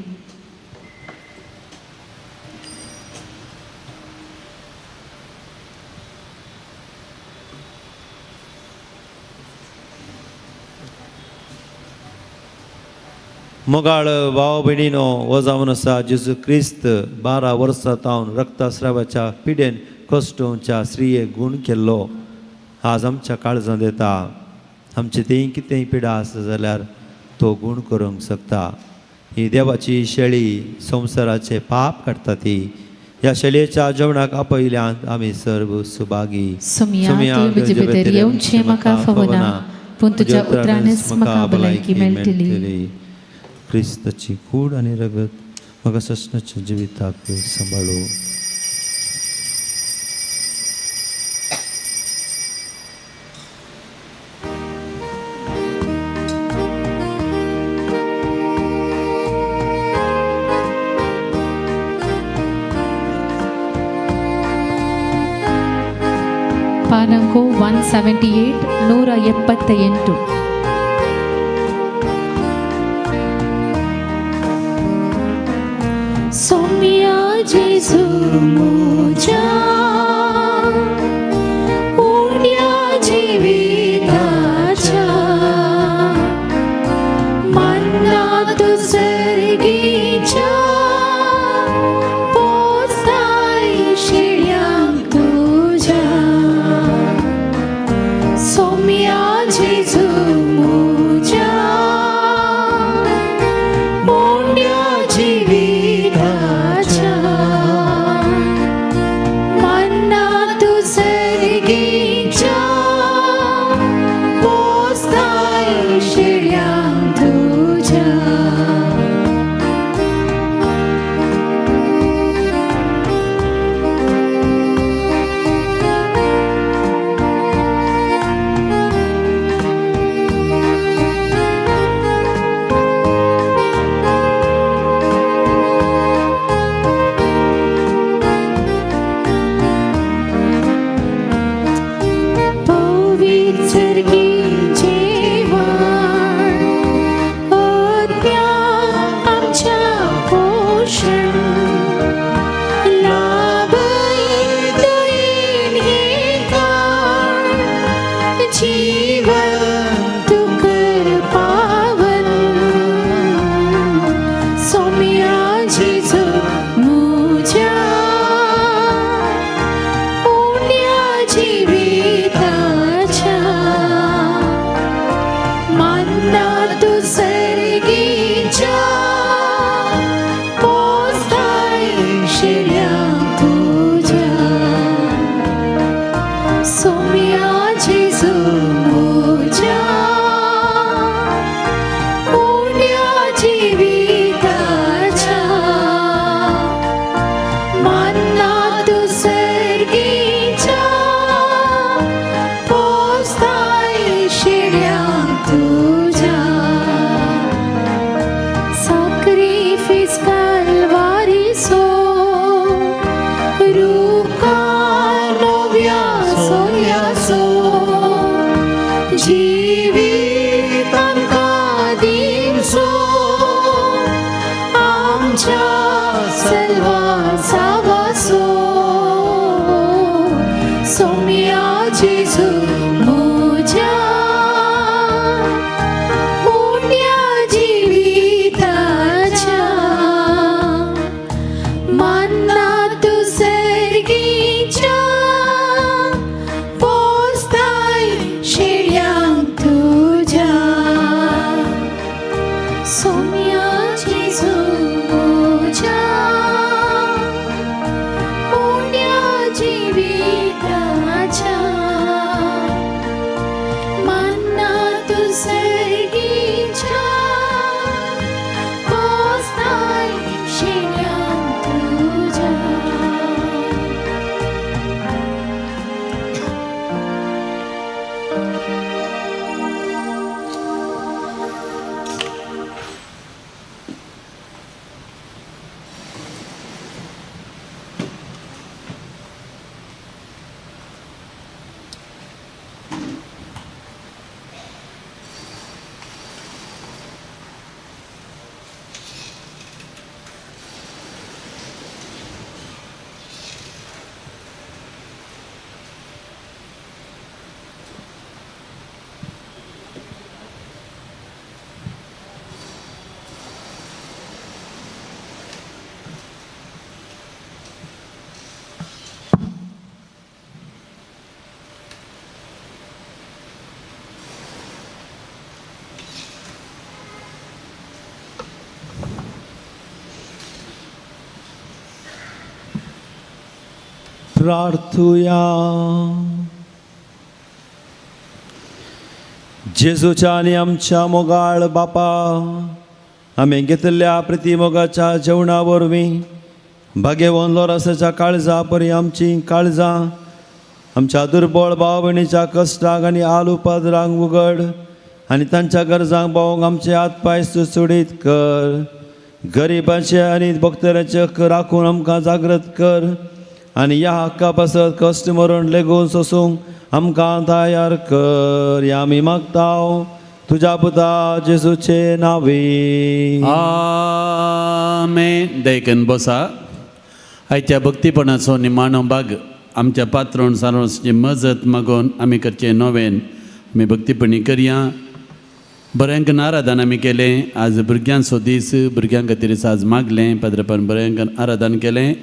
मोगाळ भाव भयणीनो, हो जावन आसा जेजू क्रिस्त 12 वर्सां तावन रक्तस्रावाच्या पिडेन कश्टोवच्या स्त्रियेक गूण केल्लो आज आमच्या काळजांत येता. आमचे तें कितेंय पिडा आसा जाल्यार तो गूण करूंक शकता. ही देवाची शेळी संवसाराचे पाप काडटा ती ह्या शेळयेच्या जेवणाक आपयल्यान आमी सर्व सुभागी.
सोमया, तूं म्हजे भितर येवचें म्हाका फावना पूण तुज्या उतरानच म्हाका भलायकी मेळटली.
क्रिस्ताची कूड आनी रगत म्हाका ससनाच्या जिविताक सांबाळू.
ಪಾನಂಕು 178 178. सोम्या जेजू म्हज्या उण्या जिविताच्या मन्ना तूं सर्गीच्या पोसताय शिळ्यांक तुज्या. सोम्या जेजू म्हज्या उण्या जिविताच्या मन्ना तूं सर्गीच्या पोसताय शिळ्यांक तुज्या. पवित्र जेवण आत्म्या आमच्या पोषण लाभय दयेन हे काळ जीवन तूं कर पावन. सोम्या जेजू म्हज्या उण्या जिविताच्या मन्ना तूं सर्गीच्या पोसताय शिळ्यांक तुज्या. सोम्या जेजू म्हज्या उण्या जिविताच्या मन्ना तूं सर्गीच्या पोसताय शिळ्यांक तुज्या. साक्रिफीस कालवारीचो रुखा नव्या सोयाचो जिवीत आमकां दिवचो आमच्या सल्वासावाचो. सोम्या जेजू म्हज्या उण्या जिविताच्या मन्ना तूं सर्गीच्या पोसताय शिळ्यांक तुज्या. सोम्या जेजू म्हज्या उण्या जिविताच्या मन्ना तूं सर्गीच्या पोसताय शिळ्यांक तुज्या.
प्रार्थुया. जेजूच्या आनी आमच्या मोगाळ बापा, आमी घेतिल्ल्या प्रतिमोगाच्या जेवणा वरवीं भाग्यवन लोरसाच्या काळजा परी आमची काळजां आमच्या दुर्बळ भाव भयणीच्या कश्टांक आनी आल उपद्रांक उगड आनी तांच्या गरजांक पावोवंक आमचे हात पांय सुडसुडीत कर. गरिबांचे आनी भक्तरांचे हक्क राखून आमकां जागृत कर आनी ह्या हक्का पासत कश्ट मरण लेगून सोसूंक आमकां तयार कर. ह्या आमी मागता. तुझ्या पुता जेजूचे नावे.
आमेन. देखून बसा. आयच्या भक्तीपणाचो निमाणो भाग आमच्या पात्रोण सारोची मजत मागून आमी करचें नोवेन आमी भक्तीपणी करया. बऱ्यांक आराधन आमी केलें. आज भुरग्यांचो दीस, भुरग्यां खातीर आज मागलें पाद्रपान बऱ्यांक आराधन केलें.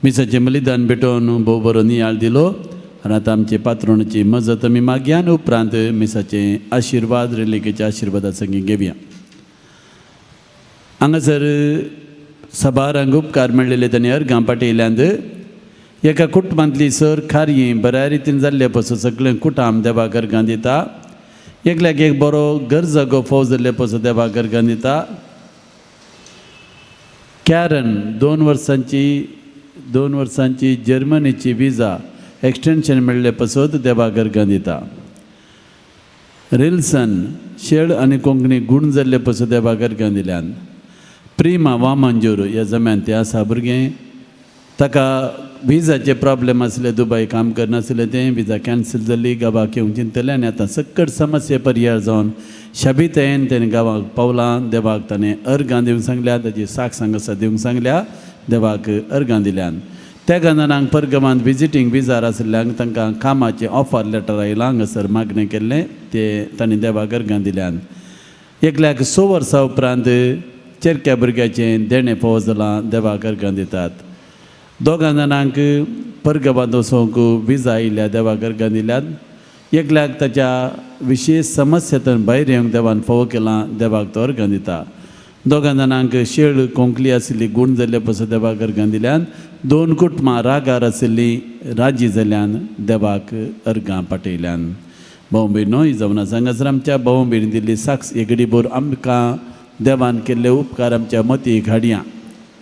मिसाचें बलिदान भेटोवन भोव बरो नियाळ दिलो आनी आतां आमचे पात्रोणाची मजत आमी मागया आनी उपरांत मिसाचे आशिर्वाद रेलिकेच्या आशिर्वादा संगी घेवया. हांगासर साबारांक उपकार मेळ्ळेले तांणी अर्गां पाटयल्यांत. एका कुटुंबांतली सर कार्य बऱ्या रितीन जाल्ले पसून सगळें कुटाम देवाक अर्गां दिता. एकल्याक एक बरो गरजागो फोव जाल्ले पसून देवाक अर्गां दिता. कॅरन 2 वर्सांची जर्मनीची विजा एक्सटेंशन मेळ्ळे पसत देवाक अर्गां दिता. रिल्सन शेळ आनी कोंकणी गूण जाल्ले पसून देवाक अर्गां दिल्यान. प्रिमा वामंजूर ह्या जम्यान तें आसा भुरगें, ताका विजाचे प्रॉब्लेम आसले, दुबय काम करनासलें, तें विजा कॅन्सल जाली. गांवाक येवंक चिंतलें आनी आतां सक्कड समस्ये पर्याय जावन शबितायेन तेणें गांवाक पावलां. देवाक ताणें अर्गां दिवंक सांगल्या, ताजी साक्ष हांगासर दिवंक सांगल्या, देवाक अर्गां दिल्यान. त्या जाणांक परगमांत विजिटींग विजार आशिल्ल्यांक तांकां कामाचें ऑफर लेटर आयलां, हांगासर मागणें केल्लें, ते तांणी देवाक अर्गां दिल्यान. एकल्याक 6 वर्सां उपरांत चेरक्या भुरग्याचें देणें फावो जालां, देवाक अर्गां दितात. दोगां जाणांक परगबांत वचोंक विजा आयल्या, देवाक अर्गां दिल्यात. एकल्याक ताच्या विशेश समस्येंतल्यान भायर येवंक देवान फावो केलां, देवाक तो अर्गां दिता. दोगां जाणांक शेळ कोंकली आशिल्ली गूण जाल्ले पसून देवाक अर्गां दिल्यान. दोन कुटुंबां रागार आशिल्लीं राजी जाल्यान देवाक अर्गां पाटयल्यान. भाव भयणो, ही जावन आसा हांगासर आमच्या भाव भयणी दिल्ली साक्ष एगडीभर आमकां देवान केल्ले उपकार आमच्या मतीक हाडया.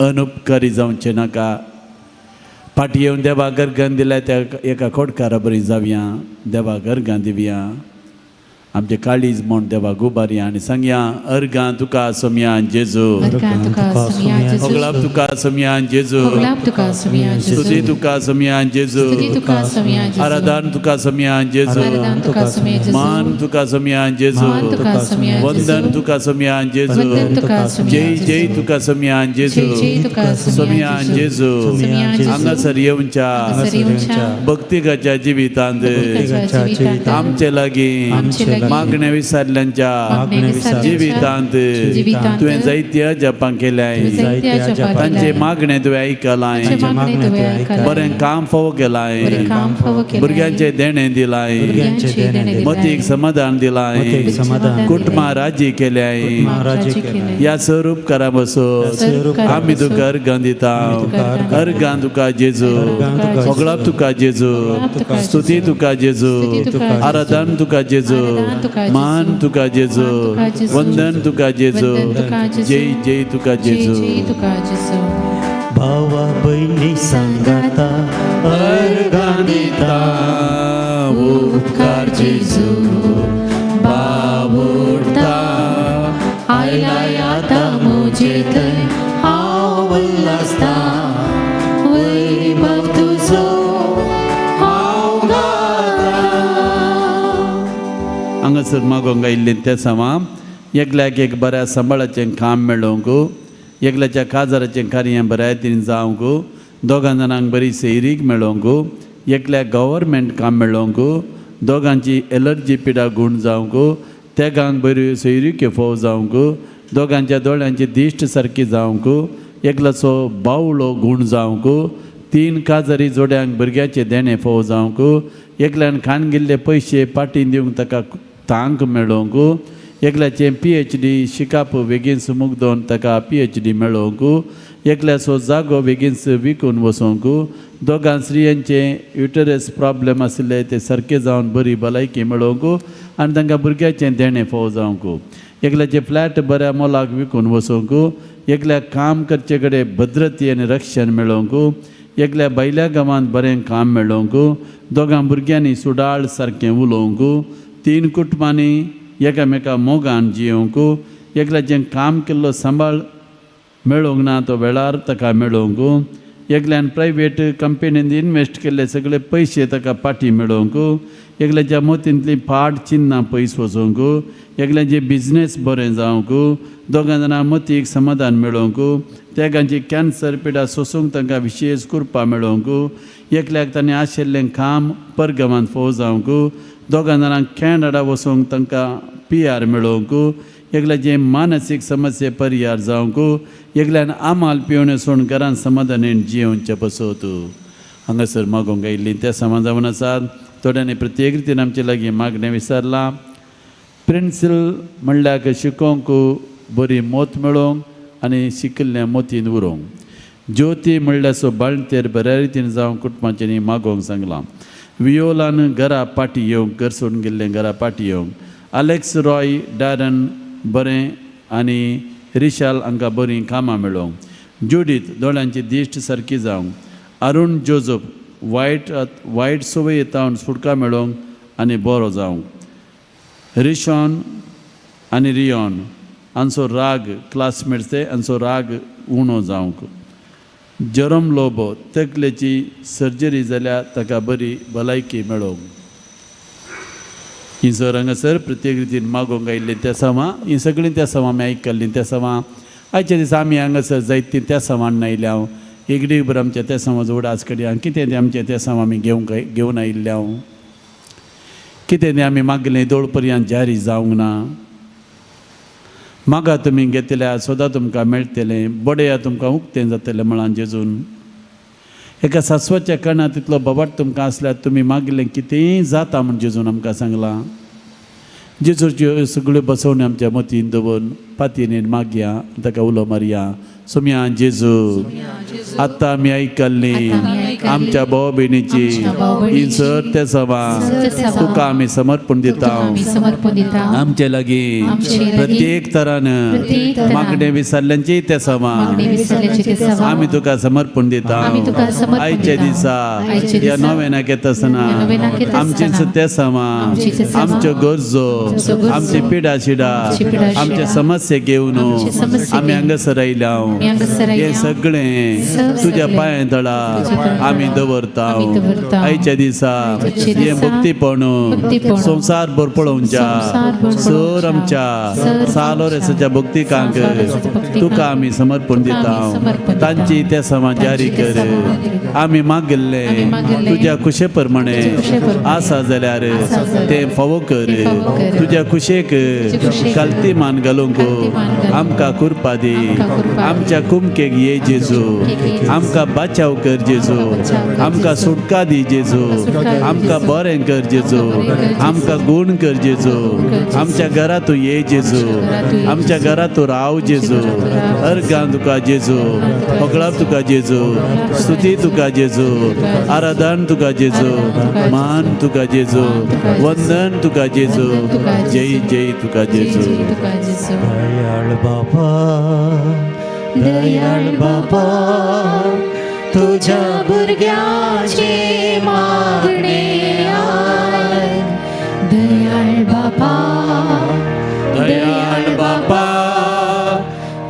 अनुपकारी जावचें नाका. फाटी येवन देवाक अर्गां दिल्या त्या एका खोटकारा बरी जावया, देवाक अर्गां दिवया. आमचें काळीज म्हूण देवाक उबारया आनी सांगया, अर्गां तुका सोमया जेजू.
अर्गां तुका सोमया जेजू.
होगलाप तुका सोमया जेजू.
होगलाप तुका सोमया जेजू.
स्तुती तुका सोमया जेजू.
स्तुती तुका सोमया जेजू.
आराधन तुका सोमया जेजू.
आराधन तुका सोमया जेजू.
मान तुका सोमया जेजू.
मान तुका सोमया जेजू.
वंदन तुका सोमया जेजू.
वंदन तुका सोमया
जय
जेजू.
जय तुका सोमया जेजू.
जय जय तुका
सोमया
सोमया
जेजू.
सोमया जेजू.
हांगासर येवच्या
हांगासर येवच्या
भक्तिकाच्या जिवितांत
भक्तिकाच्या जिवितांत
आमचे लागीं
आमचे लागीं
मागणे विसरल्यांच्या
मागणे विसरल्यांच्या
जिवितांत
जिवितांत
तुवें जायते अजापां केल्याय.
तुवें जायते अजापां
तांचे
केल्याय.
मागणे तुवें आयकलाय.
तांचे मागणे तुवें आयकलाय.
बरें काम फावो केलाय.
बरें काम फावो केलाय.
भुरग्यांचें देणें दिलाय.
भुरग्यांचें देणें दिलाय.
मतीक समाधान दिलाय.
मतीक समाधान.
कुटुंबां राजी केल्याय.
कुटुंबां राजी केल्याय.
ह्या स्वरूप करा बसो
स्वरूप करा
आमी
बसो.
तुका अर्गां दिता.
आमी तुका अर्गां.
अर्गां तुका जेजू.
अर्गां तुका
होगळाप तुका जेजू.
होगळाप तुका जेजू.
स्तुती तुका जेजू.
स्तुती तुका जेजू.
आराधन तुका जेजू.
आराधन तुका जेजू.
मान तुका जेजू.
मान तुका जेजू.
वंदन तुका जेजू.
वंदन तुका जेजू.
जय जय तुका
जय
जेजू.
जय तुका जेजू.
भावा भयणी सांगाता अर्गां दिता.
उपकार जेजू बाबुडता आयलाय आतां म्हजे थंय हांव उल्लासता वैभव तुजो हांव गाता.
हांगासर मागोंक आयिल्लीं ते समा एकल्याक एक बऱ्या सांबाळाचें काम मेळोवंक, एकल्याच्या काजाराचें कार्य बऱ्या रितीन जावंक, दोगां जाणांक बरी सैरीक मेळोवंक, एकल्याक गव्हर्मेंट काम मेळोवंक, दोगांची एलर्जी पिडा गूण जावंक, तेगांक बऱ्यो सैरिक्यो फोव जावंक, दोगांच्या दोळ्यांची दिश्ट सारकी जावंक, एकल्याचो बावळो गूण जावंक, तीन काजारी जोड्यांक भुरग्याचें देणें फोव जावंक, एकल्यान खाण गेल्ले पयशे पाटीन दिवंक ताका तांक मेळोवंक, एकल्याचें पीएचडी शिकप बेगीन मुगदोन ताका पीएचडी मेळोवंक, एकल्याचो जागो बेगीन विकून वचोंक, दोगां स्त्रियांचें युटरस प्रॉब्लम आशिल्ले ते सारके जावन बरी भलायकी मेळोवंक आनी तांकां भुरग्याचें देणें फोव जावंक, एकल्याचें फ्लॅट बऱ्या मोलाक विकून वचोंक, एकल्याक काम करचे कडेन भद्रती आनी रक्षण मेळोवंक, एकल्या भायल्या गांवांत बरें काम मेळोवंक, दोगां भुरग्यांनी सुडाळ सारकें उलोवंक, तीन कुटुंबांनी एकामेका मोगान जियोवंक, एकल्याचें काम केल्लो सांबाळ मेळोवंक ना तो वेळार ताका मेळोवंक. एकल्यान प्रायवेट कंपनीन इनवेस्ट केल्ले सगळे पयशे ताका पाटी मेळोवंक, एकल्याच्या मोतींतली फाट चिन्नां पयस वचोंक, एकल्याचे बिजनेस बरें जावंक, दोगां जाणां मतीक समाधान मेळोवंक, तेगांची कॅन्सर पिडा सोसूंक तांकां विशेश कृपा मेळोवंक, एकल्याक ताणें आशिल्लें काम परगमांत फोव जावंक, दोगां जाणांक कॅनडा वचूंक तांकां पी आर मेळोवंक, एकल्याचे मानसीक समस्ये परिहार जावंक, एकल्यान आमाल पिवणे सोडून घरान समाधानेन जियोवचें पसत हांगासर मागोवंक आयिल्लीं त्या समाज जावन आसात. थोड्यांनी प्रत्येक रितीन आमचे लागीं मागणें विसरलां. प्रिन्सील म्हणल्यार शिकोवंक बरी मोत मेळोवंक आनी शिकिल्लें मोतीन उरोवंक. ज्योती म्हणल्यार सो बाळंतेर बऱ्या रितीन जावंक कुटुंबाच्यांनी मागोवंक सांगलां. वियोलान घरा पाटी येवंक, घर सोडून गेल्लें घरा पाटी येवंक. अलेक्स रॉय डॅरन बरें आनी रिशाल हांकां बरीं कामां मेळोवंक. जुडीत दोळ्यांची दिश्ट सारकी जावंक. अरुण जोजफ वायट वायट संवय तावन सुटका मेळोवंक आनी बरो जावंक. रिशॉन आनी रियॉन हांचो राग, क्लासमेट्स ते, हांचो राग उणो जावंक. जेरोम लोबो तकलेची सर्जरी जाल्यार ताका बरी भलायकी मेळोवंक. ही सर हांगासर प्रत्येक रितीन मागोवंक आयिल्लीं त्या सवां, हीं सगळीं त्या सवां आमी आयकल्लीं त्या सवां. आयच्या दिसा आमी हांगासर जायतीं त्या सवां आयल्या. हांव एक बरं आमच्या त्या समाज उडास कडया कितें तें आमचें त्या सवां आमी घेवंक घेवन आयिल्ले हांव. कितें तें आमी मागलें दोळ पर्यंत जारी जावंक ना. मागा तुमी घेतल्या, सोदा तुमकां मेळटलें, बडया तुमकां उक्तें जातलें म्हळां जेजून. एका सासवाच्या कणात तितलो बोबाट तुमकां आसल्यार तुमी मागलें कितेंय जाता म्हूण जेजून आमकां सांगलां. जेजूच्यो सगळ्यो बसवण्यो आमच्या मतीन दवरून पातयेन मागया, ताका उलो मारया. सोम्या जेजू, आतां आमी आयकल्ली आमच्या भाव भयणीची ही सर ते सभा तुका आमी समर्पण दिता. आमचे लागीं प्रत्येक तरान मागणे विसरल्यांची ते सभा आमी तुका समर्पण दिता. आयच्या दिसा ह्या नोवेनाक येता आसतना आमचीच ते समा, आमच्यो गरजो, आमची पिडा शिडा, आमचे समस्ये घेवन आमी हांगासर आयल्या. हें सगळें तुज्या पांया तळा आमी दवरता. आयच्या दिसा हें भक्तीपण संवसार भर पळोवच्या सर आमच्या सालोरेसाच्या भक्तिकांक तुका आमी समर्पण दिता. तांची त्या समा जारी कर. आमी मागिल्ले तुज्या खुशे प्रमाणे आसा जाल्यार तें फावो कर. तुज्या खुशेक कल्ती मान घालूंक आमकां कृपा दी. आमच्या कुमकेक ये जेजू, आमकां बाचाव कर जेजू, आमकां सुटका दी जेजू, आमकां बरें कर जेजू, आमकां गूण कर जेजू. आमच्या घरा तूं ये जेजू, आमच्या घरा तूं राव जेजू. अर्गां तुका जेजू, होगळाप तुका जेजू, स्तुती तुका जेजू, आराधन तुका जेजू, मान तुका जेजू, वंदन तुका जेजू, जय जय तुका जेजू.
दयाळ बाबा, दयाळ बाबा, तुझ्या
भुरग्याचे मागणे आयक. दयाळ बाबा,
दयाळ बापा,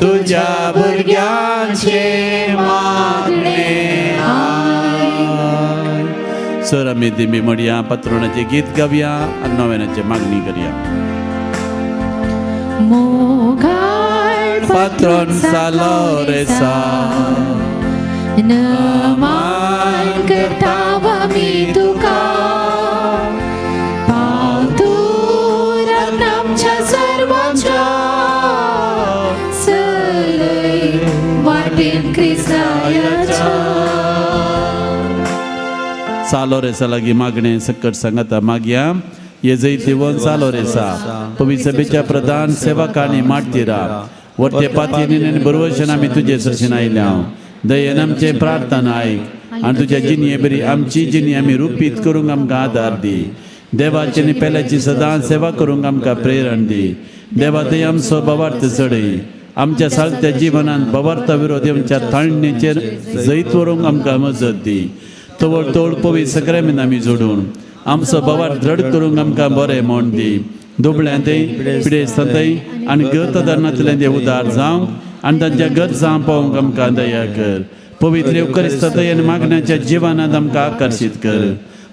तुझ्या भुरग्यांचे मागणे आयक. सर आमी दिमी म्हणया, पात्रोणाचें गीत गावया आनी नव्यानाची मागणी करया.
मोगाळ
पात्रोन सालो रेसा,
नमान करता आमी तुका. पावतूर आमच्या सर्वांच्या चलय वाटेन क्रिस्ताच्या.
सालो रेसा लागीं मागणें सकट सांगाता मागया. ये जैतिवंत सालो रेसा, पवित्र सभेच्या प्रधान सेवकांनी माडतीरा वरते पातयेन आनी बरवशन आमी तुजे सरशीन आयल्या. दयेन आमचें प्रार्थना आयक आनी तुज्या जिणये बरी आमची जिणी आमी रुपीत करूंक आमकां आदार दी. देवाची आनी पेल्याची सदां सेवा करूंक आमकां प्रेरण दी. देवा, थंय आमचो भावार्थ चडय. आमच्या सालत्या जिवनांत भावार्था विरोध आमच्या ताळणेचेर जैत व्हरूंक आमकां मजत दी. तवळ तोळ पवित्र सक्रामेंत आमी जोडून आमचो भावार्थ दृढ करूंक आमकां बरें म्हण दी. दुबळ्यांतय, पिडेस्तांतय आनी गत धरणांतल्यान ते उदार जावंक आनी तांच्या गरजां पावोवंक आमकां दया कर. पवित्र येवकरिस्तातय आनी मागण्याच्या जिवनात आमकां आकर्शीत कर.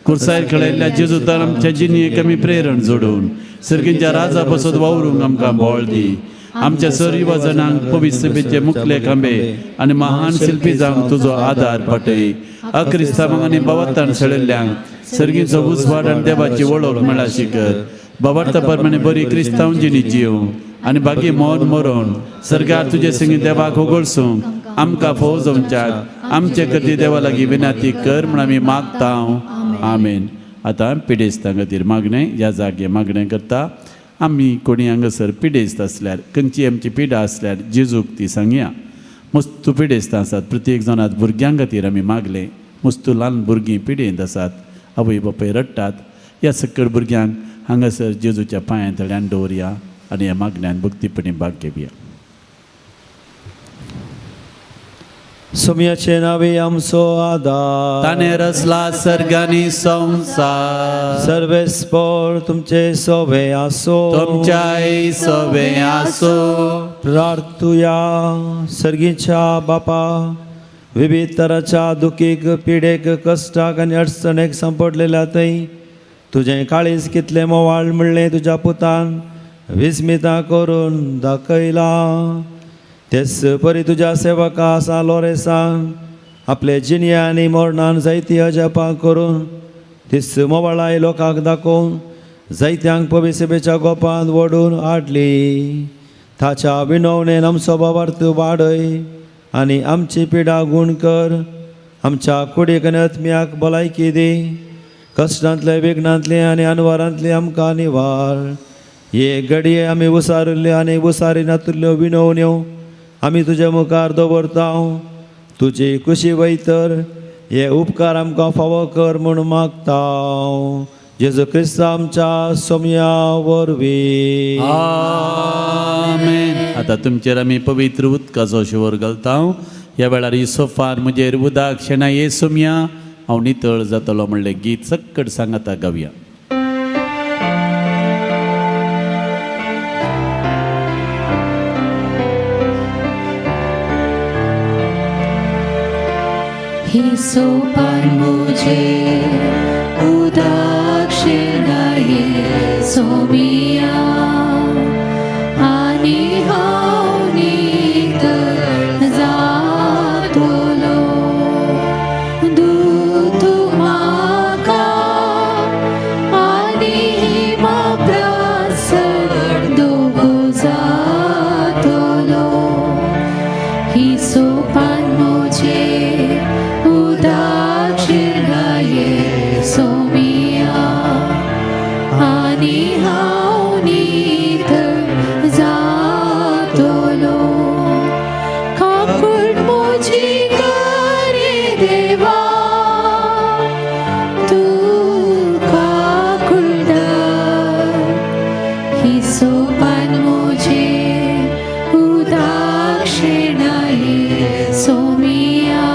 कुर्सायर खेळयल्ल्या जेजूतान आमच्या जिणेक आमी प्रेरण जोडून सर्गींच्या राजा बसत वावरूंक आमकां बळ दी. आमच्या सर्व जणांक पवित्र सभेचे मुखले खांबे आनी महान शिल्पी जावंक तुजो आदार पाटय. अक्रिस्तावांक आनी बाबातान सळिल्ल्यांक सर्गीचो उजवाड आनी देवाची वळख मेळाशी कर. बाबार्था प्रमाणे बरी क्रिस्तांव जिणी जिव आनी बागी मौन मरोन सरकार तुजे संगी देवाक होगळसूंक आमकां फोव जावच्याक आमचे खातीर देवा लागीं विनंती कर म्हूण आमी मागता. आमेन. आतां पिडेस्तां खातीर मागणें ह्या जागे मागणें करता. आमी कोणी हांगासर पिडेस्त आसल्यार खंयची आमची पिडा आसल्यार जेजूक ती सांगया. मस्तू पिडेस्तां आसात प्रत्येक जाणात भुरग्यां खातीर आमी मागलें. मस्तू ल्हान भुरगीं पिडेंत आसात, आवय बापूय रडटात. ह्या सकल भुरग्यांक हांगासर जेजूच्या पांयां तळ्यान दवरया आनी ह्या मागण्यान भक्तीपणी भाग घेवया.
सोम्याचे नावे आमचो आदार,
ताणें रचला सर्गानी संवसार,
सर्वेस्पोर तुमचे सोवे आसो,
तुमच्याय सवे आसो.
प्रार्थुया. सर्गीच्या बापा, विविध तराच्या दुखीक, पिडेक, कश्टाक आनी अडचणेक सांपडलेल्या थंय तुजें काळीज कितलें मोवाळ म्हणलें तुज्या पुतान विस्मिता करून दाखयलां. तेच परी तुज्या सेवका आसा लोरेसान आपले जिणये आनी मरणान जायती अजापां करून तीच मोवाळाय लोकांक दाखोवन जायत्यांक पविसेबेच्या गोपांत वडून हाडली. ताच्या विनवणेन आमचो बाबार्थ वाडय आनी आमची पिडा गूण कर. आमच्या कुडीक आनी आत्म्याक भलायकी दी. कश्टांतले, विघ्नांतले आनी अनवारांतले आमकां निवार. हे घडये आमी उसारिल्ल्यो आनी उसारी नातिल्ल्यो विनवण्यो आमी तुज्या मुखार दवरता. तुजी कुशी वयतर हे उपकार आमकां फावो कर म्हूण मागता. जेजू क्रिस्त आमच्या सोमया वरवीं.
आमेन. आतां तुमचेर आमी पवित्र उदकाचो शिवर घालता. ह्या वेळार युसोफान म्हजेर उदक शेणा ये सोमया हांव नितळ जातलो म्हणलें गीत सक्कड सांगाता गावया.
ही सोपान मुझे उदाक्षिणाये सोमिया आनी हांव नितळ जातलो. दूत म्हाका आनी म्हाप्रसन्न दोगो जातलो. ही सोपान मुझे उदाक्षिणाये सोमिया आनी हांव नितळ जातलो. काकूट म्हजी करे देवा, तूं काकुळदार. ही सोपान मुझे उदाक्षिणाये सोमिया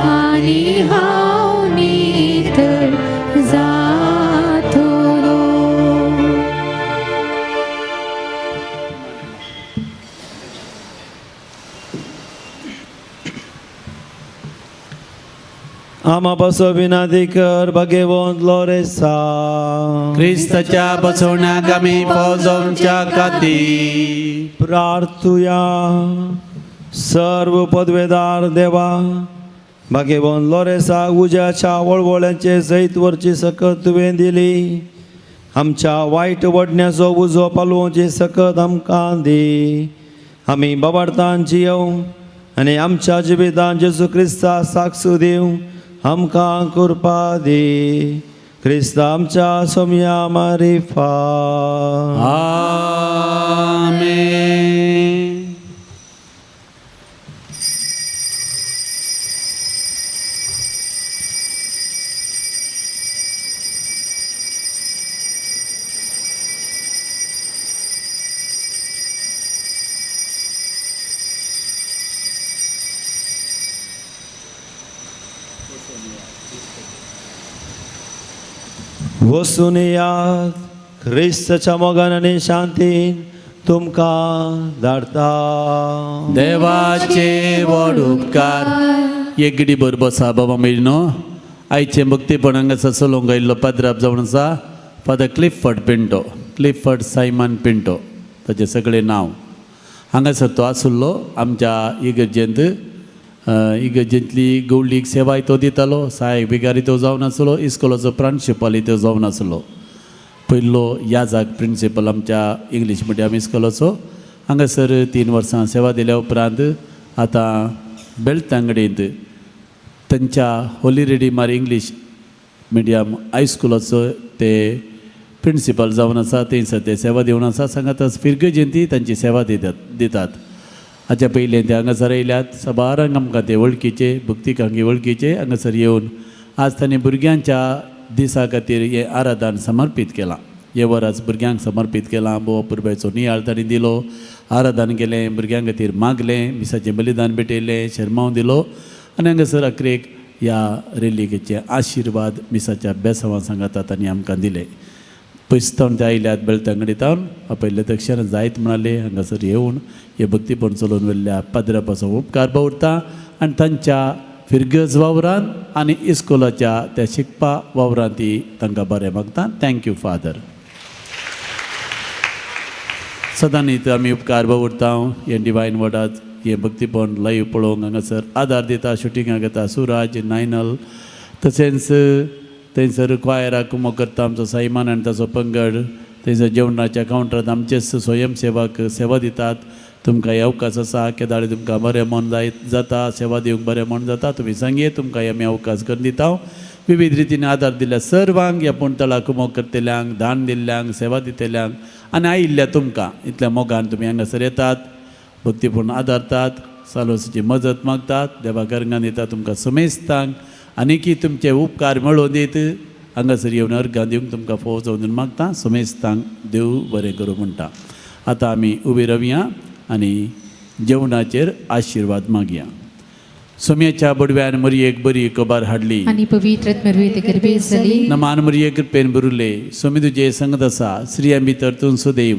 आनी हांव नितळ जातलो.
आमा पासो विनंती कर भाग्यवंत लोरेसा.
क्रिस्ताच्या बसवण्याक आमी फौजोमच्या खातीर
प्रार्थुया. सर्व पदवेदार देवा, भाग्यवंत लोरेसा उज्याच्या वळवळ्यांचे जैत वरची सकत तुवें दिली. आमच्या वायट वडण्याचो उजो पालोवची सकत आमकां दी. आमी बाबार्थान जियोवं आनी आमच्या जिवितान जेजू क्रिस्ता साक्ष दिवं आमकां कृपा दी. क्रिस्ता आमच्या सोमया मारिफा.
आमेन.
वसून यात ख्रिस्ताच्या मोगान आनी शांतीन तुमकां धाडता.
देवाचे व्हड उपकार. एक गडी बसा बाबा भयणीनो. आयचें भक्तीपण हांगासर चलोवंक आयिल्लो पाद्राप जावन आसा Father Clifford Pinto, Clifford Simon Pinto ताचें सगळें नांव. हांगासर तो आशिल्लो आमच्या इगर्जेंत. इगर्जेंतली गवळीक सेवाय तो दितालो, सहायक बिगारी तो जावन आसलो, इस्कोलाचो प्रांशुपालय तो जावन आसलो, पयलो याजाक प्रिंसिपल आमच्या इंग्लीश मिडियम इस्कोलाचो. हांगासर 3 वर्सां सेवा दिल्या उपरांत आतां बेलतांगडींत तांच्या होली रिडीमर इंग्लीश मिडियम हायस्कुलाचो ते प्रिंसिपल जावन आसा. थंयसर ते सेवा दिवन आसा. सांगाताच फिरगजेंती तांची सेवा दितात. हाच्या पयलीं ते हांगासर येयल्यात. साबारांक आमकां ते वळखीचे, भक्तिकांकी वळखीचे. हांगासर येवन आज तांणी भुरग्यांच्या दिसा खातीर हें आराधन समर्पीत केलां. हें वरास भुरग्यांक समर्पीत केलां. बोवा पुरबायचो नियाळ तांणी दिलो, आराधन केलें, भुरग्यां खातीर मागलें, मिसाचें बलिदान भेटयलें, शेरमांव दिलो आनी हांगासर अखरेक ह्या रेलिकेचे आशिर्वाद मिसाच्या बेसांवा सांगाता तांणी आमकां दिले. पयस तावन ते आयल्यात बेलतांगडी तावन. आपयल्ले दक्षिण जायत म्हणाले. हांगासर येवन हे भक्तीपण चलोवन व्हेल्ल्या पाद्रा पासून उपकार बावरता आनी तांच्या फिरगज वावरान आनी इस्कोलाच्या त्या शिकपा वावरान ती तांकां बरें मागता. Thank you father. सदांनीत आमी उपकार बावरता. हें डिवायन वर्डात हें भक्तीपण लायव्ह पळोवंक हांगासर आदार दिता, शुटिंगाक येता सुराज नायनल, तशेंच थंयसर क्वायराक कुमो करता आमचो साईमान आनी ताचो पंगड. थंयसर जेवणाच्या कावंटरांत आमचेच स्वयंसेवक सेवा दितात. तुमकां हे अवकाश आसा, केदाळे तुमकां बरें मन जायत जाता, सेवा दिवंक बरें मन जाता, तुमी सांगये, तुमकां आमी अवकाश करून दिता. विविध रितीन आदार दिल्या सर्वांक, ह्या पूण कुमोक करतल्यांक, दान दिल्ल्यांक, सेवा दितल्यांक आनी आयिल्ल्या तुमकां इतल्या मोगान तुमी हांगासर येतात, भक्तीपूर्ण आदारतात, सालोसीची मजत मागतात, देवा गरंगान दिता तुमकां समेस्तांक आनीकी तुमचे उपकार मेळोवन दीत. हांगासर येवन अर्गां दिवंक तुमकां फोव जावन मागता. समेस्तांक देव बरें करूं म्हणटा. आतां आमी उबी रावया आनी जेवणाचेर आशिर्वाद मागया. सोम्याच्या बडव्यान मरयेक बरी खबर हाडली
आनी पवित्र मरवी गर्भेस जाली.
नमान मरिये कृपेन बुरुले, सोमी तुजे संगत आसा, स्त्रियां भितर तूं सुदैव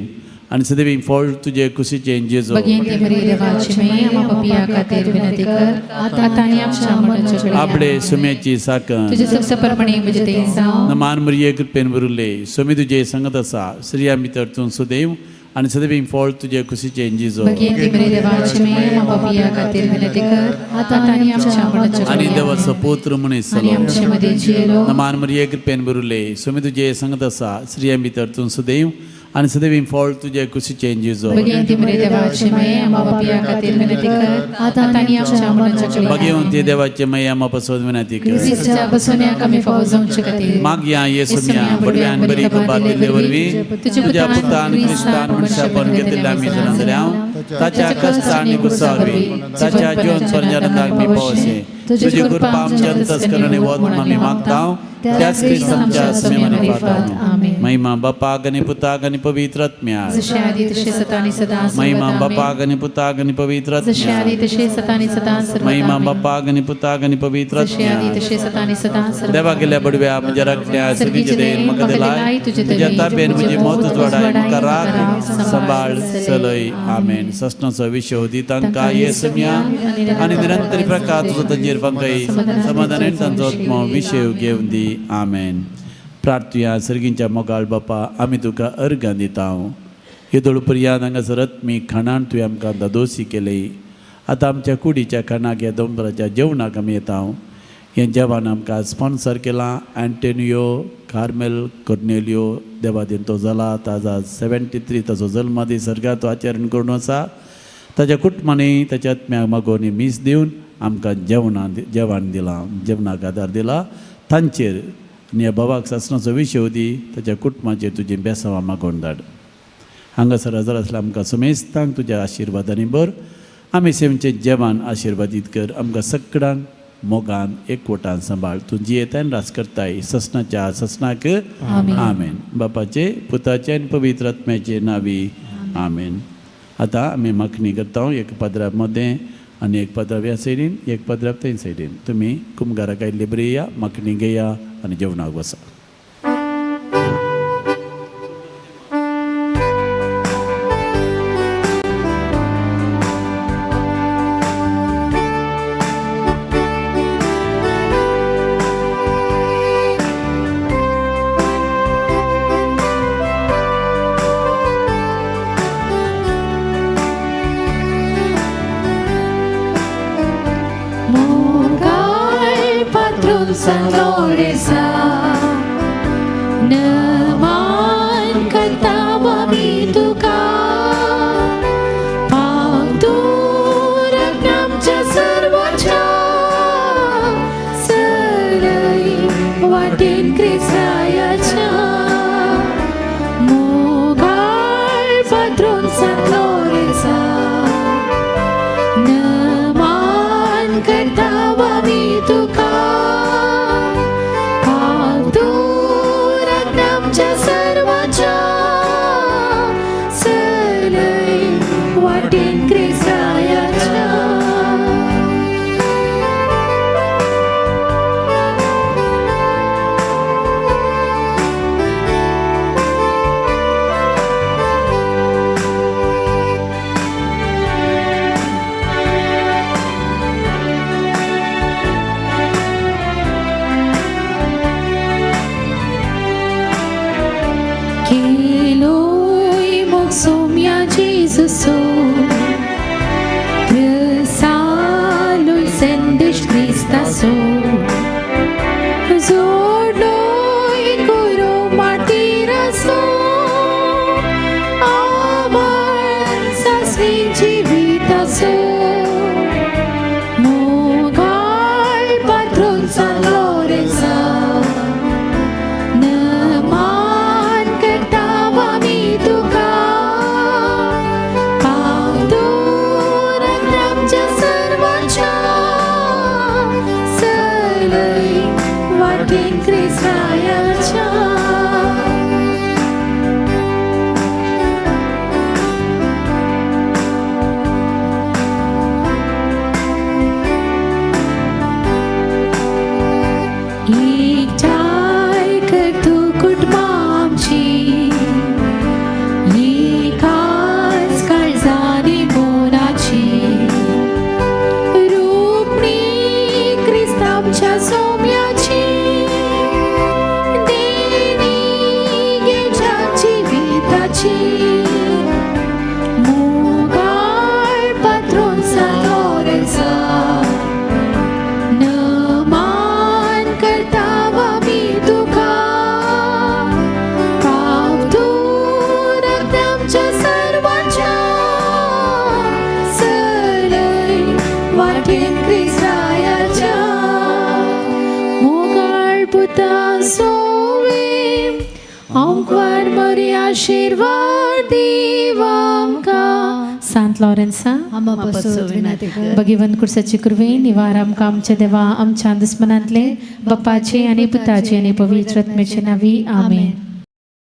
आनी सदैव फळ तुजे कुशीचें जेजो.
भगिनी मरी देवाची माई, आम्हा पापिया खातीर विनंती कर, आता आनी आमच्या मरणाच्या वेळी.
आपले सुम्याची साकन
तुझ्या सप्तपरपणे म्हजे ते जावं.
नमान मरिये कृपेन बुरुले, सोमी तुजे संगत आसा, स्त्रियां भितर तूं सुदैव आनी सदैव फळ तुजे कुशीचें जेजो.
भगिनी मरी देवाची माई, आम्हा पापिया खातीर विनंती कर, आता आनी आमच्या मरणाच्या
आनी
वेळी.
देवाचो पुत्र
आनी
म्हणिसलो.
आमचे मध्ये जियेलो.
नमान मरिये कृपेन बुरुले, सोमी तुजे संगत आसा, स्त्रियां भितर तूं सुदैव आनी सदैव फळ तुजे कुशीचें जेजो.
भगिनी मरी देवाची माई, आम्हा पापिया खातीर विनंती कर, आता आनी आमच्या मरणाच्या वेळी.
भगवंती देवाचे मैया म्हापासोद विनंती कर.
क्रिस्ताच्या बसवण्याक आमी फावो जावचे खातीर.
मागया येसुम्या बडव्यान बरी खबर दिल्ले वरवीं तुज्या पुतान क्रिस्तान मनशापण घेतिल्ल्या आमी जाणां ताच्या कश्ट आनी गुस्सा वरवीं ताच्या जीवन पर्यानंदाक मी पावसे. तुजी कृपा आमच्या अंतस्करणे वत आमी मागता, त्याच क्रिस्त आमच्या समेमानी फाता. महिमा बापाक आनी पुताक आनी पवित्र आत्म्याक.
जशे आदी तशे सता आणि सदा
महिमा
सर्वदा.
बापाक आनी पुताक आनी पवित्र
जशे आदी
आत्म्याक.
तशे सता आणि सदा सर्वदा.
महिमा बापाक आनी पुताक आनी पवित्र
जशे आदी
आत्म्याक.
तशे सता आणि सदा सर्वदा.
देवा केल्या बडव्या म्हज्या राखण्या, सगळीचे देन म्हाका दिलाय, तुज्या ताबेन म्हजी मौत उजवाडाय, म्हाका राख, सांबाळ, चलय. आमेन. ससनाचो विशय दी तांकां येसम्या आनी निरंतर प्रकार तुजो तांचेर फांकय, समाधानान तांचो आत्मो विशय घेवन दी. आमेन. प्रार्थुया. सर्गींच्या मोगाळ बापा, आमी तुका अर्गां दिता. येदोळ पर्यान हांगासर आत्मीक खाणान तुवें आमकां दादोसी केली. आतां आमच्या कुडीच्या खाणाक, ह्या दोंगराच्या जेवणाक आमी येता. हें जेवण आमकां स्पॉन्सर केलां अँटोनियो कार्मेल कोर्नेलियो. देवादीन तो जाला ताजा 73 ताचो जल्मदीस सर्गात तो आचरण करून आसा. ताच्या कुटुंबांनी ताच्या आत्म्याक मागोवणी मीस दिवन आमकां जेवणां जेवण दिलां, जेवणाक आदार दिला. तांचेर आनी ह्या बाबाक सासणाचो विशय दी, ताच्या कुटुंबाचेर तुजी बेसांवां मागोवन धाड. हांगासर हजर आसल्या आमकां समेस्तांक तुज्या आशिर्वादांनी भर. आमी सेमचें जेवण आशिर्वादीत कर. आमकां सगळ्यांक मोगान एकवटान सांबाळ. तूं जियेताय आनी राज करताय ससनाच्या ससनाक. आमेन. बापाचे, पुताचे आनी पवित्र आत्म्याचे नावी. आमेन. आतां आमी मागणी करता. एक पदरा मदें आनी एक पदराप ह्या सायडीन, एक पदराप थंय सायडीन. तुमी कुमगाराक आयिल्ले बरी या, मागणी घेया आनी जेवणाक बसा.
पात्रून सान लोरेसा नमान करता आमी तुका पाव तूं आमच्या सर्वांच्या सरय वाटेन क्रिस्तायाच्या मोगाळ पात्रून सान लोरेसा नमान करता आमी तुका पाव तूं आमच्या सर्वांच्या सरय वाटेन क्रिस्तायाच्या. Keloi moxomia Jesuso Prasalui sendesh Christaso Zodloi guru martiraso Amar sasvin jivitaso Mogal patron San Lorenzo नमान करता आमी तुका पाव तूं आमच्या सर्वांच्या सरय वाटेन क्रिस्तायाच्या. एकठांय कर तूं कुटुंबां आमची एकाच काळजांनी मनाची रूपणी क्रिस्तांवच्या सोम्याची देणी घेवच्या जिविताची मोगाळ पात्रून सान लोरेंसा नमान करता आमी तुका पाव तूं आमच्या सर्वांच्या सरय वाटेन क्रिस्तायाच्या मोगाळ पुता सोवे ओंकार मरी आशिर्वाद दीव आमकां. सांत लॉरेन्सा
आमा पासत विनंती कर.
भगवंत कुर्साची कृपे निवार आमकां आमच्या देवा आमच्या दुस्मनांतले बापाचे आनी पुताचे आनी पवित्र आत्म्याचे नावी आमेन.